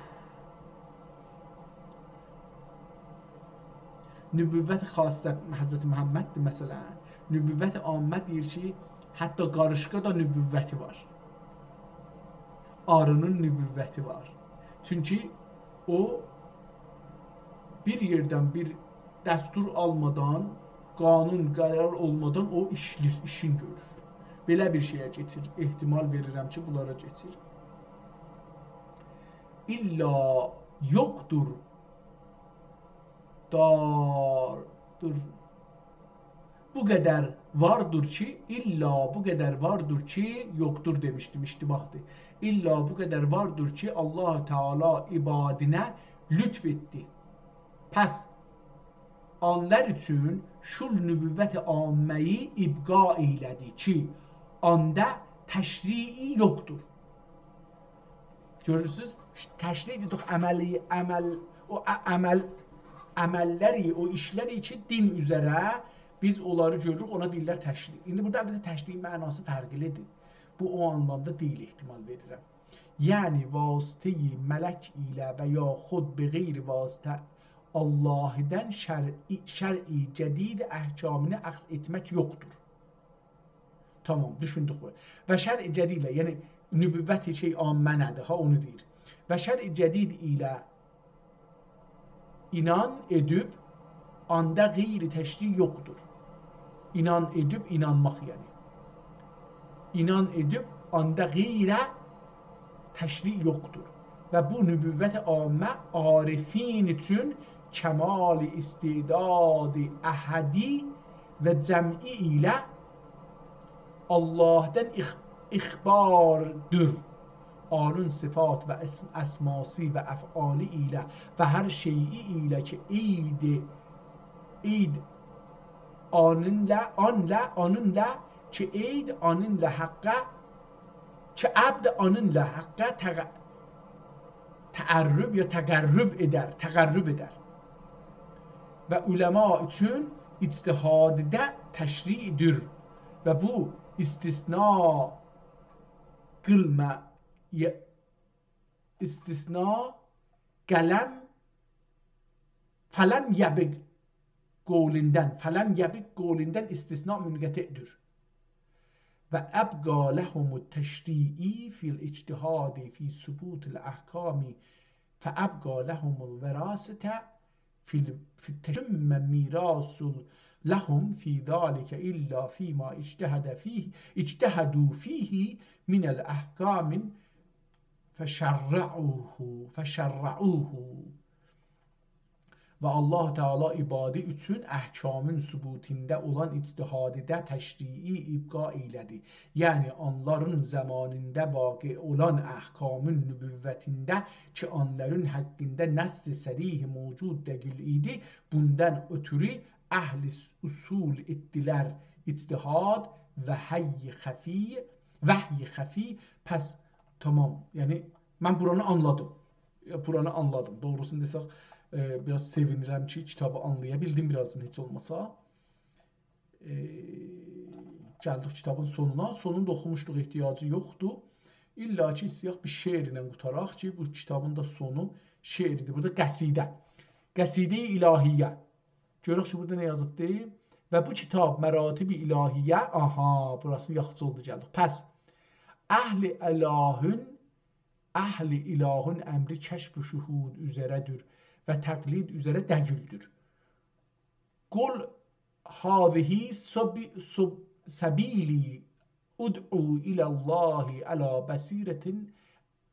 نبوت خاصه حضرت محمددیر، مثلا. نبوت عامه دئییر کی، حتی قاریشقا دا نبوتی وار. آرینین نبوتی وار. چونکی او بیر یئردن بیر دستور آلمادان، قانون، قرار اولمادان او ایشلیر، ایشین گؤرور. بئله بیر شئیه کئچیر. احتمال وئریرم کی، بونلارا کئچیر. الا یوخدور، داردیر. بو قدر واردیر کی، الا بو قدر واردیر کی، یوخدور دئمیشدیم، اشتباهدیر. الا بو قدر واردیر کی، الله تعالی عبادینه لطف ائتدی. پس آنلار اوچون شول نبوت عامه‌یی ابقا ائیله‌دی کی، آندا تشریعی یوخدور. گؤرورسوز، تشریع دئدیک، عملی، عمل، او ع-، عمل، عمللری، او ایشلری کی، دین اوزره بیز اونلاری گؤروروک، اونا دئییرلر تشریع. ایندی بورادا البته تشریعین معناسی فرقلیدیر. بو او آنلامدا دئییل، احتمال وئریرم. یعنی واسطه‌ی ملک ایله و یا خود به غیر واسطه اللهدان شرعی، شرعی جدید احکامینی اخذ ائتمک یوخدور. تامام، دوشوندوک بو. و شرع جدید ایله، یعنی نبوت شئی عامه نه‌دیر، ها، اونو دئییر. و شرع جدید ایله اینان ائدیب، آندا غیر تشریع یوخدور. اینان ائدیب، اینانماق یعنی. اینان ائدیب، آندا غیر تشریع یوخدور. و بو نبوت عامه عارفین اوچون کمال استعداد احدی و جمعی ایله اللهدان اخ-، اخباردیر. اونون صفات و اسم-، اسماسی و افعالی ایله و هر شئیی ایله کی، عید، عید آنینلا، آنلا، آنینلا کی، عید آنینلا حقه، کی، عبد آنینلا حقه تق-، تعرب یا تقرب ائدر، تقرب ائدر. و علما اوچون اجتهادده تشریعدیر. و بو استثنا قیلما، ی-، استثنا قلم، فلم یبق قولوندان، فلم یبق قولوندان استثنا منقطعدیر. و ابقی لهم التشریعی فی الاجتهاد فی ثبوت الاحکام، فابقی لهم الوراثة فی ال-، فی التشریع، ثم میراث لهم فی ذلک الا فیما اجتهد فیه، اجتهدوا فیه من الاحکام فشرعوه، فشرعوه. و الله تعالی عبادی اوچون احکامین ثبوتیندا اولان اجتهادده تشریعی ابقا ائیله‌دی. یعنی، اونلارین زامانیندا واقع اولان احکامین نبوتینده کی، اونلارین حقینده نص صریح موجود دئییل ایدی، بوندان اؤتورو اهل اصول ائتدیلر اجتهاد و وحی خفی، وحی خفی. پس، تامام، یعنی، من بورانی آنلادیم. بورانی آنلادیم. دوغروسونو دئسک، ائ، بیر آز سئوینیرم کی، کیتابی آنلایا بیلدیم بیر آزین هئچ اولماسا. ائ، گلدیک کیتابین سونونا. سونونو دا اوخوموشدوق، احتیاجی یوخدور. الا کی، ایسته‌یک بیر شعرله قوتاراق کی، بو کیتابین دا سونو شعردیر. بورادا قصیده. قصیده الهیه. گؤرک کی، بورادا نه یازیبدی؟ و بو کیتاب مراتب الهیه، آها، بوراسی یاخشی اولدو گلدیک. پس، اهل الهین، اهل الهین امری کشف و شهود اوزره‌دیر و تقلید اوزره دئییلدیر. قل هذه سبی-، سب-، سبیلی ادعو الی الله علی بصیرة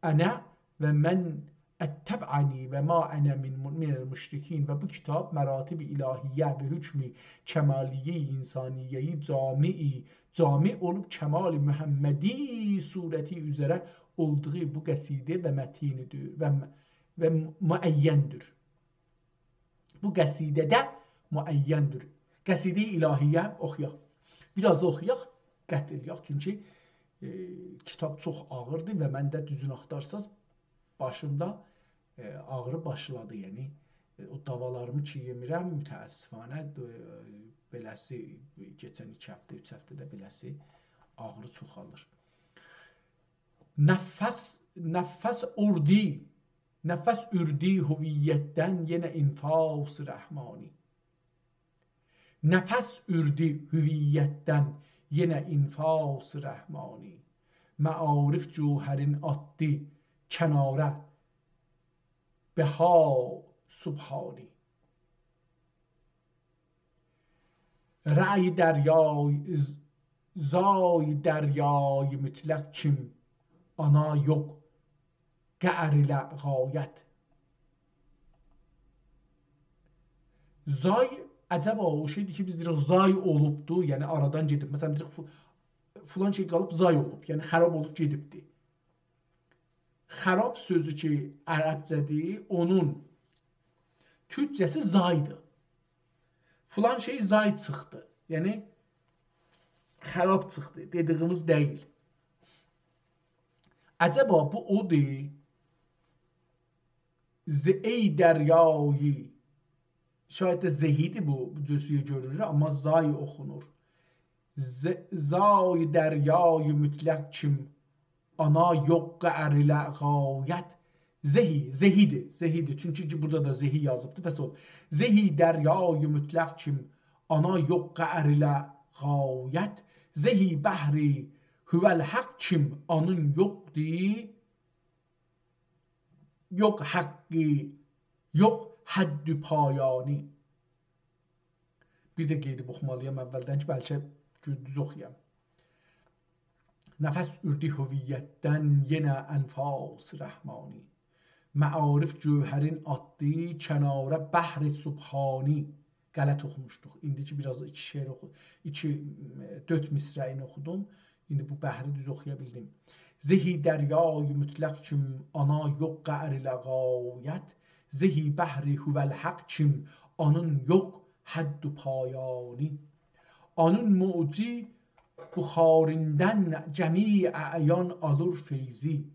انا و من اتبعنی و ما انا من، من المشرکین. و بو کیتاب مراتب الهیه و حکم کمالیه انسانیه‌یی جامع، جامع اولوب کمال محمدی صورتی اوزره اولدوغو بو قصیده و متینیدیر و، و معین‌دیر. بو قصیده‌ده معین‌دیر. قصیده الهیه اوخویاق. بیر آز اوخویاق، قطع ائله‌یک. چونکی، ائ، کیتاب چوخ آغیردیر و من ده، دوزون آختارساز، باشیمدا ائ، آغری باشلادی، یعنی، ائ، او داوالاریمی کی یئمیرم، متأسفانه، ائ، بئله‌سی، کئچن ایکی هفته، اوچ هفته‌ده بئله‌سی آغری چوخالیر. نفس، نفس اوردی، نفس اوردی هویتدن، یئنه انفاس رحمانی. نفس اوردو هویتدن، یئنه انفاس رحمانی. معارف جوهرین آتدی کناره، بها سبحانی. رأی دریای، ز-، زای دریای مطلق کیم، آنا یوخ قعر ایله غایت. زای، عجبا او شئیدیر کی، بیز دئییریک، زای اولوبدو، یعنی آرادان گئدیب. مثلا، دئییریک، فو-، فلان شئی قالیب، زای اولوب، یعنی خراب اولوب گئدیبدی. خراب سؤزو کی، عربجه‌دیر، اونون تورکجه‌سی زایدیر. فلان شئی زای چیخدی. یعنی، خراب چیخدی. دئدیگیمیز دئییل. عجبا بو اودور؟ ز-، ای دریایی، شاید ده زهی‌دیر بو، بو جور گؤرونور، آمما زای اوخونور. ز-، زای دریای مطلق کیم، آنا یوخ قعر ایله غایت. زهی، زهی‌دیر، زهی‌دیر. چونکی کی، بورادا دا زهی یازیبدی، پس او. زهی دریای مطلق کیم، آنا یوخ قعر ایله غایت. زهی بحر هوالحق کیم، آنین یوخدور، یوخ حقی، یوخ حد و پایانی. بیر ده قئییدیب اوخومالییام اولدن کی، بلکه دوز اوخویام. نفس اوردو هویتدن، یئنه انفاس رحمانی. معارف جوهرین آتدی کناره، بحر سبحانی. غلط اوخوموشدوق. ایندی کی، بیر آز ایکی شعر اوخو-، ایکی، ائ، دؤرد مصرعین اوخودوم. ایندی بو بحری دوز اوخویا بیلدیم. زهی دریای مطلق کیم، آنا یوخ قعر ایله غایت. زهی بحر هوالحق کیم، آنین یوخ حد و پایانی. آنین موجی بخاریندن جمیع اعیان آلیر فیضی.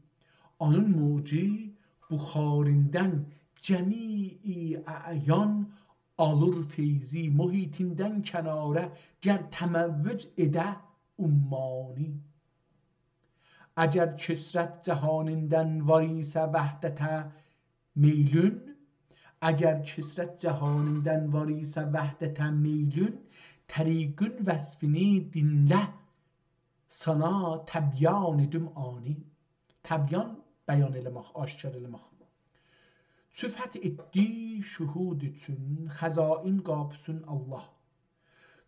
آنین موجی بخاریندن جمیع اعیان آلیر فیضی. محیطیندن کناره گر تموج ائده عمانی. اگر کثرت جهانیندن وار ایسه وحدته میلون، اگر کثرت جهانیندن وار ایسه وحدته میلون، طریقین وصفینی دینله، سانا تبیان ائدیم آنی. تبیان، بیان ائله‌مک، آشکار ائله‌مک. چو فتح ائتدی شهود اوچون خزائن قاپیسین الله.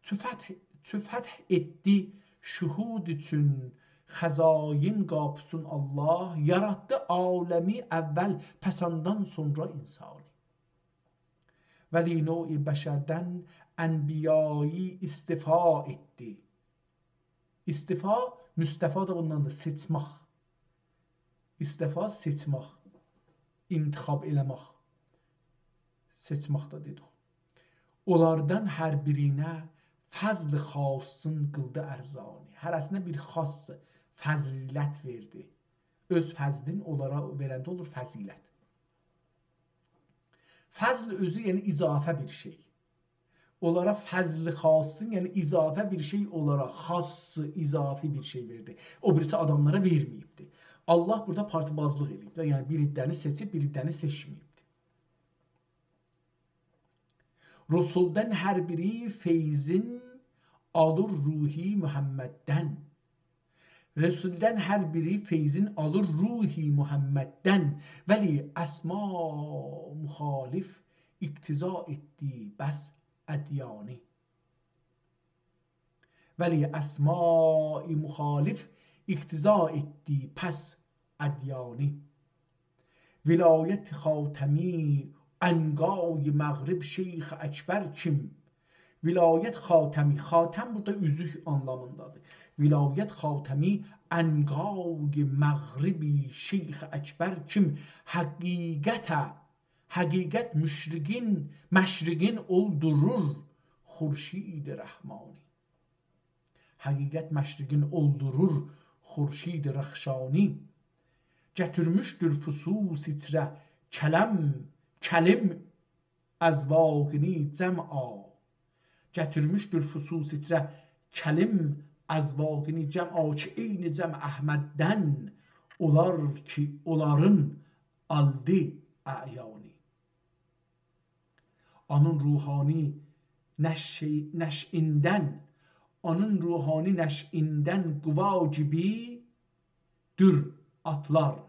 چو فتح، چو فتح ائتدی شهود اوچون خزائن قاپیسین الله، یاراتدی عالمی اول، پس آندان سونرا انسانی. ولی نوع بشردن انبیایی اصطفا ائتدی. اصطفا، مصطفی دا بونداندیر، سئچمک. اصطفا، سئچمک. انتخاب ائله‌مک. سئچمک ده دئدیک. اونلاردان هر بیرینه فضل خاصین قیلدی ارزانی. هره‌سینه بیر خاص فضیلت وئردی. اؤز فضلین اونلارا وئرنده اولور فضیلت. فضل اؤزو، یعنی اضافه بیر شئی. اونلارا فضل خاصین، یعنی اضافه بیر شئی اونلارا، خاص، اضافی بیر شئی وئردی. او بیریسی آداملارا وئرمه‌ییبدی. الله بورادا پارتیبازلیق ائله‌ییب ده، یعنی بیر عده‌نی سئچیب، بیر عده‌نی سئچمه‌ییبدی. رسولدن هر بیری فیضین آلیر روح محمددن. رسولدن هر بیری فیضین آلیر روح محمددن، ولی اسما مخالف اقتضا ائتدی بس ادیانی. ولی اسما مخالف اقتضا ائتدی بس ادیانی. ولایت خاتمی عنقای مغرب شیخ اکبر کیم، ولایت خاتمی، خاتم بورادا اوزوک آنلامیندادیر. ولایت خاتمی عنقای مغربی شیخ اکبر کیم، حقیقته، حقیقت مشرقین، مشرقین اولدورور خورشید رحمانی. حقیقت مشرقین اولدورور خورشید رخشانی. گتیرمیشدیر فصوص ایچره کلم، کلیم ازواقینی جمعا. گتیرمیشدیر فصوص ایچره کلیم ازواقینی جمعا کی، عین جمع احمددن اولار کی، اونلارین آلدی اعیانی. آنین روحانی نشئی-، نشئیندن، آنین روحانی نشئیندن قوا گیبی دور آتلار.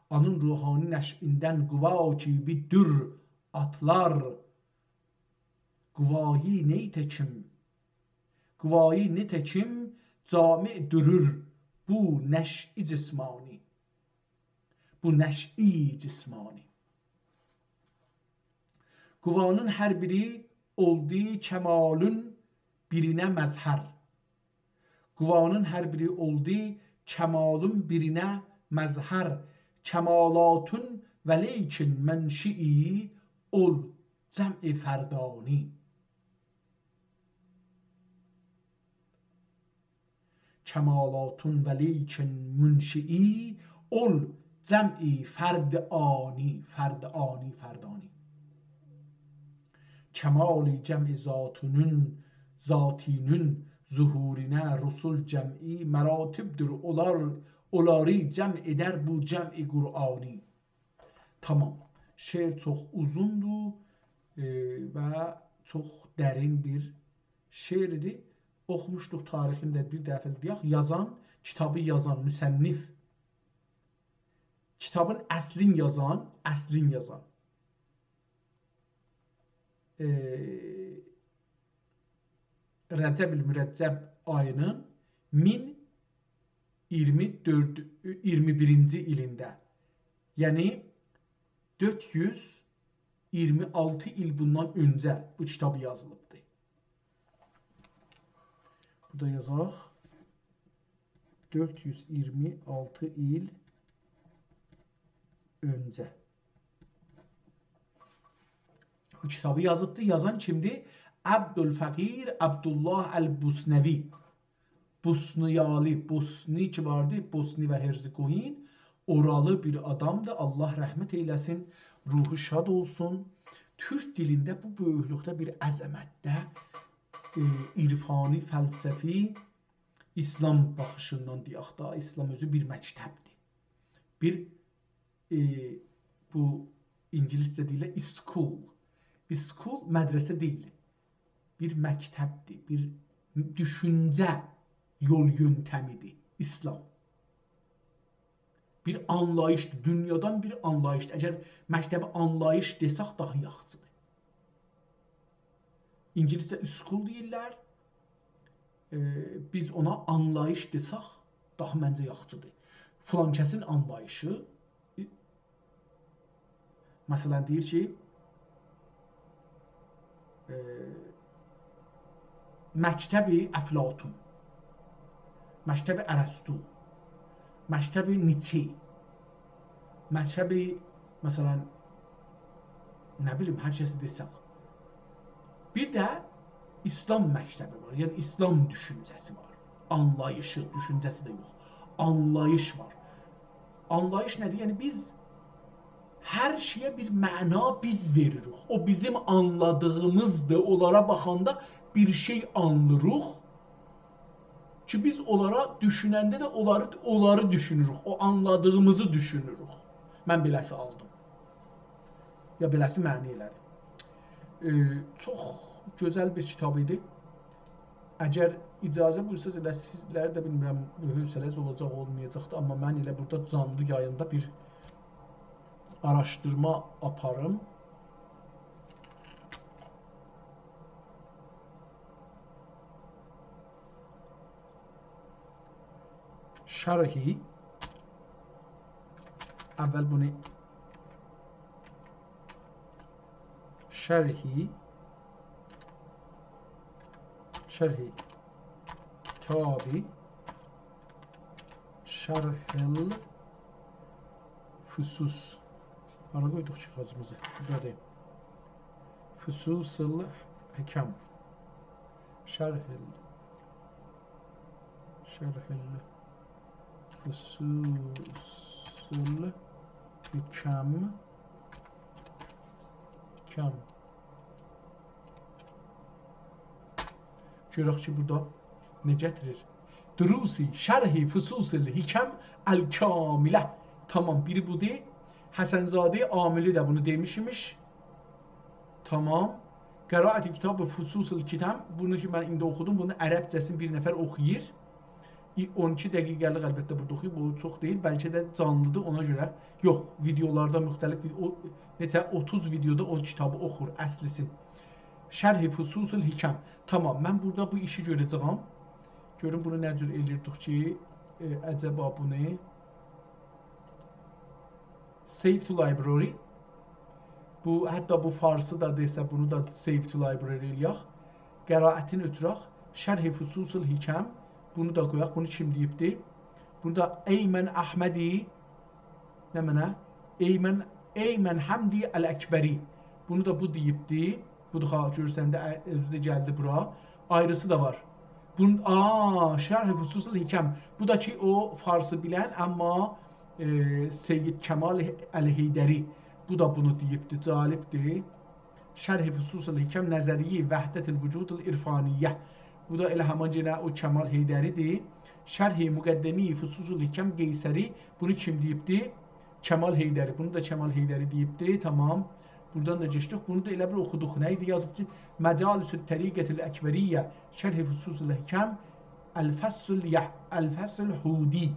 آنین روحانی نشئیندن قوا گیبی دور آتلار. قوایی نئیتکیم، قوایی نئتکیم، جامع دورور بو نشئی جسمانی. بو نشئی جسمانی. قوانین هر بیری اولدو کمالین بیرینه مظهر. قوانین هر بیری اولدو کمالین بیرینه مظهر. کمالاتین ولیکن منشئی اول جمع فردانی. کمالاتین ولیکن منشئی اول جمع فردانی، فردانی، فردانی. کمال جمع ذاتینین، ذاتینین ظهورینه رسول جمعی مراتبدیر. اولار، اولاری جمع ائدر بو جمع قرآنی. تامام. شعر چوخ اوزوندور، ائ، و چوخ درین بیر شعردیر. اوخوموشدوق تاریخینی ده، بیر دفعه دئیک. یازان، کیتابی یازان، مصنف، کیتابین اصلین یازان، اصلین یازان، ائ، رجب المرجب آیینین مین ایگیرمی دؤرد، ایگیرمی بیرینجی ایلینده، یعنی دؤرد یوز ایگیرمی آلتی ایل بوندان اؤنجه بو کیتاب یازیلیبدی. بورادا یازاق. دؤرد یوز ایگیرمی آلتی ایل اؤنجه بو کیتابی یازیبدی. یازان کیمدیر؟ عبدالفقیر عبدالله البوسنوی. بوسنیالی، بوسنی کی واردی، بوسنی و هرزگوین، اورالی بیر آدامدیر. الله رحمت ائیله‌سین، روحو شاد اولسون. تورک دیلینده بو بؤیوکلوکده بیر عظمتده، ائ، عرفانی، فلسفی، ایسلام باخیشیندان دئیک دا، ایسلام اؤزو بیر مکتبدیر. بیر، ائ، بو اینگیلیسجه دئییرلر school. School مدرسه دئییل. بیر مکتبدیر، بیر دوشونجه یول یؤنتمیدیر ایسلام. بیر آنلاییشدیر، دونیادان بیر آنلاییشدیر. اگر مکتبه آنلاییش دئسک، داها یاخشیدیر. اینگیلیسجه school دئییرلر، ائ، بیز اونا آنلاییش دئسک، داها منجه یاخشیدیر. فلان کسین آنلاییشی، مثلا، دئییر کی، ائ، مکتب افلاطون، مکتب ارسطو، مکتب نیچه، مکتب، مثلا، نه بیلیم، هر کسی دئسک. بیر ده ایسلام مکتبی وار، یعنی ایسلام دوشونجه‌سی وار. آنلاییشی، دوشونجه‌سی ده یوخ. آنلاییش وار. آنلاییش نه‌دیر؟ یعنی بیز هر شئیه بیر معنا بیز وئریریک. او بیزیم آنلادیغیمیزدیر. اونلارا باخاندا بیر شئی آنلیریق کی، بیز اونلارا دوشوننده ده اونلاری، اونلاری دوشونوروک. او آنلادیغیمیزی دوشونوروک. من بئله‌سی آلدیم. یا بئله‌سی معنی ائله‌دیم. ائ، چوخ گؤزل بیر کیتاب ایدی. اگر اجازه بویورساز، ائله سیزلری ده بیلمیرم، حوصله‌ز اولاجاق، اولمایاجاقدی، آمما من ائله بورادا جانلی یاییندا بیر آراشدیرما آپاریم. شرحی، اول بونو شرحی، شرحی کتابی، شرح الفصوص. هارا قویدوق کیخازیمیزی؟ بورادادیر. فصوص الحکم. شرح ال-، شرح الفصوص ال-، حکم. حکم. گؤرک کی، بورادا نه گتیریر؟ دروسی شرح فصوص الحکم الکامله. تامام، بیری بودور. حسن‌زاده عاملی ده بونو دئمیشمیش. تامام. قرائت کتاب فصوص الحکم. بونو کی، من ایندی اوخودوم، بونون عربجه‌سینی بیر نفر اوخویور. ای-، اون ایکی دقیقه‌لیک البته بورادا اوخویوب، بو چوخ دئییل، بلکه ده جانلیدیر، اونا گؤره. یوخ، ویدئولاردا مختلف وید-، او، نئچه، اوتوز ویدئودا او کیتابی اوخور، اصلی‌سین. شرح فصوص الحکم. تامام، من بورادا بو ایشی گؤره‌جه‌یم. گؤروم بونو نه جور ائله‌ییردیک کی، ائ، عجبا بونو save to library. بو، حتی بو فارسی دا دئسه، بونو دا save to library ائله‌یک. قرائتین اؤتورک. شرح فصوص الحکم. بونو دا قویاق. بونو کیم دئییبدی؟ بونو دا ایمن احمدی، نمنه؟ ایمن، ایمن حمدی الاکبری. بونو دا بو دئییبدی. بودور ها، گؤرورسن ده، ا، اؤزو ده گلدی بورا. آیریسی دا وار. بون، آ، شرح فصوص الحکم. بو دا کی، او فارسی بیلن، اما، ائ، سید کمال ال حیدری. بو دا بونو دئییبدی، جالبدیر. شرح فصوص الحکم نظریه وحدت الوجود العرفانیه. بو دا ائله همان یئنه او کمال حیدری‌دیر. شرح مقدمه فصوص الحکم قیصری. بونو کیم دئییبدی؟ کمال حیدری. بونو دا کمال حیدری دئییبدی. تامام. بورادان دا کئچدیک. بونو دا ائله بیر اوخودوق. نه ایدی؟ یازیب کی، مجالس الطریقة الاکبریه، شرح فصوص الحکم، الفصل یح-، الفصل حودی.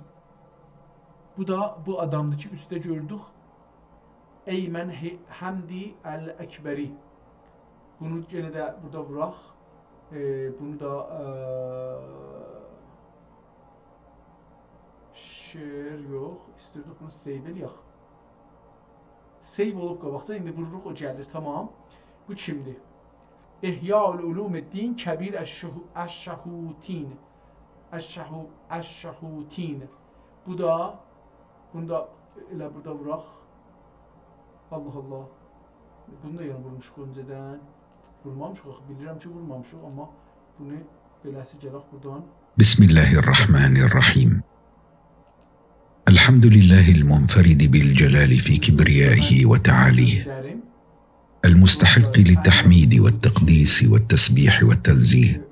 بو دا بو آدامدیر کی، اوسته گؤردوک. ایمن ح-، حمدی الاکبری. بونو یئنه ده بورادا ووراق. ائ، بونو دا، ائ، شعر یوخ، ایستیردیک بونو save ائله‌یک. Save اولوب قاباقجا، ایندی ووروروق، او گلیر، تامام. بو کیمدیر؟ احیاء العلوم الدین کبیر الشهو-، الشهوتین. الشهو-، الشهوتین. بو دا، بونو دا ائله بورادا ووراق. الله الله. بونو دا یعنی وورموشوق اؤنجه‌دن. وورمامیشیق آخی، بیلیرم کی، وورمامیشیق، اما بونو بئله‌سی گلک بورادان. بسم الله الرحمن الرحیم. الحمد لله المنفرد بالجلال في كبريائه وتعاليه، المستحق للتحميد والتقديس والتسبيح والتنزيه،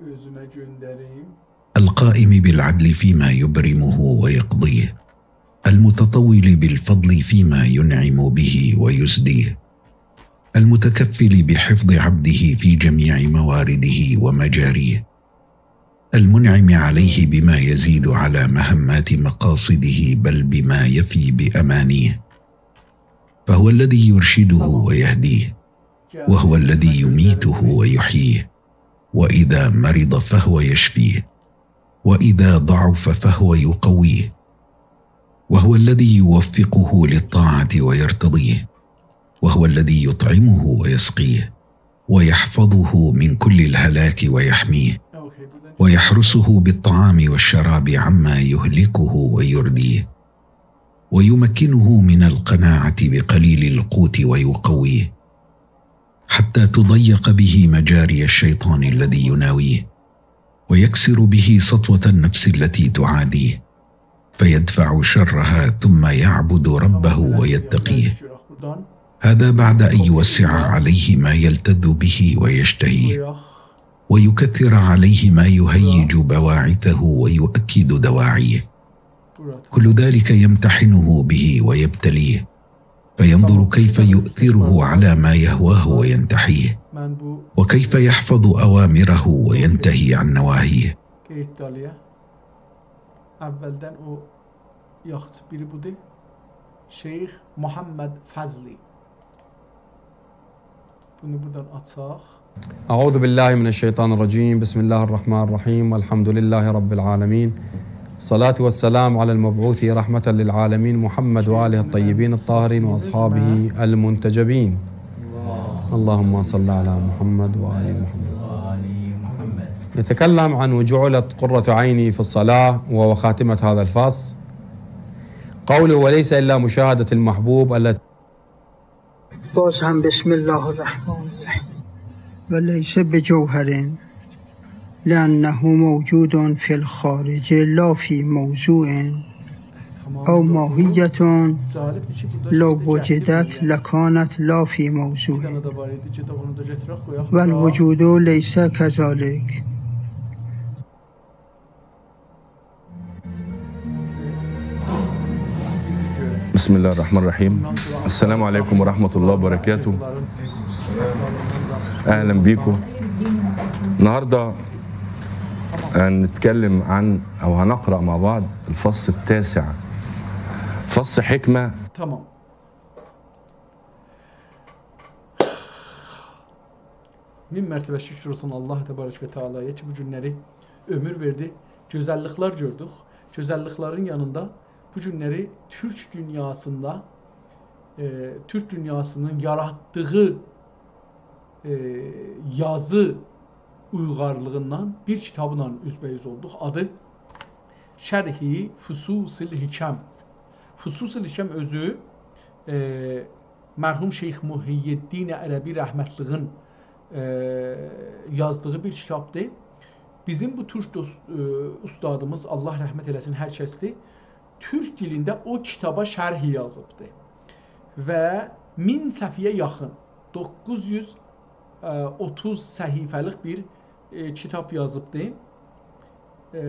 القائم بالعدل فيما يبرمه ويقضيه، المتطول بالفضل فيما ينعم به ويسديه، المتكفل بحفظ عبده في جميع موارده ومجاريه، المنعم عليه بما يزيد على مهمات مقاصده بل بما يفي بأمانيه، فهو الذي يرشده ويهديه، وهو الذي يميته ويحييه، وإذا مرض فهو يشفيه، وإذا ضعف فهو يقويه، وهو الذي يوفقه للطاعة ويرتضيه، وهو الذي يطعمه ويسقيه، ويحفظه من كل الهلاك ويحميه، ويحرسه بالطعام والشراب عما يهلكه ويرديه، ويمكنه من القناعة بقليل القوت ويقويه، حتى تضيق به مجاري الشيطان الذي يناويه، ويكسر به سطوة النفس التي تعاديه، فيدفع شرها ثم يعبد ربه ويتقيه. هذا بعد أن يوسع عليه ما يلتذ به ويشتهيه، ويكثر عليه ما يهيج بواعثه ويؤكد دواعيه. كل ذلك يمتحنه به ويبتليه، فينظر كيف يؤثره على ما يهواه وينتحيه، وكيف يحفظ أوامره وينتهي عن نواهيه. قئییت ده آلییاق. اولدن او یاخچی بیری بودور. شیخ محمد فضلی. بونو بورادان آچاق. أعوذ بالله من الشيطان الرجيم. بسم الله الرحمن الرحيم. والحمد لله رب العالمين. الصلاة والسلام على المبعوث رحمة للعالمين محمد وآله الطيبين الطاهرين وأصحابه المنتجبين. اللهم صل على محمد وآل محمد. نتكلم عن وجعلت قرة عيني في الصلاة، وهو خاتمة هذا الفصل. قوله: "وليس إلا مشاهدة المحبوب التي" باز هم بسم الله الرحمن الرحیم. وليس بجوهر، لأنه موجود في الخارج لا في موضوع. أو ماهیة لو وجدت لکانت لا فی موضوعی. والوجود لیس کذلک. بسم الله الرحمن الرحیم. السلام علیکم و رحمت الله و برکاته. أهلا بيكم. النهاردة هنتكلم عن، أو هنقرأ مع بعض الفصل التاسع. فصل حكمة. تمام. مین مرتبه شکر اولسون الله تبارک و تعالی‌یا کی، بو گونلری عؤمور وئردی. گؤزللیکلر گؤردوک. گؤزللیکلرین یانیندا بو گونلری تورک دونیاسیندا، ائ، تورک دونیاسینین یاراتدیغی، ائ، یازی اویغارلیغیندان بیر کیتابلا اوزبه‌اوز اولدوق. آدی شرح فصوص الحکم. فصوص الحکم اؤزو، ائ، مرحوم شیخ محی‌الدین عربی رحمتلیگین، ائ، یازدیغی بیر کیتابدیر. بیزیم بو تورک دوست، ائ، اوستادیمیز، الله رحمت ائله‌سین هر کسدیر، تورک دیلینده او کیتابا شرح یازیبدی. و مین صفحه‌یه یاخین، دوققوز یوز اوتوز صفحه‌لیک بیر، ائ، کیتاب یازیبدی. ائ،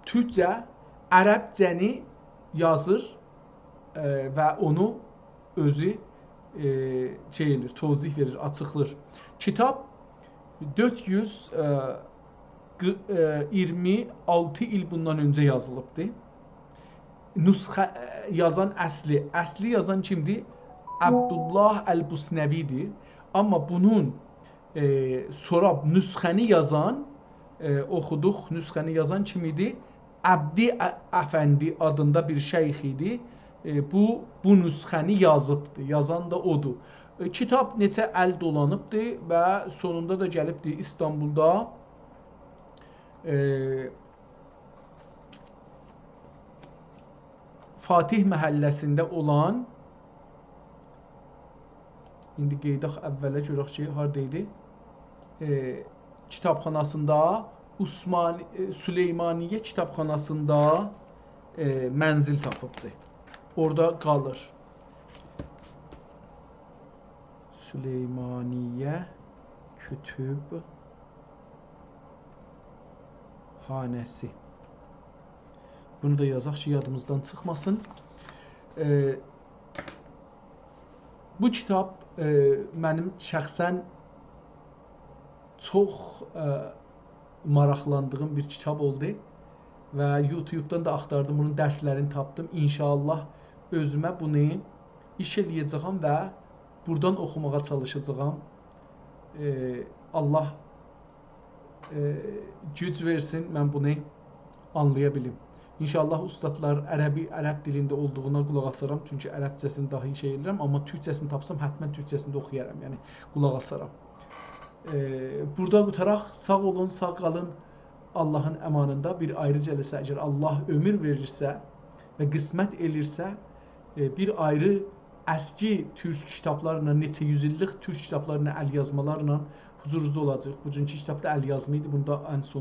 تورکجه، عربجه‌نی یازیر، ائ، و اونو اؤزو، ائ، شئی ائله‌ییر، توضیح وئریر، آچیقلاییر. کیتاب دؤرد یوز، ائ، قی-، ائ، اییرمی آلتی ایل بوندان اؤنجه یازیلیبدی. نسخه، ائ، یازان اصلی، اصلی یازان کیمدیر؟ عبدالله البوسنوی‌دیر. آمما بونون، ائ، سونرا نسخه‌نی یازان، ائ، اوخودوق، نسخه‌نی یازان کیم ایدی؟ عبدی ا-، افندی آدیندا بیر شیخ ایدی. ائ، بو، بو نسخه‌نی یازیبدی. یازان دا اودور. ائ، کیتاب نئچه ال دولانیبدی و سونوندا دا گلیبدی ایستانبولدا، ائ، فاتح محله‌سینده اولان، ایندی قئییداق اوّله، گؤرک کی، هاردا ایدی. ائ، کیتابخاناسیندا، عثمان-، ائ، سلیمانیه کیتابخاناسیندا، ائ، منزل تاپیبدی. اورادا قالیر. سلیمانیه کتب‌خانه‌سی. بونو دا یازاق کی، یادیمیزدان چیخماسین. ائ، بو کیتاب، ائ، منیم شخصاً چوخ، ائ، ماراقلاندیغیم بیر کیتاب اولدو و یوتیوبدان دا آختاردیم، بونون درسلرینی تاپدیم. ان‌شاءالله اؤزومه بونو ایش ائله‌یه‌جه‌یم و بورادان اوخوماغا چالیشاجاغام. ائ، الله ائ، گوج وئرسین، من بونو آنلایا بیلیم. ان‌شاءالله اوستادلار عربی، عرب دیلینده اولدوغونا قولاق آسارام، چونکی عربجه‌سینی داها ایش ائله‌ییرم، آمما تورکجه‌سینی تاپسام، حتماً تورکجه‌سینی ده اوخویارام، یعنی قولاق آسارام. ائ، بورادا قوتاراق، ساغ اولون، ساغ قالین، اللهین امانیندا. بیر آیری جلسه، اگر الله عؤمور وئریرسه و قسمت ائله‌ییرسه، ائ، بیر آیری اسکی تورک کیتابلارلا، نئچه یوز ایللیک تورک کیتابلارلا، ال‌یازمالارلا حضورونوزدا اولاجاغیق. بوگونکو کیتاب دا ال‌یازما ایدی، بونو دا ان سون